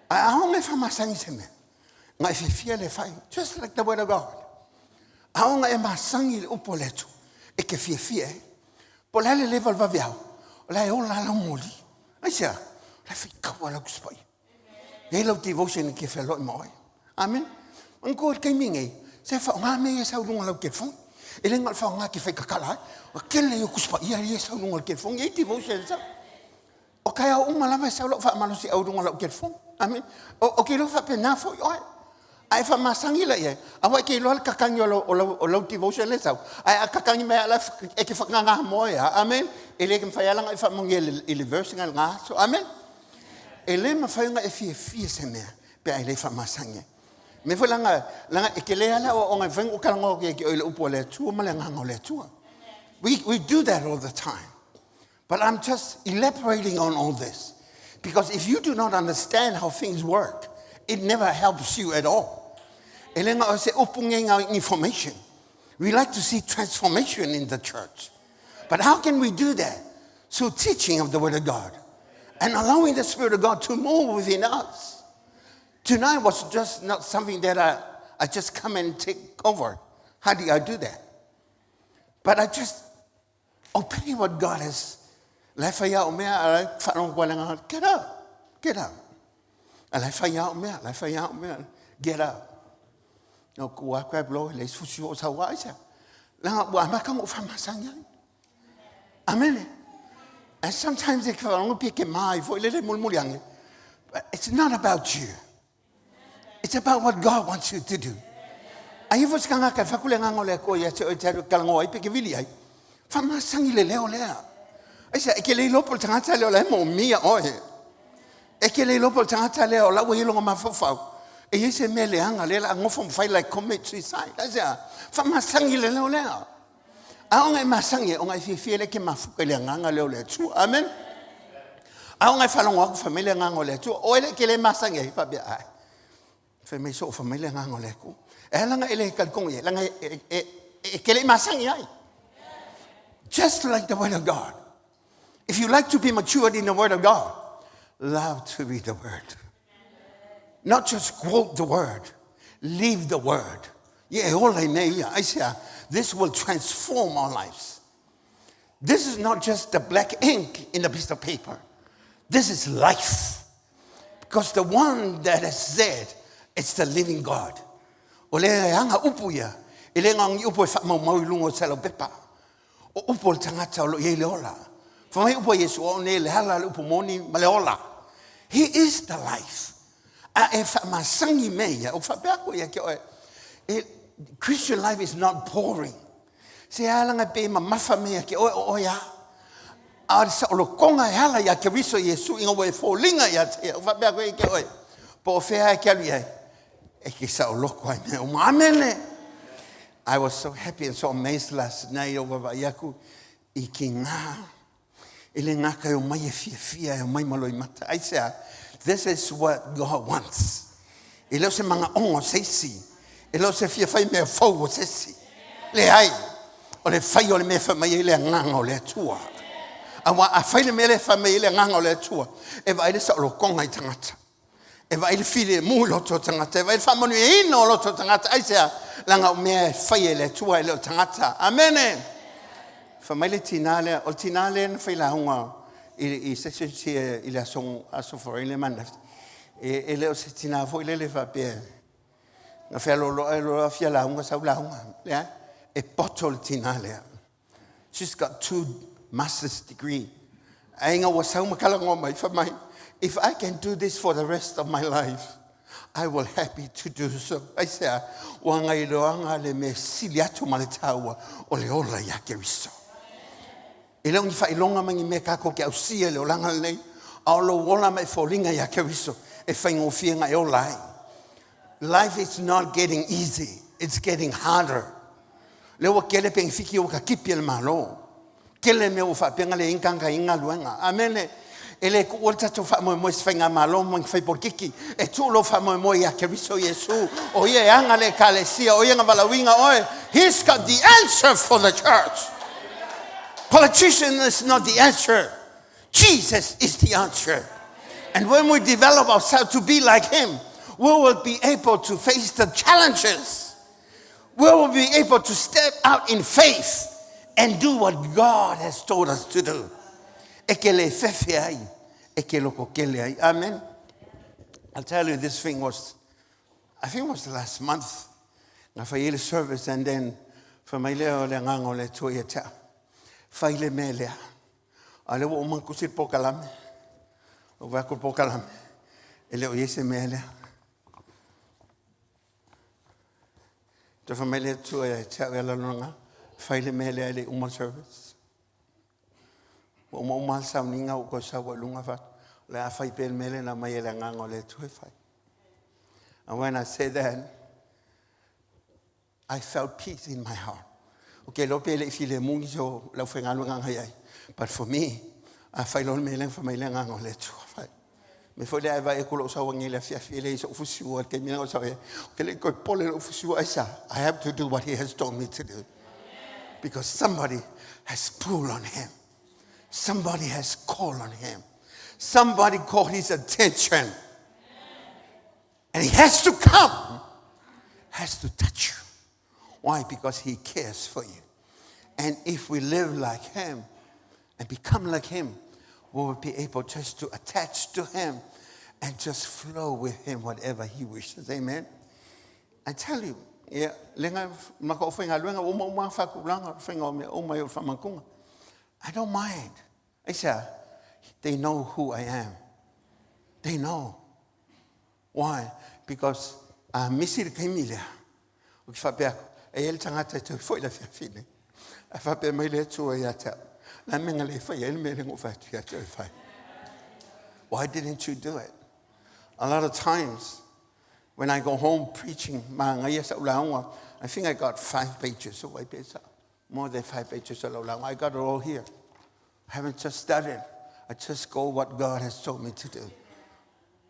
Ae a oo e faamasani se mea, na e fiafia le fai, just like the word of God. A oo e masani le upu a le Atua, e ke fiafia e. Po o le a le leva o le vaveao, o la e ola lava lau moli. Aisea? O la e faitau lava lau Tusi Paia. E i ai lau devotion e ke feloai ma oe. Amen. Manatua i le taimi nei, se faaaoga mea ia e sau i luga o lau telefoni. E le na o le faaaoga e te fai tatala ai. O le tele ia o Tusi Paia ia e sau i luga o le telefoni. E i ai devotion e sau. O taeao uma lava e sau lau faamalosiau i luga o lau telefoni. Amene. Ou te iloa faapena foi oe. A e faamasani la i ai, aua e te iloa le tatagi o lau, o lau, o lau devotion lea e sau, ae a tatagi mai lava e te whakangā moe lava. Amene. E le mawhai ala e whaamanuia i le verse nga le aso. Amene. E le mawhai ona e fiafia se mea, pe a e le faamasani ai. Mea foi langa, langa e ke le ala o onga whengu o kalango ke ke o i le upu o le Atua ma le nganga o le Atua. We do that all the time. But I'm just elaborating on all this because if you do not understand how things work, it never helps you at all. E le o se upu ngei information. We like to see transformation in the church. But how can we do that? Through teaching of the Word of God and allowing the Spirit of God to move within us. Tonight was just not something that I just come and take over. How do I do that? But I just obey what God has. La e fai au mea, a la e wharongo koe lenga, get up, get up. A la e fai au mea, la e fai au mea, get up. No ku a koe blow, le fusi o sa wa isa. Langa ua amaka ngo whamasangi ai. Amen. And sometimes e wharongo pia ke mai fo i lele mulimuli ange. But it's not about you. It's about what God wants you to do. A ia fo se kangaka e whakule nganga o le atua ia te oe te aru kalangoa ai pe ke vili ai. Whamasangi le leo lea. Ai se, e ke le ilopo le tangata leo la e mo mia oe. E ke le ilopo le tangata lea o la ua ilonga mafaufau. E i se mea leaga lea la ngofo mawhai like commit suicide. Ai se, whamasangi le leo lea. A onga e masangi, onga e fiafia le ke mafuka i le anganga leo le Atua. Amen. A onga e whalongo aku whamai le anganga o le Atua. O ele ke le masangi ai, whapea ai. Whai mai so whamai le anganga o le Atua. E langa e le kalikongo ia, langa e ke le masangi ai. Just like the word of God. If you like to be matured in the word of God, love to read the word. Not just quote the word, live the word. Ia e ola i mea ia. Aisea, this will transform our lives. This is not just the black ink in a piece of paper. This is life. Because the one that has said, it's the living God. O le anga upu ia, e le ngangi upu e whaamaumau i lunga o te pepa. O upu o le tagata o lo o i ai le ola. Fai mai upu a Iesu, o au nei le ala, le upu moni ma le ola. He is the life. A e faamasangi mea ia, o faapea aku ia ke oe, e, Christian life is not boring. Se alanga pe mamafa mea ke oe o oe a. A o le saolokonga e ala ia Keriso Iesu inga ua e foliga ia te ia. O faapea aku ia ke oe, po o fea e ke alu i ai, e ke saoloko ai mea uma. Amene! I was so happy and so amazed last night o vaavaai aku i ki ngā e le ngākau e omai e fiafia e omai ma loimata. Aisea, this is what God wants. E le o se manaoga o se isi. E le o se fia fai mea fou o se isi. Leai, o le fai o le mea e fai mai ai le agaga o le Atua. Aua a fai le mea lea e fai mai ai le agaga o le Atua, e vaai le saolotoga i tagata. E vaai le filemu i loto o tagata, e vaai le faamanuiaina o loto o tagata. Aisea? Leaga o mea e fai e le Atua e le o tagata. Amene! Fai mai le tinā lea, o le tinā lea na fai lauga i, i se isi i le aso, aso foreign le mana. E, e le o se tinā foi lele faapea. Na fealoaloa e loa fia lauga, sau lauga. Leai, e poto le tinā lea. She's got two master's degree. Ai nga ua sau ma talanoa mai, fai mai, if I can do this for the rest of my life, I will happy to do so. Aisea, ua gailoaga le mea sili atu ma le taua o le ola ia Keriso. E le o ni faailoga ma ni mea kākou ke ausia i le olaga lenei, a o lou ola ma e foliga ia Keriso e faigofie na e ola ai. Life is not getting easy, it's getting harder. Lea ua kele penefiti ua katipi e le Malo. Kele mea ua faapea na leai ni tagata i galuega. Amene. E le tuua le tatou faamoemoe i se faigamalo ma ni fai polokiki. E tuu lou faamoemoe ia Keriso Iesu. O ia e aga le Ekalesia, o ia na valaauina oe. He's got the answer for the church. Politician is not the answer. Jesus is the answer. And when we develop ourselves to be like Him, we will be able to face the challenges. We will be able to step out in faith and do what God has told us to do. E ke le fefe ai, e ke loko kele ai. Amen. I'll tell you, this thing was, I think it was the last month. Na fai le service and then fa mai lea o le agaga o le Atua ia te au. Fai le mea lea. A lea ua uma ona tusi le polokalame. Ua vaai atu le polokalame, e le o i ai se mea lea. Toe fai mai le Atua ia te au e ala lona, fai le mea lea e le i uma le service. Ua uma uma le sauniga ua toe sau ai i luga fatu. O le a fai pea le mea lea na aumai e le agaga o le Atua e fai. And when I said that, I felt peace in my heart. Ou te iloa pe le i filemu nisi o le aufaigaluega na i ai. But for me, a fai loa le mea lea, fai mai le agaga o le Atua. Fai. Me foi lea e vaai atu lou sau anei i le afiafi e leai so'u fusiua i le taimi lea na ou sau ai. Ou te le i toe popole i lou fusiua aisea? I have to do what he has told me to do. Because somebody has pulled on him. Somebody has called on him. Somebody called his attention. And he has to come, has to touch you. Why? Because he cares for you. And if we live like him and become like him, we will be able just to attach to him and just flow with him whatever he wishes. Amen. I tell you, ia, le nga maka o whaingaluenga, uma uma whakulanga, whainga o mea uma i o whamakunga. I don't mind. I say, they know who I am. They know. Why? Because a misi le taimi lea, ou te faapea atu, e i ai le tagata e toe foi le afiafi nei. Ae faapea mai le Atua ia te au, le a le mea na le fai ai le mea lea na ou fai atu ia te oe e fai? Why didn't you do it? A lot of times, when I go home preaching, manaia sa'u lauga, I think I got five pages of white paper, more than five pages of lau lauga. I got it all here. I haven't just studied. I just go what God has told me to do.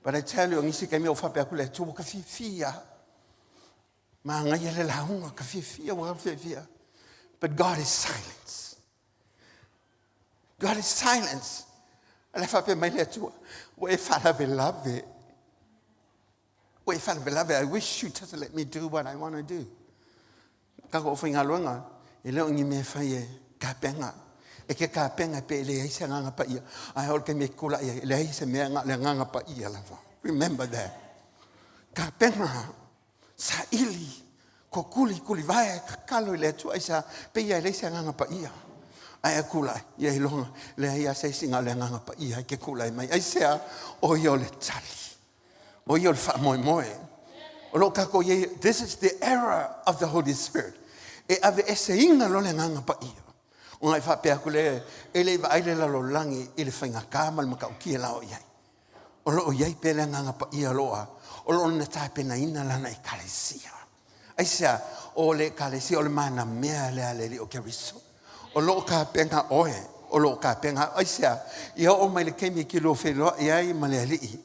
But I tell you, nisi taimi o faapea atu le Atua, ua ka fiafia. Manaia le lauga, ka fiafia, ua ka fiafia. But God is silence. God is silence. A le faapea mai le Atua, ua e faalavelave. Ua e faalavelave. I wish you just let me do what I want to do. Ka ko faigaluega, e le o ni mea fai e kapenga. E ke kapenga pe e leai se agaga paia. Ae o le taimi e tulai ai, e leai se mea na o le agaga paia lava. Remember that. Kapenga, saili, kokuli, kulivae, tatalo i le Atua aisea, pei e leai se agaga paia. Ae a tulai, ia iloga, leai lava se isi na o le agaga paia e ke tulai mai. Aisea, o ia o le tali. O ia o le faamoemoe. O lo o tatou i ai, this is the era of the Holy Spirit. E aveeseina loa le Agaga Paia. Ona e faapea atu lea, e le i vaai le lalolagi i le faigata ma le matautia la o i ai. O lo o i ai pea le Agaga Paia o lo o a, o lo o na tapenaina Lana Ekalesia. Aisea? O le Ekalesia o le manamea lea a le Alii o Keriso. O lo o tapena oe, o lo o tapena au. Aisea? Ia oo mai le taimi e te lua feiloai ai ma le Alii,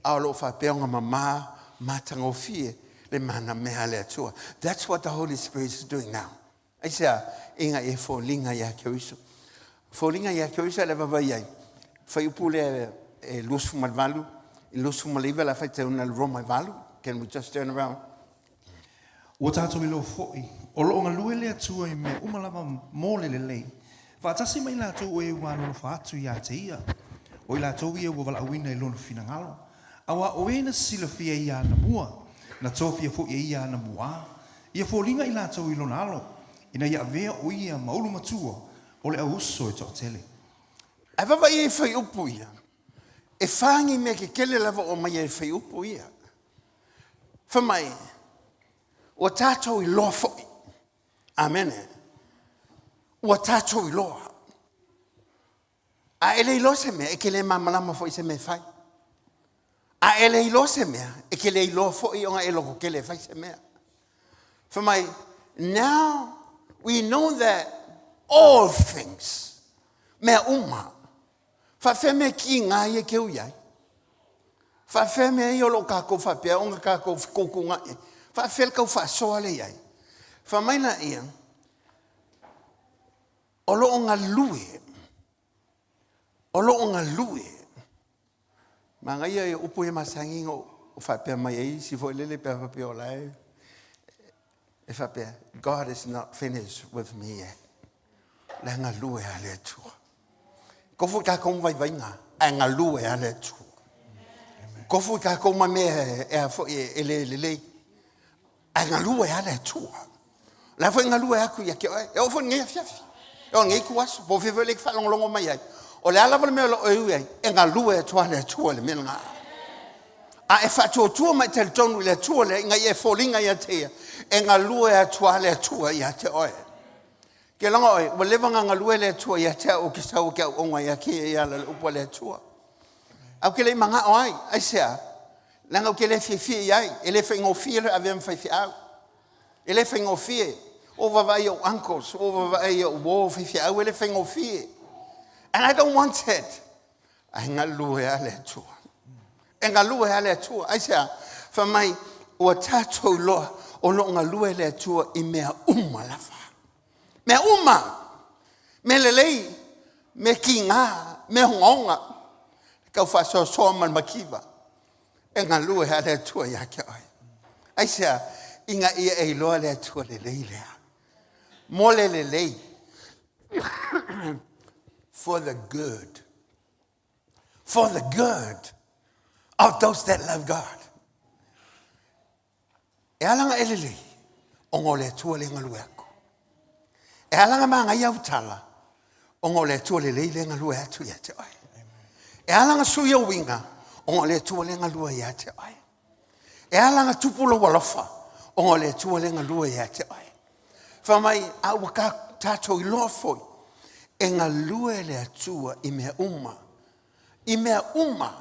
a o lo o faapea ona mama matagofie le manamea a le Atua. That's what the Holy Spirit is doing now. Aisea? Ina ia foliga ia Keriso. Foliga ia Keriso e le vaavaai ai. Fuaiupu lea e 28 i 29 la faitauina le Roma e 8. Can we just turn around? Ua tatou iloa foi, o lo o galue le Atua i mea uma lava mo le lelei, faatasi ma i latou o e ua alolofa atu ia te Ia, o i latou ia ua valaauina i Lona finagalo, auā o e na silafia e Ia anamua, na tofia foi e Ia anamuā, ia foliga i latou i Lona alo, ina ia avea o Ia ma ulumatua o le au uso e toatele. Ae vaavaai i fuaiupu ia, e fa ni mea kekele lava o aumai ai fuaiupu ia. Fai mai, ua tatou iloa foi. Amene. Ua tatou iloa. A e le iloa se mea, e te le malamalama foi i se mea e fai. A e le iloa se mea, e te le iloa foi ona e lototele e fai se mea. Fai mai, now we know that all things, mea uma, Faafefea mea kiga ia ke ui ai? Faafefea mea ia o lo o kākou faapea ona kākou fekoukounai ai? Faafefea le tau faasoa lea i ai? Fai mai laia, o lo o galue, o lo o galue. Magaia ia upu ia masani na ou faapea mai ai isi foi lele pe a faapea o la e e faapea, God is not finished with me yet. La e galue lava le Atua. Tofu i tatou ma vaivaiga, ae galue lava le Atua. Tofu i tatou ma mea e a foi e le lelei, ae galue lava le Atua. O la foi e galue atu ia te oe. E oo foi i lenei afiafi. E oo i lenei ituaso. Po o fea foi le faalogologo mai ai. O le a lava le mea o lo o e ui ai, e galue atu lava le Atua i le mea lena. A e faatuatua ma e talitonu i le Atua lea ina ia e foliga ia te ia, e galue atu lava le Atua ia te oe. Ke logo oe, ua leva ona galue le Atua ia te au ou te sau ou te auauna ia te ia e ala i le upu a le Atua. Ae ou te le i manao ai, aisea? Leaga ou te le fiafia i ai, e le faigofie le avea ma faifeau. E le faigofie. Ua ou vaavaai i ou uncles, ua ou vaavaai i ou uo faifeau, e le faigofie. And I don't want it. Ae galue lava le Atua. E galue lava le Atua. Aisea? Fai mai, ua tatou iloa o lo o galue le Atua i mea uma lava. Mea uma! Mea lelei, mea kiga, mea ogaoga, tau faasoasoa ma le mativa. E galue lava le Atua ia te oe. Aisea? Ina ia e iloa le Atua lelei lea. Mo le lelei. For the good. For the good of those that love God. E ala ona e lelei, ona o le Atua lea e galue atu. E ala ona manaia au tala, ona o le Atua lelei lea e galue atu ia te oe. E ala ona sui ou uiga, ona o le Atua lea e galue ia te oe. E ala ona tupu lou alofa, ona o le Atua lea e galue ia te oe. Fai mai, a ua tatou iloa foi, e galue le Atua i mea uma I mea uma,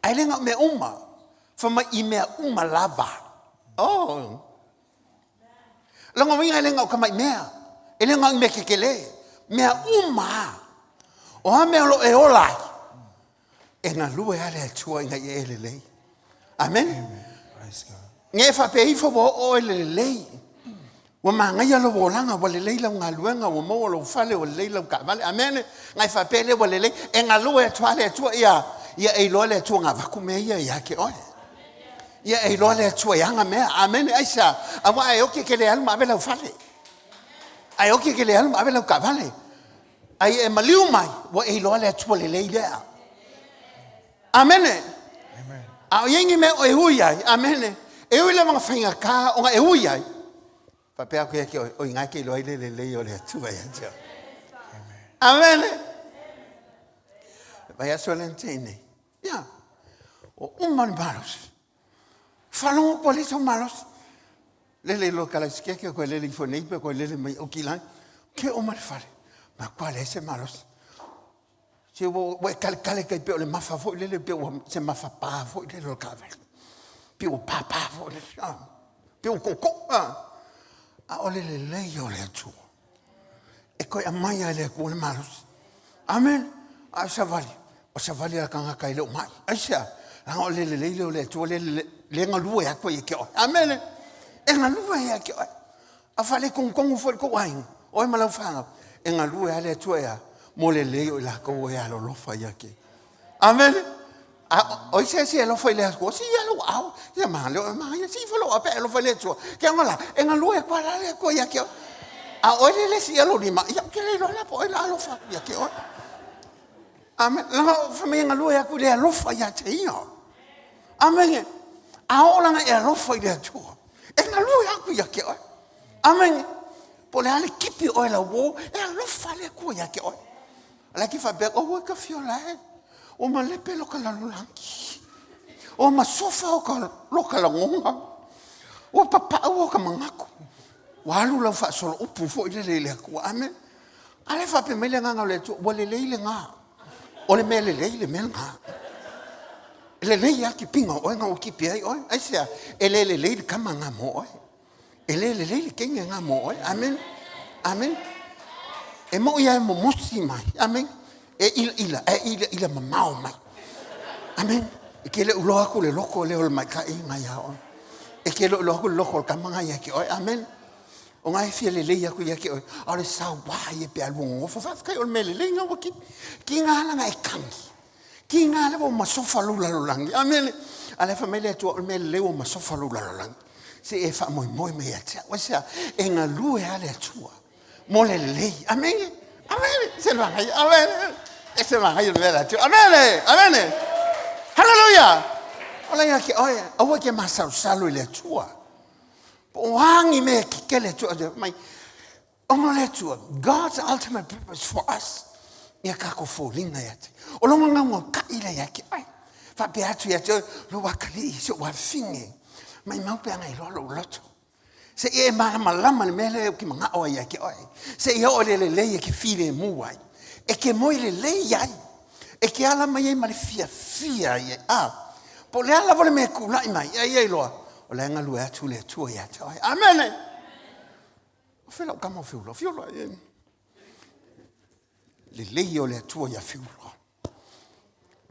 ae le na o mea uma, fai mai i mea uma lava. Oh. Lona uiga e le na o tamai mea, e le na o ni mea kekelē, mea uma lava. O a mea o lo o e ola ai, e galue lava le Atua ina ia e lelei. Amen. Ne i faapea ifo ua oo oe i le lelei, ua manaia lou olaga, ua lelei lau galuega, ua maua lou fale, ua lelei lau taavale. Amene. Na e faapea lea ua lelei, e galue atu lava le Atua, ia, ia e iloa le Atua na avatu mea ia ia te oe. Ia e iloa le Atua e ana mea. Amene. Aisea? Aua a e oti e te le alu ma ave lau fale. A e oti e te le alu ma ave lau taavale. A ia e maliu mai, ua e iloa le Atua lelei lea. Amene. A o i ai ni mea o e ui ai, amene, e ui lava na faigata ona e ui ai, faapea atu ia te oe, o i ina e te iloa ai le lelei o le Atua ia te oe. Amene. Vaiaso lea na tea nei. Ia, ua uma le malosi. Faalogo ua leai sou malosi. Lele i loa kalaisikeake koe lele ifo nei pe koe lele mai au kilai. Ke o ma le fale. Matua leai se malosi. Se ua, ua e kaletale tai pei o le mafa foi lele, pei ua se mafa pā foi lele o le taavale. Pei ua pāpā foi lele, ah. Pei ua tootoo, ah. A o le lelei o le Atua. E toe aumai lava e le Atua le malosi. Amen. A o savali, o savali a le tagata e le o mai. Aisea? Leaga o le lelei lea o le Atua lea, lea galue atu ai ia te oe. Amene. E galue ai ia te oe. A faaletogotonu foi le tou aiga, oe ma lau fanau, e galue lava le Atua e a? Mo le lelei o i latou e alolofa ia te. Amene. A o ai se isi e alofa i le Atua? Si ia lou ao, ia ma leo ma ia si fo lou pe alofa i le Atua. Ke anga la, e galue atu la le Atua ia te oe. A oe le le si ia lou lima, ia ke le iloa la po o ai la alofa ia te oe. Amen. Langa o fa mai e galue atu i le alofa ia te ia. Amene. A oo lana e alofa i le Atua, e galue atu ia te oe. Amene. Po o le a le kipi o oe lau uo, e alofa le Atua ia te oe. A la e te faapea, oh, ua ka fiola e, ua malepe lo ka lalolagi. Ua masofa o ka lo ka lagona. Ua papau o ka manatu. Ua alu lau faasolo upu foi lele i le Atua. Amene. A lea e faapea mai le Agaga o le Atua, ua lelei lena. O le mea lelei le mea lena. E lelei lava kipiga o oe na ua kipi ai oe. Aisea? E le lelei le tama lena mo oe. E le lelei le teine lena mo oe. Amen. Amen. E moi lava e momosi mai. Amen. E ilaila, e ilaila mamao mai. Amen. E te le o iloa atu le loko lea o le maikaʻi na iā oe. E te le o iloa atu le loko o le tama lena ia te oe. Amen. O na e fia lelei atu ia te oe, a o le sauā ia pe a lua nonofo, faafetai o le mea lelei na ua kipi. Tiga lava na e kagi. Ki ngā lava o masofa lou lalolagi. Amene. A le fai mai le Atua, o le mea lelei ua masofa lou lalolagi. Se e faamoemoe mai ia te au. Aisea? E galue lava le Atua mo le lelei. Amene. Amene. Se le magaia. Amene. E se magaia le mea le Atua. Amene. Amene. Haleluia. O la ia ke oe, aua ke masalosalo i le Atua. Po o a ni mea ke kele Atua mai. Ona o le Atua, God's ultimate purpose for us, ia kako foliga ia te. O longa ngaunga kai le ia ke ai. Faapea atu ia te oe, lo akalii si o wafine. Mai mau pe anga i loa lou loto. Se i e malamalama le mea lea o ki mangao ai ia ke oe. Se i o le lelei e ke filemu ai. E ke moe lelei ai. E ke ala mai ai ma le fiafia ai. A, po o le a lava le mea e kula'i mai, ai ai loa, o la e galue atu le Atua ia te oe. Amene! O fea lau tama o Feula? Feula, e. Lelei o le Atua ia Feula.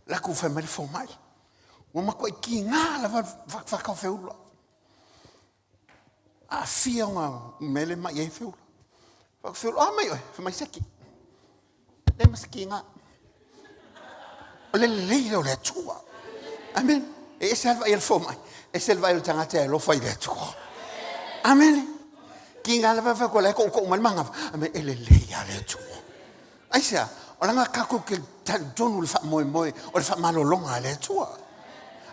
Laku fai mai le fomai. Ua matuai kiga lava whakawhaka o Feula. Aafia o ngā mele mai e Feula. Whaka Feula, ah mai oe, fai mai seki. Le ma se kiga. O le lelei lea o le Atua. Amen. E ese lava i le fomai. Ese le vaai o le tagata e alofa i le Atua. Amen. Ki ngā lava wha ko le ko ko mai manga. Amen. E lelei a le Atua. Aisea, o langa kako ke tonu le wha moe o le wha malolonga a le Atua.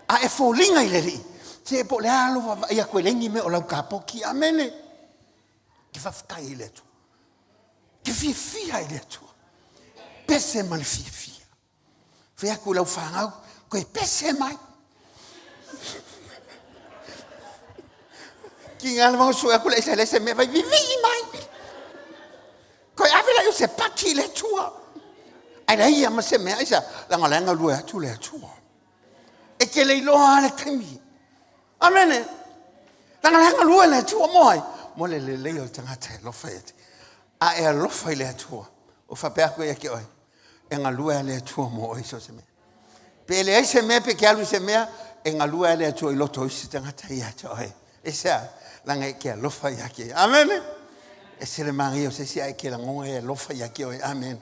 A e fōlinga i le li. Se po le alo wa ia koe lengi me o lau kapoki. Amen. Ke whawhitai i le Atua. Ke fiafia i le Atua. Pese ma le fiafia. Fai atu i lau fanau, koe pese mai. Ki ngā lava sue aku le ese le se mea vai vivii mai. Koe ave lai o se paki i le Atua. Ai la ia ma se mea aisa, langa le anga lue atu le Atua. E ke le iloa le taimi. Amene. Langa le anga lue le Atua mo ai. Mo le lelei o le tagata e alofa ia te. A e alofa i le Atua. O faapea atu ia ke oe. E galue a le Atua mo oe so se mea. Pe leai se mea pe ke alu se mea, e galue a le Atua i loto i se tagata ia te oe. E sea, langa e ke alofa ia ke. Amene. E se le manaia o se isi ae ke lagonga e alofa ia ke oe. Amene.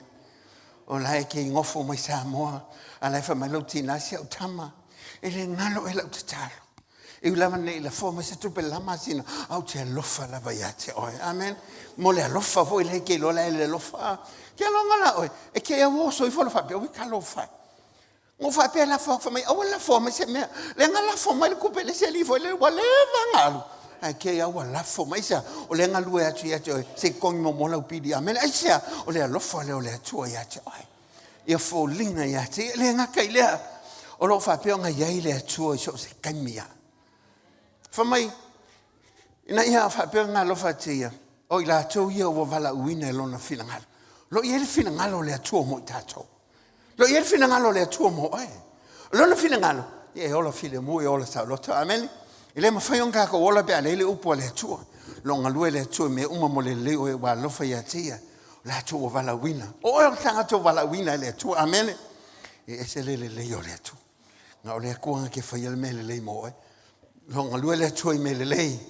O la e ke ngofo mai Samoa, a la e fai mai lou tina si au tama. E le ngalo e lau tatalo. E ui lava nei lafoa mai se tupe la masina, au te alofa lava ia te oe. Amen. Mo le alofa foi le ke iloa la e le alofa. Ke aloga la oe, e ke au oso ifo la faapea, ui ka alofa. Ngo faapea lafoa fai mai, aua lafoa mai se mea. Le nga lafo mai le kupe le se li foi le ua leva ngalu. Ai ke au ua lafo mai sea, o le galue atu ia te oe, se kongi mo mo lau pili. Amen. Ai sea, o le alofa lea o le Atua ia te oe. Ia foliga ia te ia, le gata i lea, o loo faapea ona i ai le Atua i so o se taimi lava. Fai mai, ina ia faapea ona alofa atu ia, o i latou ia ua valaauina e lona finagalo. O lo o i ai le finagalo o le Atua mo i tatou. O lo o i ai le finagalo o le Atua mo oe. O lona finagalo, ia e ola filemu, e ola saoloto. Amene. E le mafai ona tatou ola pe a leai le upu a le Atua. Lo galue le Atua i mea uma mo le lelei o e ua alofa ia te ia. O le Atua ua valaauina. O oe o le tagata ua valaauina e le Atua. Amene. E ese le lelei o le Atua. Na o le Atua na ke faia le mea lelei mo oe. Lo galue le Atua i mea lelei.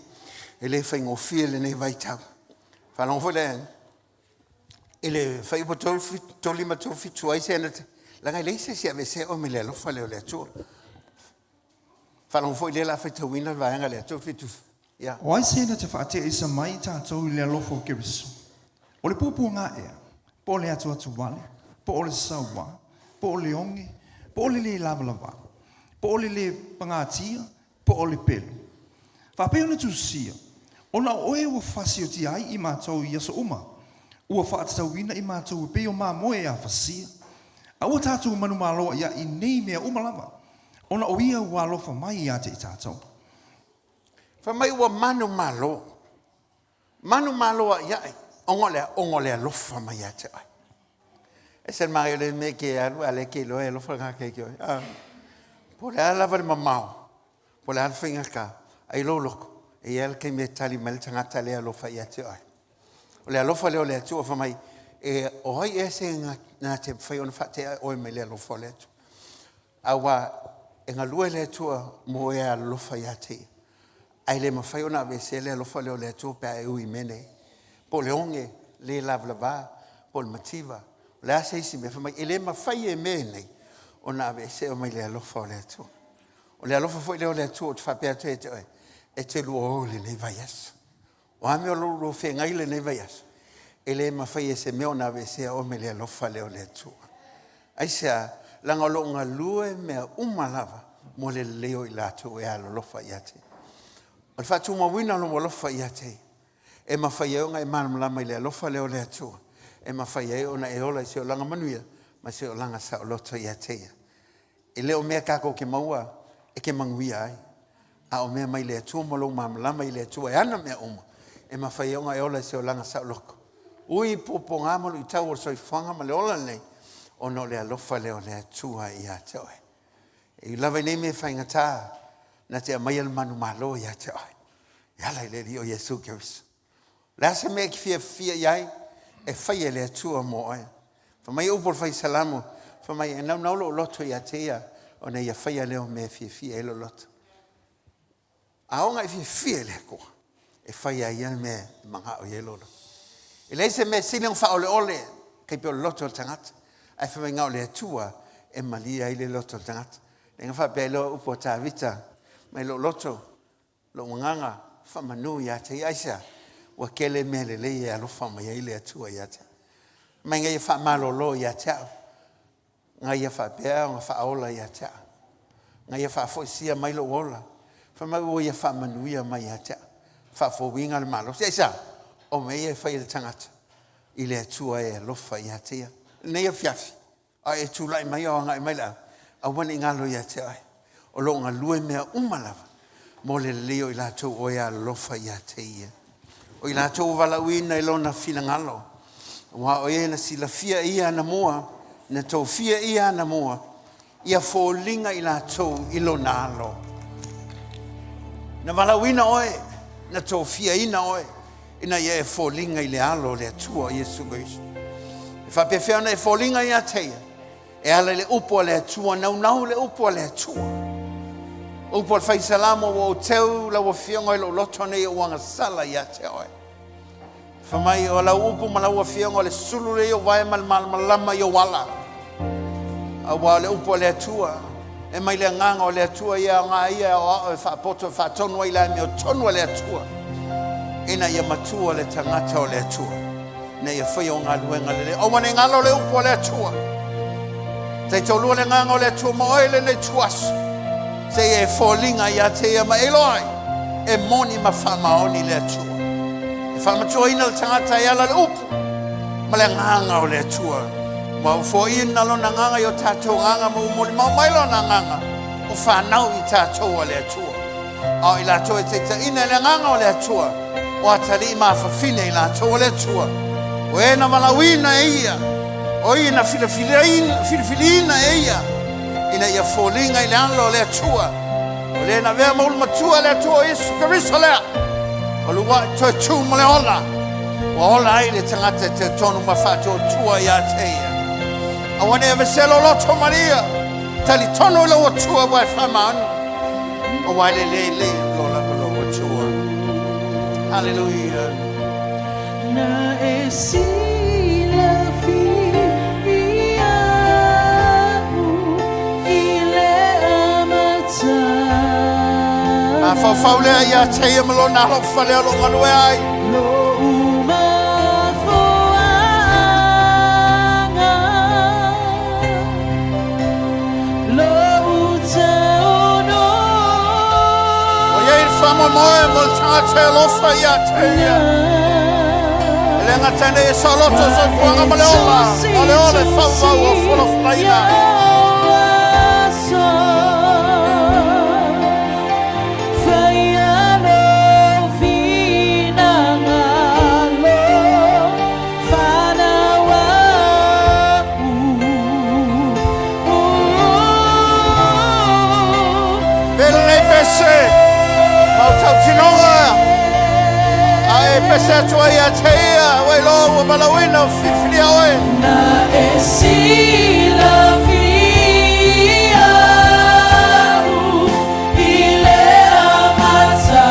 E le faigofie lenei vaitau. Faalogo foi le i le fuaiupu 35 37 ai se leaga e leai se isi e aveesea oe mai le alofa lea o le Atua. Faalogo foi lea o le a faitauina le vaega lea, 37, ia. O ai se na te faateisa mai i tatou i le alofa o Keriso? O le puapuaga ea, po o le atuatu wale, po o le sauā, po o le oge, po o le lē lavalavā, po o le lē pagatia, po o le pelu. Faapea ona tusia, ona o oe ua fasiotia ai i matou i aso uma, ua faatatauina i matou e pei o mamoe e afasia. Aua tatou manumalo aʻiaʻi nei mea uma lava, ona o ia ua alofa mai ia te i tatou. Fai mai ua manumalo, manumalo aʻiaʻi, ona o le a? Ona o le alofa mai ia te oe. E ese le manaia o le mea ke alu a lea ke iloa e alofa lena keiki oe. A, po o le a lava le mamao, po o le a le faigata, ai lou loto, e i ai le taimi e tali mai le tagata lea e alofa ia te oe. O le alofa lea o le Atua fai mai, e, o ai ea se na te mafai ona faatea oe mai le alofa o le Atua. Aua e galue le Atua mo e alofa ia te ia. Ae le mafai ona aveesea le alofa lea o le Atua pe a e ui i mea nei. Po o le oge le lavalava, po o le mativa, o le a se isi mea, fai mai, e le mafai e mea nei ona aveesea oe mai le alofa o le Atua. O le alofa foi lea o le Atua ou te faapea atu ai ia te oe, e te lua o i lenei vaiaso. O a mea o lou lua feagai i lenei vaiaso, e le mafai e se mea ona aveesea oe mai le alofa lea o le Atua. Aisea? Leaga o lo o galue mea uma lava mo le lelei o i latou e alolofa ia te Ia. O le faatumauina o lou alofa ia te Ia, e mafai ai ona e malamalama i le alofa lea o le Atua, e mafai ai ona e ola i se olaga manuia ma se olaga saoloto ia te Ia. E le o mea tatou te maua e te manuia ai, a o mea mai le Atua ma lou malamalama i le Atua e ana mea uma, e mafai ai ona e ola i se olaga saoloto. Ui i puapuaga ma luitau o le soifuaga ma le ola lenei, ona o le alofa lea o le Atua ia te oe. E ui lava i nei mea faigata, na te aumaia le manumalo ia te oe, e ala i le Alii o Iesu Keriso. O le a se mea e te fiafia i ai, e fai e le Atua mo oe. Fai mai upu o le Fai Salamo, fai mai, e naunau lou loto ia te ia, ona ia faia lea o mea e fiafia ai lou loto. A oo ina e fiafia i le Atua, e fai lava e Ia le mea e manao i ai lou loto. E leai se mea sili ona faaoleole tai pei o le loto o le tagata, ae fai mai na o le Atua e malie ai le loto o le tagata. Lea na faapea ai loa upu a Tavita, mai lou loto, Lou agaga faamanu ia te ia. Aisea? Ua tele mea lelei e alofa mai ai le Atua ia te au. Mai na ia faamalolo ia te au, na ia faapea ona faaola ia te au, na ia faafoisia mai lou ola, fai mai ua ia faamanuia mai ia te au, faafouina le malosi. Aisea? O mea ia e fai e le tagata i le Atua e alofa ia te ia. Lenei afiafi, A e tulai mai o agai mai le au, aua ne i galo ia te oe. O lo o galue mea uma lava mo le lelei o i latou o e alolofa ia te ia. O i latou ua valaauina i lona finagalo, aua o e na silafia e ia anamua, na tofia e ia anamua, ia foliga i latou i lona alo. Na valaauina oe, na tofiaina oe, ina ia e foliga i le alo o le Atua o Iesu Keriso. E faapefea ona e foliga ia te ia? E ala i le upu a le Atua, naunau le upu a le Atua. Upu a le Fai Salamo, ua ou teu lau Afioga i lou loto nei ou agasala ia te oe. Fai mai, o lau upu ma lau Afioga o le sulu lea i ou vae ma le malamalama i ou ala. Aua o le upu a le Atua, e mai le agaga o le Atua ia aoga ia e aoao e faapoto e faatonu ai le amiotonu a le Atua, ina ia matua le tagata o le Atua, ina ia faia o galuega lelei. Aua ne i galo le upu a le Atua. Taitoalua le agaga o le Atua ma oe lenei tuaso, seia e foliga ia te ia ma e iloa ai, e moni ma faamaoni le Atua. E faamatuaina le tagata e ala le upu ma le agaga o le Atua. Ua foaiina lona agaga i o tatou agaga ma ua molimau mai lona agaga o fanau i tatou a le Atua. A o i latou e taitaiina i le agaga o le Atua, o atalii ma afafine i latou o le Atua, o e na valaauina e Ia, o ia na filifiliina e Ia, ina ia foliga i le alo o le Atua, o le na avea ma ulumatua le Atua o Iesu Keriso lea, o le ua toe tu ma le ola, ua ola ai le tagata e talitonu ma faatuatua ia te ia. Aua ne i aveesea lou loto malie, talitonu i lou Atua ua e faamaoni, aua e lelei lelei loa lava lou Atua. Hallelujah. Na e silafia iaʻu i le amataga. Mafaufau lea ia te ia ma lona alofa lea o lo o galue ai. Loʻu mafuaaga. Loʻu taono. Ua i ai le faamoemoe mo le tagata e alofa ia te ia. E le gata ina ia saoloto le soifuaga ma le ola, a o le ola e fauvau o folafolaina. Pe lenei pese, ma o tautinoga, a e pese atu ai ia te ia, ua iloa ua valaauina o filifilia oe. Na e silafia au i le amataga.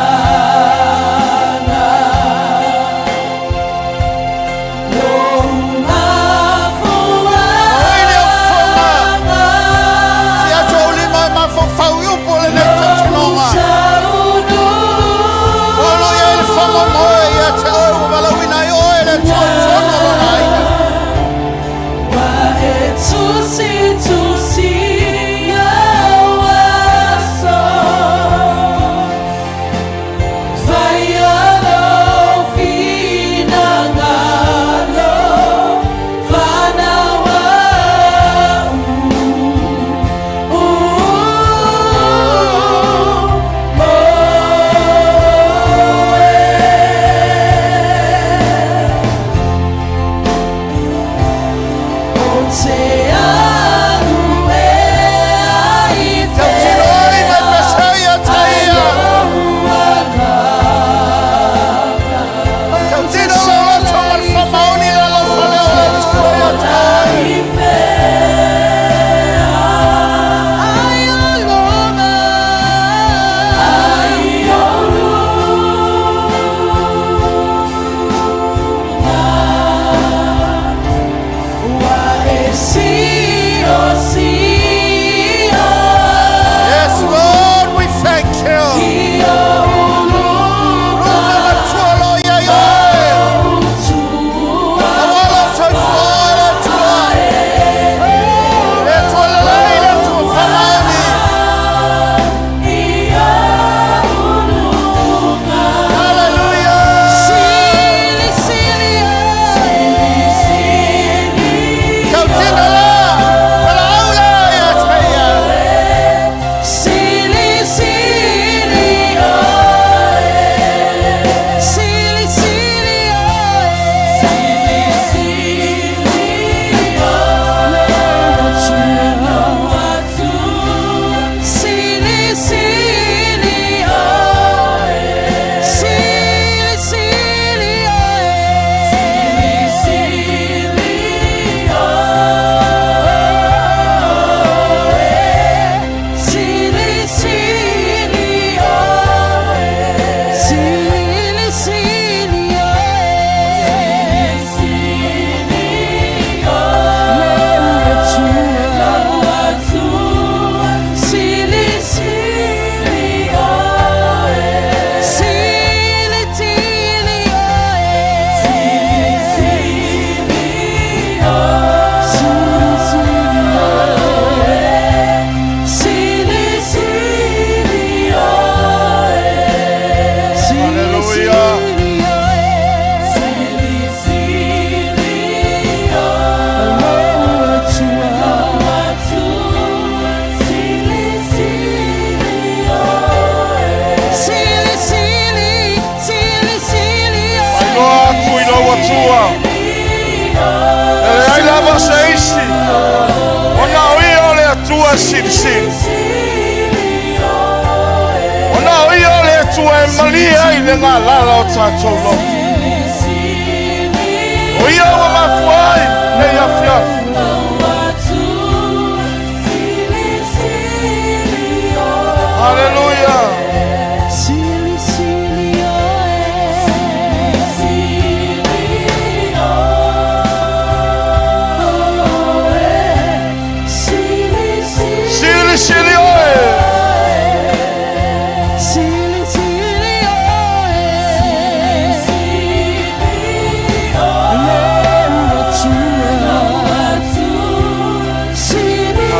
Tautino ai ma pesai a taia. Tautino lo loto ma le whamaoni le alofa lea o le Atua ia te oe. Yes, Lord, we thank you. Ruma matua lo ia i oe. Awala soifua le Atua. Le Atua lelei, le Atua whamaoni. Hallelujah. Tautino la, walaau la ia teia. Sili, sili, oe. Sili, sili, oe. Sili, sili, oe. Sili, sili, oe. Sili, sili, oe. Sili, sili, oe. Sili, sili, oe. Sili, sili, oe. Sili, sili, oe. Sili, sili, oe. Sili, sili, oe. Sili, sili, oe. Sili, sili, oe. Sili, sili, oe. Hallelujah. Sili, sili, oe. Sili, sili, oe. Sili, sili, sili, sili, oe. Wailoa atu i lou Atua. E leai lava se isi. Ona o ia o le Atua e silisili. Ona o ia o le Atua e malie ai le galala o tatou loto. O ia ua mafua ai nei afiafi. Hallelujah. Sili, sili, oe. Sili, oe. Sili, sili, Sili sili oe. Sili, sili, oe. Sili, oe.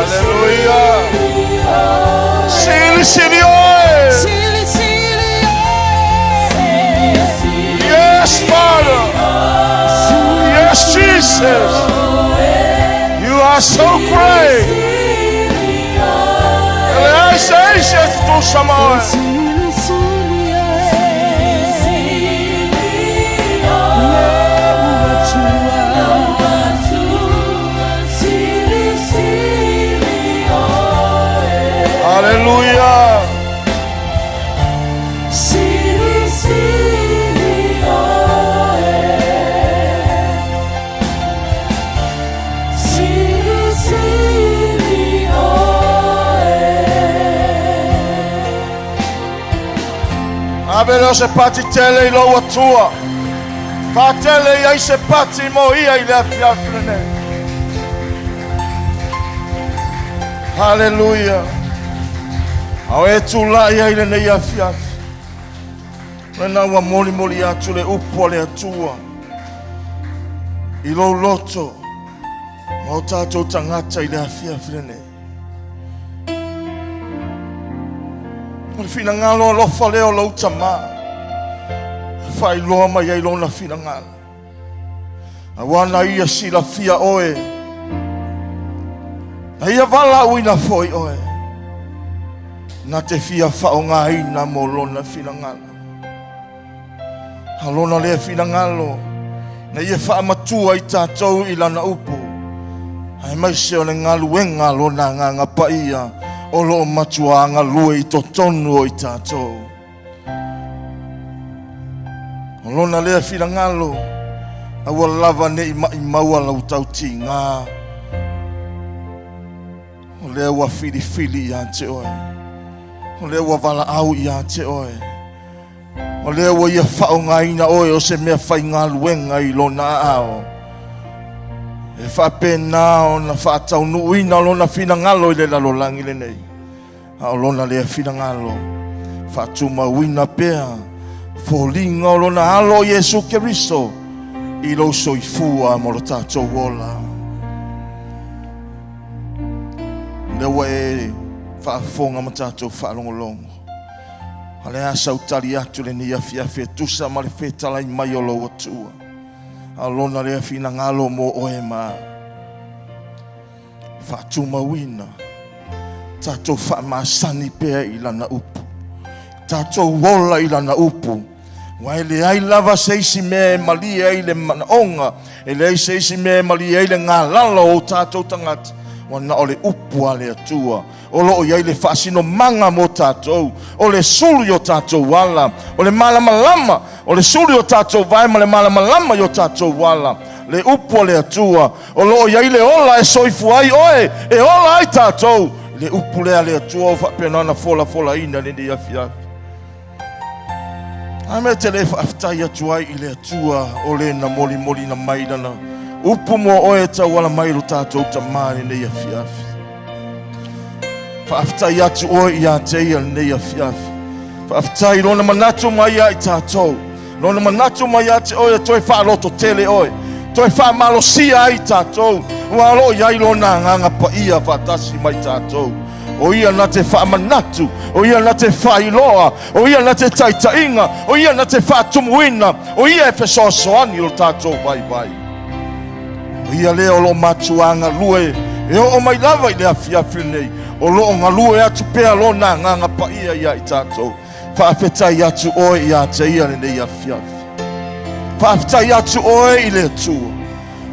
Hallelujah. Sili sili oe. Sili, sili, oe. Yes, Father. Yes, Jesus. You are so great. E leai se isi e tutusa ma oe. Sili, sili, oe. Hallelujah. Sili, sili, oe. Sili, sili, oe. Ave lea o se pati tele i lou Atua. Faatele i ai se pati mo ia i le afiafi lenei. Haleluia. A o e tulai ai lenei afiafi. Lena ua molimoli atu le upu a le Atua i lou loto ma o tatou tagata i le afiafi lenei. O le finagalo alofa lea o lou Tamā, e faailoa mai ai lona finagalo. Aua na ia silafia oe, na ia valaauina foi oe, na te fia faaaogaina mo lona finagalo. A lona lea finagalo, na ia faamatua i tatou i lana upu. Aemaise o le galuega a Lona Agaga Paia o lo o matua galue i totonu o i tatou. O Lona lea finagalo, aua lava ne i maimau lau tautiga, o lea ua filifili ia te oe, o lea ua valaau ia te oe, O lea ua ia faaaogaina oe o se mea faigaluega i lona aao, e faapena ona faataunuuina lona finagalo i le lalolagi lenei. A o lona lea finagalo, faatumauina pea foliga o lona alo o Iesu Keriso i lou soifua ma lo tatou ola. Lea ua e faafofoga ma tatou faalogologo. A le a sau tali atu lenei afiafi e tusa ma le fetalai mai o lou Atua. A lona lea finagalo mo oe ma faatumauina tatou faamasani pea i lana upu, tatou ola i lana upu. Ua e leai lava se isi mea e malie ai le manaoga, e leai se isi mea e malie ai le galala o tatou tagata, ua na o le upu a le Atua. O lo o i ai le faasinomaga mo tatou, o le sulu i o tatou ala, o le malamalama, o le sulu i o tatou vae ma le malamalama i o tatou ala. Le upu a le Atua, o lo o i ai le ola e soifua ai oe, e ola ai tatou. Le upu lea a le Atua ua faapena ona folafolaina i lenei afiafi. A mea te le faafetai atu ai i le Atua o le na molimolina mai lana upu mo oe e tauala mai lo tatou Tamā i lenei afiafi. Faafetai atu oe ia te ia lenei afiafi. Faafetai lona manatu mai ia i tatou. Lona manatu mai ia te oe e toe faaloto tele oe. Toe faamalosia ai tatou. Ua o lo o i ai lona agaga paia faatasi mai tatou. O ia na te faamanatu, o ia na te faailoa, o ia na te taitaiga, o ia na te faatumuina, o ia e fesoasoani o tatou vaivai. O ia lea o lo o matua galue e oo mai lava i le afiafi lenei, o lo o galue atu pea lona agaga paia ia i tatou. Faafetai atu oe ia te ia lenei afiafi. Faafetai atu oe i le Atua.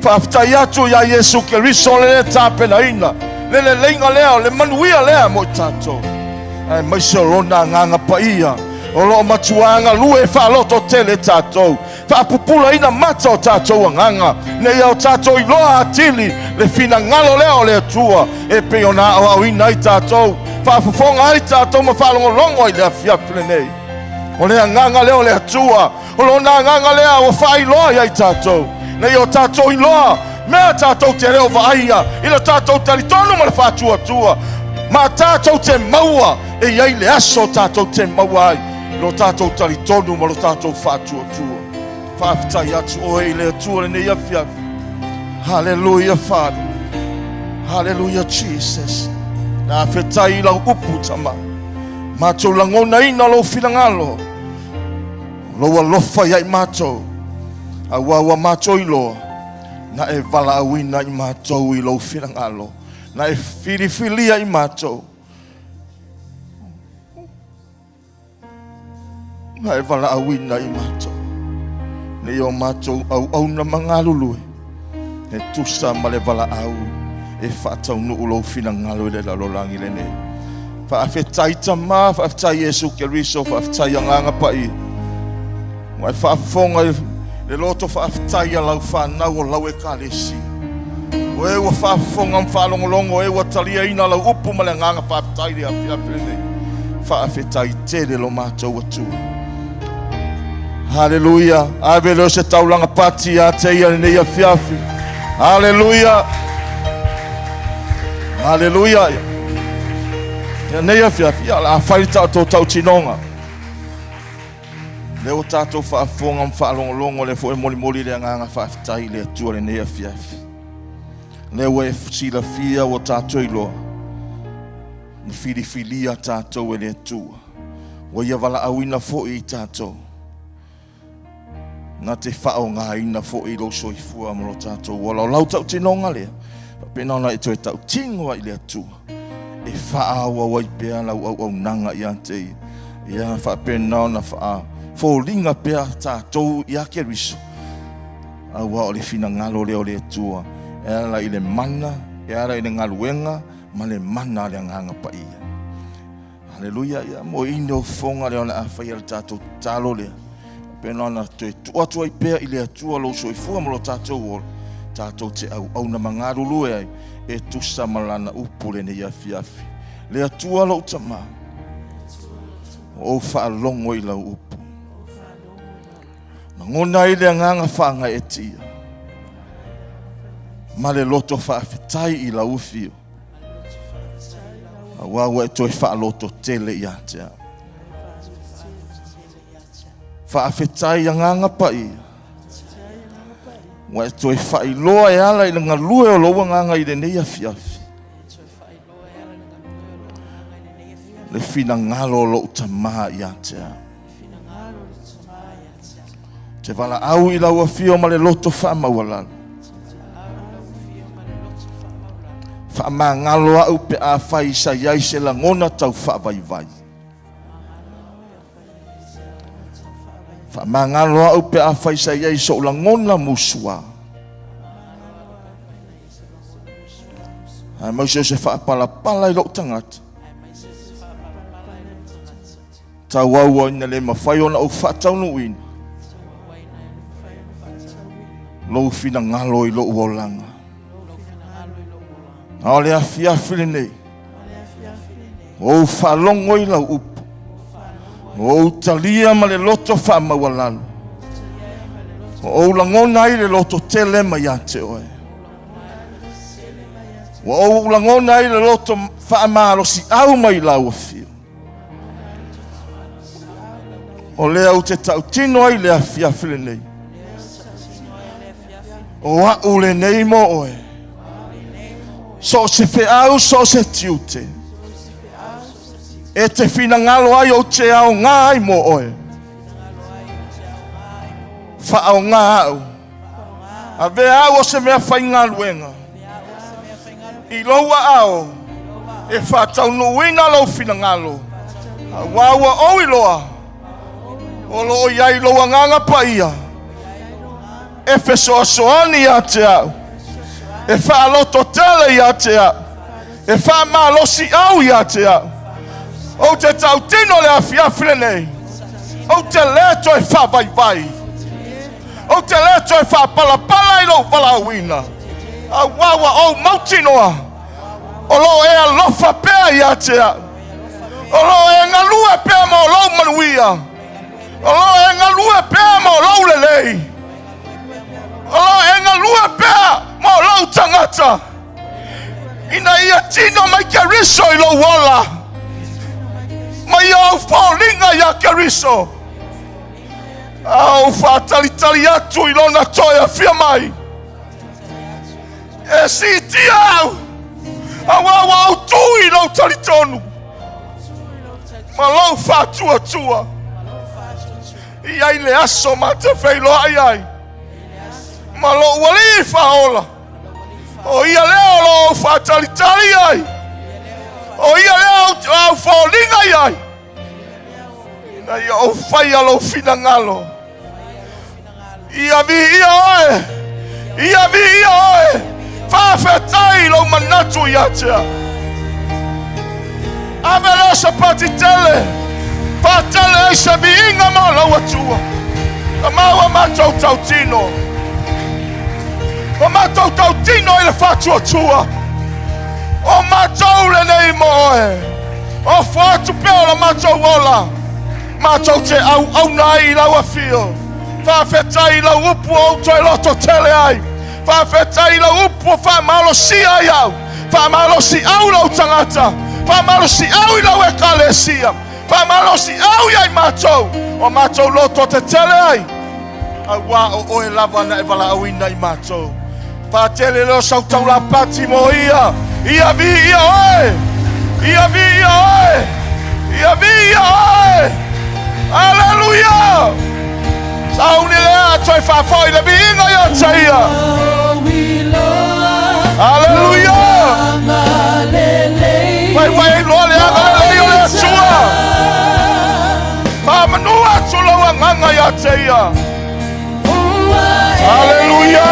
Faafetai atu iā Iesu Keriso le le tapenaina le leleiga lea o le manuia lea mo i tatou. Aemaise o lona agaga paia o lo o matua galue e faalototele tatou, faapupulaina mata o tatou agaga, ina ia o tatou iloa atili le finagalo lea o le Atua e pei ona aoaoina ai tatou, faafofoga ai tatou ma faalogologo ai i le afiafi lenei. O le agaga lea o le Atua. O lona agaga lea ua faailoa ia i tatou, ina ia o tatou iloa mea tatou te le o vaaia i le tatou talitonu ma le faatuatua, ma tatou te maua e i ai le aso tatou te maua ai lo tatou talitonu ma lo tatou faatuatua. Faafetai atu oe i le Atua lenei afiafi. Hallelujah, Father. Hallelujah, Jesus. Na fetai i lau upu, tama. Matou lagonaina lou finagalo. Lou alofa ia i matou, aua ua matou iloa, na e valaauina i matou i lou finagalo, na e filifilia i matou, na e valaauina i matou, nei o matou auauna ma galulue, e tusa ma le valaau e faataunuu lou finagalo i le lalolagi lenei. Faafetai Tama, faafetai Iesu Keriso, faafetai Agaga Paia. Ua e faafofoga i le loto faafetai a lau fanau o lau Ekalesia. O e ua faafofoga ma faalogologo, o e ua taliaina lau upu ma le agaga faafetai i le afiafi lenei. Faafetai tele lo matou Atua. Haleluia. Ave lea o se taulaga pati ia te ia lenei afiafi. Haleluia. Haleluia. Ia nei afiafi, ia o le a fai le tatou tautinoga. Lea ua tatou faafofoga ma faalogologo, lea foi e molimoli le agaga faafetai i le Atua lenei afiafi. Lea ua e silafia ua tatou iloa, na filifilia tatou e le Atua. Ua ia valaauina foi i tatou. Na te faaaogaina foi lou soifua ma lo tatou ola. O lau tautinoga lea, faapena ona e toe tautino ai i le Atua, e faaauau ai pea lau auaunaga ia te ia. Ia faapena ona faafoliga pea tatou ia Keriso, aua o le finagalo lea o le Atua e ala i le mana e ala i le galuega ma le mana a le Agaga Paia. Aleluia. Ia mo ine o fofoga lea o le a faia le tatou tatalo lea. Pena ona toe tuu atu ai pea i le Atua lou soifua ma lo tatou ola, tatou te auauna ma galulue ai e tusa ma lana upu lenei afiafi. Le Atua lou Tama, ua ou faalogo i lau upu. Lagona ai le agaga faagaeetia ma le loto faafetai i lau afio. Aua ua e toe faalototele ia te au. Faafetai agaga paia. Ua e toe faailoa e ala i le galue o lou agaga i lenei afiafi. Le finagalo o lou Tama ia te au. Ou te valaau i lau afio ma le loto faamaualalo. Faamagalo au pe afai sa i ai se lagona tau faavaivai. Faamagalo au pe afai sa i ai so'u lagona musuā. Aemaise o se faapalapala i lou tagata. Tauau ina le mafai ona ou faataunuuina lou finagalo i lou olaga. A o le afiafi lenei, ua ou faalogo i lau upu, ua ou talia ma le loto faamaualalo, ua ou lagona ai le loto tele mai ia te oe. Ua ou lagona ai le loto faamalosiau mai lau afio. O lea ou te tautino ai le afiafi lenei. O a'u lenei mo oe. So o se feau, so o se tiute. E te finagalo ai ou te aogā ai mo oe. Faaogā a'u. Avea au o se mea faigaluega i lou aao e faataunuuina lou finagalo, auā ua ou iloa o lo o i ai lou Agaga Paia e fesoasoani ia te au, e faalototele ia te au, e faamalosiau ia te au. Ou te tautino le afiafi lenei, ou te lē toe faavaivai. Ou te lē toe faapalapala i lou valaauina, auā ua ou mautinoa o lo o e alofa pea ia te au, o lo o e galue pea mo lou manuia, o lo o e galue pea mo lou lelei, o lo o e galue pea mo lou tagata, ina ia tino mai Keriso i lou ola, ma ia ou foliga iā Keriso. A ou faatalitali atu i lona toe afia mai. E siitia au, auā ua ou tū i lou talitonu ma lou faatuatua. E i ai le aso ma te feiloai ai ma lou alii faaola. O ia lea o lo o ou faatalitali ai. O ia lea o au foliga i ai. Ina ia ou faia lou finagalo. Ia viia oe. Ia viia oe. Faafetai lou manatu ia te au. Ave lea se pati tele. Faatele ai se viiga mo lau Atua. Na maua matou tautino. O matou tautino i le faatuatua. O matou lenei mo oe. Ofo atu pea o la matou ola, matou te auauna ai i lau afio. Faafetai i lau upu o ou toe loto tele ai. Faafetai i lau upu o faamalosia ai au. Faamalosi au lou tagata. Faamalosi au i lau ekalesia. Faamalosi au ia i matou. O matou loto tetele ai. Auā o oe lava na e valaauina i matou. Faatele lea o sau taulapati mo ia. Ia viia oe! Ia viia oe! Ia viia oe! Aleluia! Sauni lea toe faafoi le viiga ia te ia. Aleluia! Vai vai e iloa le agalelei o le Atua. Faamanu atu lou agaga ia te ia. Aleluia!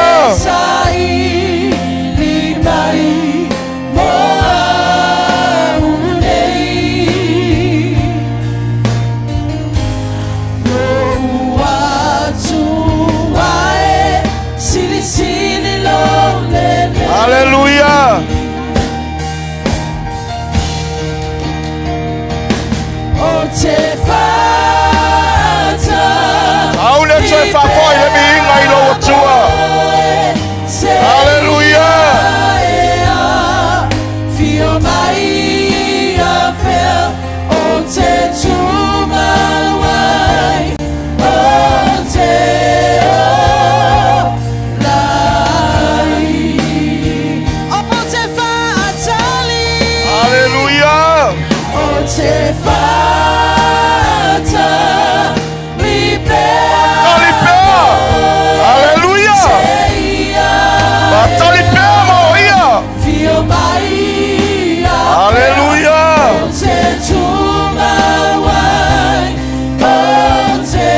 Atua. Haleluia. Fio mai a fea o te tūmawai o te olai. O te whaatali. Haleluia. O te whaatali pea. Tali pea. Haleluia. Te ia Faatali pea ma o ia. Fio mai a Haleluia. O te tūmawai o te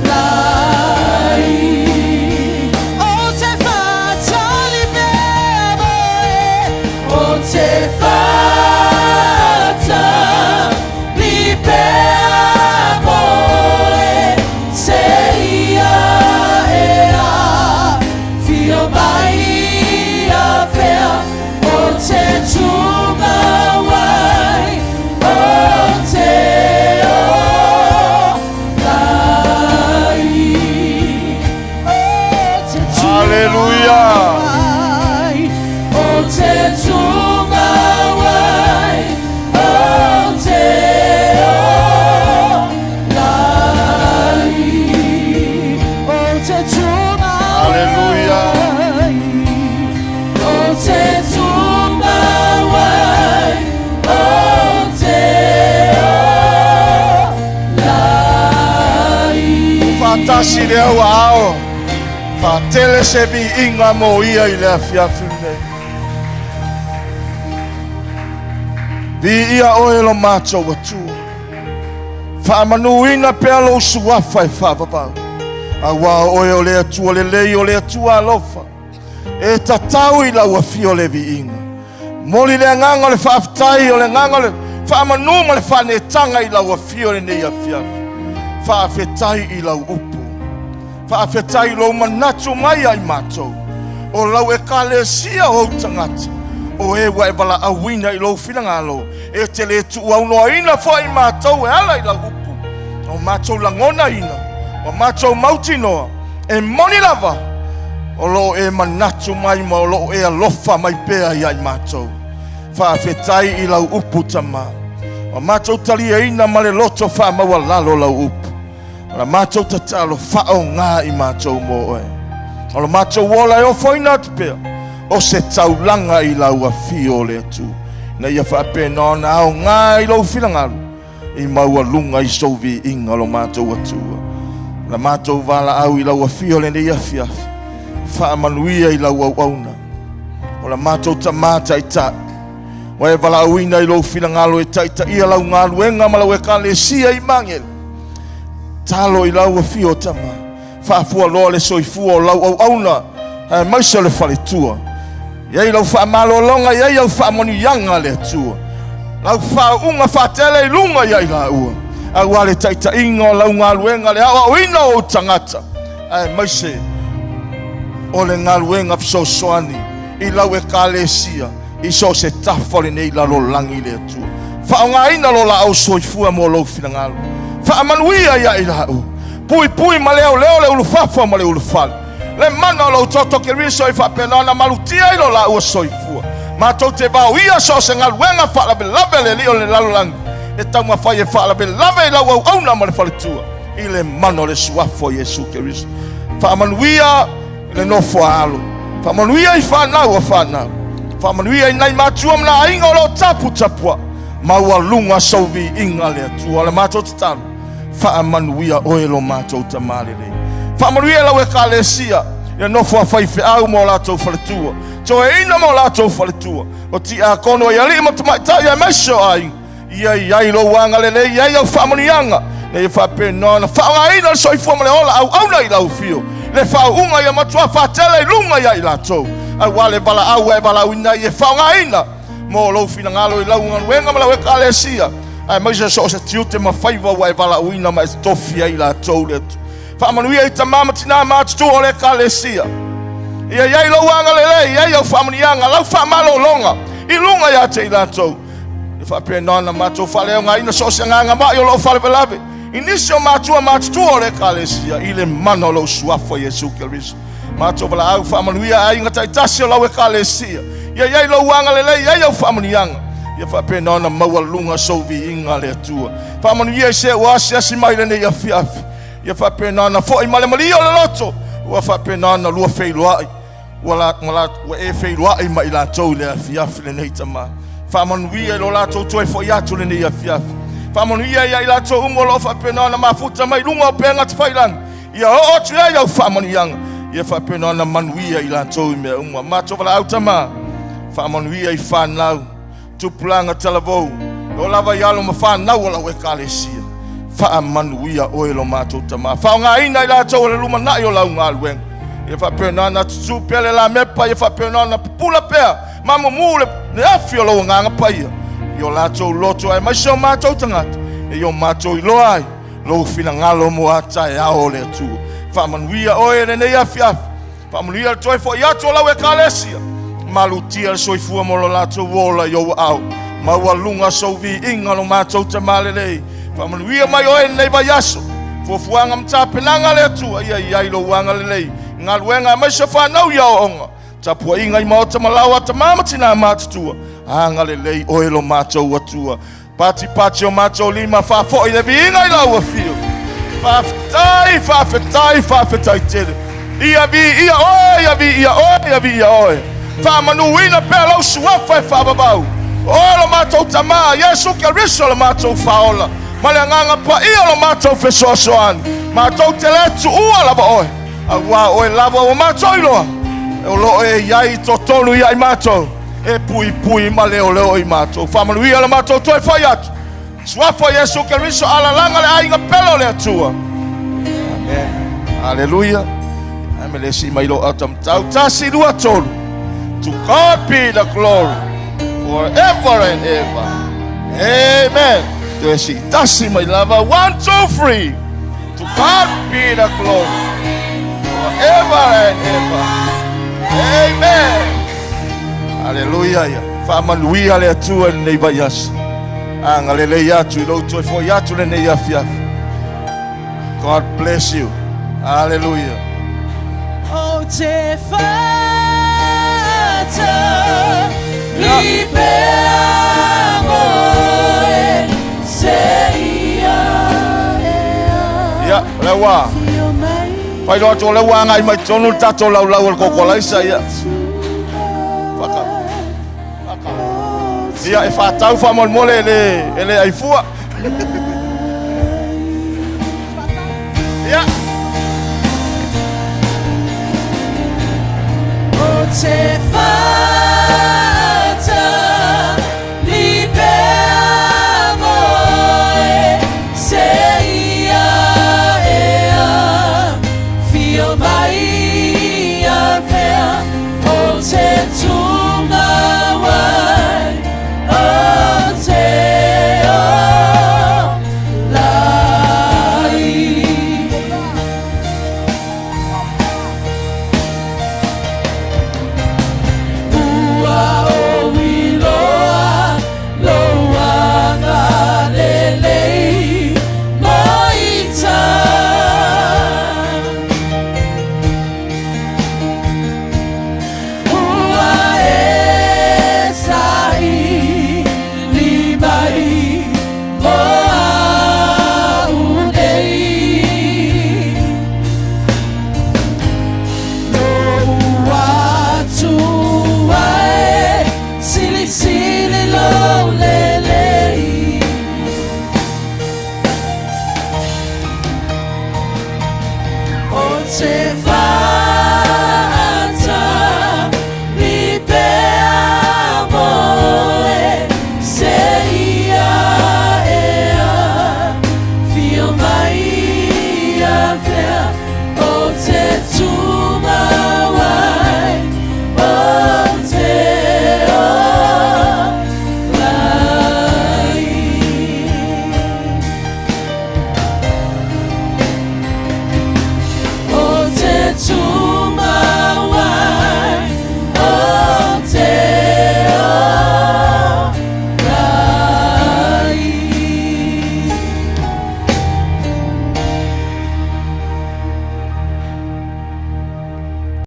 olai. O te whaatali pea moe. O te whaatali pea moe. Se ia e a Fio mai a fea o te tūmawai o te olai. O te Haleluia. tūmawai. O te tūmawai o te olai. O te tūmawai. Haleluia. O te tūmawai o te olai. Faatasi le au ao. Faatele se viiga mo ia i le afiafi lenei. Viia oe lo matou Atua. Faamanuina pea lou suafa e faavavau. Auā o oe o le Atua lelei o le Atua alofa. E tatau i lau afio le viiga. Moli le agaga o le faafetai o le agaga o le faamanu ma le faanetaga i lau afio lenei afiafi. Faafetai i lau upu. Faafetai i lou manatu mai ai matou. O lau ekalesia o ou tagata. O e ua e valaauina i lou finagalo. E te le tuuaunoaina fo'i matou e ala i lau upu. O matou lagonaina. Ua matou mautinoa. E moni lava. O loo e manatu mai ma o loo e alofa mai pea ia i matou. Faafetai i lau upu Tamā. Ua matou taliaina ma le loto faamaualalo lau upu. O la matou tatalo faaogā i matou mo oe. O la matou ola e ofoina atu pea o se taulaga i lau afio o le Atua. Ina ia faapena ona aogā i lou finagalo i maualuga i sou viiga lo matou Atua. La matou valaau i lau afio lenei afiafi. Faamanuia i lau auauna. O la matou Tamā Taitai. Ua e valaauina i lou finagalo e taitaia lau galuega ma lau ekalesia i Magele. Talo i lau afio Tama. Faafualoa le soifua o lau auauna aemaise o le faletua. I ai lau faamalologa, i ai au faamanuiaga le Atua. Lau faauuga faatele i luga ia i laua. Auā le taitaiga o lau galuega, le aoaoina o ou tagata, aemaise o le galuega fesoasoani i lau ekalesia i so o se tafa o lenei lalolagi le Atua. Faaaogaina lo laau soifua mo lou finagalo. Faamanuia ia i laua. Puipui ma leoleo le ulufafo ma le ulufale. Le mana o lou toto Keriso i faapena ona malutia i lo laua soifua. Matou te vaoia so o se galuega faalavelave a le Alii o le lalolagi e taumafai e faalavelave i lau auauna ma le faletua i le mana o le suafa o Iesu Keriso. Faamanuia i le nofo a alo. Faamanuia i fanau a fanau. Faamanuia i nai matua ma nai aiga o lo o taputapuai. Maualuga sou viiga le Atua. O le matou tatalo, faamanuia oe lo matou Tamā lelei. Faamanuia lau ekalesia i le nofo a faifeau ma o latou faletua, toeaina ma o latou faletua, o tiakono i alii ma tamaitai aemaise o aiga. Ia i ai lou agalelei, ia i ai au faamanuiaga, ina ia faapena ona faaaogaina le soifua ma le ola auauna i lau afio, le faauuga ia matua faatele i luga ia i latou, aua le valaau ua e valaauina ai e faaaogaina mo lou finagalo i lau galuega ma lau ekalesia, aemaise so o se tiute ma faiva ua e valaauina ma e tofi ai i latou le Atua. Faamanuia i tamā ma tinā matutua o le ekalesia. Ia i ai lou agalelei, ia i ai au faamanuiaga, lau faamalologa i luga ia te i latou. E faapena ona matou faaleaogaina so o se agaga mai o loo faalavelave. I nisi o matua matutua o le Ekalesia i le mana o lou Suafa Iesu Keriso. Matou valaau faamanuia aiga taitasi o lau Ekalesia. Ia i ai lou agalelei i ai au faamanuiaga. Ia faapena ona maualuga sou viiga le Atua. Faamanuia i se ua asiasi mai lenei afiafi. Ia faapena ona foi ma le malie o le loto. Ua faapena ona lua feiloai. Ua, la, ua, la, ua e feiloai ma i latou i le afiafi lenei tama. Faamanuia i lo latou toe foi atu lenei afiafi. Faamanuia ia i latou uma o lo o faapena ona mafuta mai luga o upega tafailagi. Ia oo atu i ai au faamanuiaga. Ia faapena ona manuia i latou i mea uma. Matou valaau tama. Faamanuia i fanau. Tupulaga talavou. E oo lava i alo ma fanau o lau ekalesia. Faamanuia oe lo matou tama. Faaaogaina i latou o le lumanai o lau galuega. Ia faapena ona tutū pea le lamepa, ia faapena ona pupula pea ma mumu le, le afi o lou agaga paia i o latou loto aemaise o matou tagata e i o matou iloa ai lou finagalo mo a taeao o le Atua. Faamanuia oe lenei afiafi. Faamanuia le toe foi atu o lau ekalesia. Malutia le soifua mo lo latou ola i ou aao. Maualuga sou viiga lo matou Tama lelei. Faamanuia mai oe lenei vaiaso. Fuafuaga ma tapenaga a le Atua, ia i ai lou agalelei. Galuega aemaise fanau i aoaoga. Tapuaiga i maota ma laoa tama ma tinā matutua. Agalelei oe lo matou Atua. Patipati o matou lima faafoi le viiga i lau afio. Faafetai, faafetai, faafetai tele. Ia viia oe, ia viia oe, ia viia oe. Faamanuina pea lou suafa e faavavau. Oe lo matou Tama, Iesu Keriso lo matou Faaola, ma le Agaga Paia lo matou Fesoasoani. Matou te le tuua lava oe, auā oe lava ua matou iloa, o lo o e i ai i totonu ia i matou. E puipui ma leoleo i matou. Faamanuia le matou toe fai atu. Suafa Iesu Keriso alalaga le aiga pele o le Atua. Amen. Haleluia. Ame le si mai lo ata matau. Tasi, lua, tolu. To God be the glory forever and ever. Amen. Toe si tasi mai lava. One, two, three. To God be the glory forever and ever. Amen. Aleluia ia. Faamanuia le Atua i lenei vaiaso. Agalelei atu i lou toe foi atu lenei afiafi. God bless you. Hallelujah. O te whata li pea moe se ia Ia, le ua. Faailoa atu o lea ua agai mai totonu le tatou laulau o le kokolaisa ia. Whaka. Whaka. Ia, e whātau whamolemole e le, e le aifua. Ia. O te whata.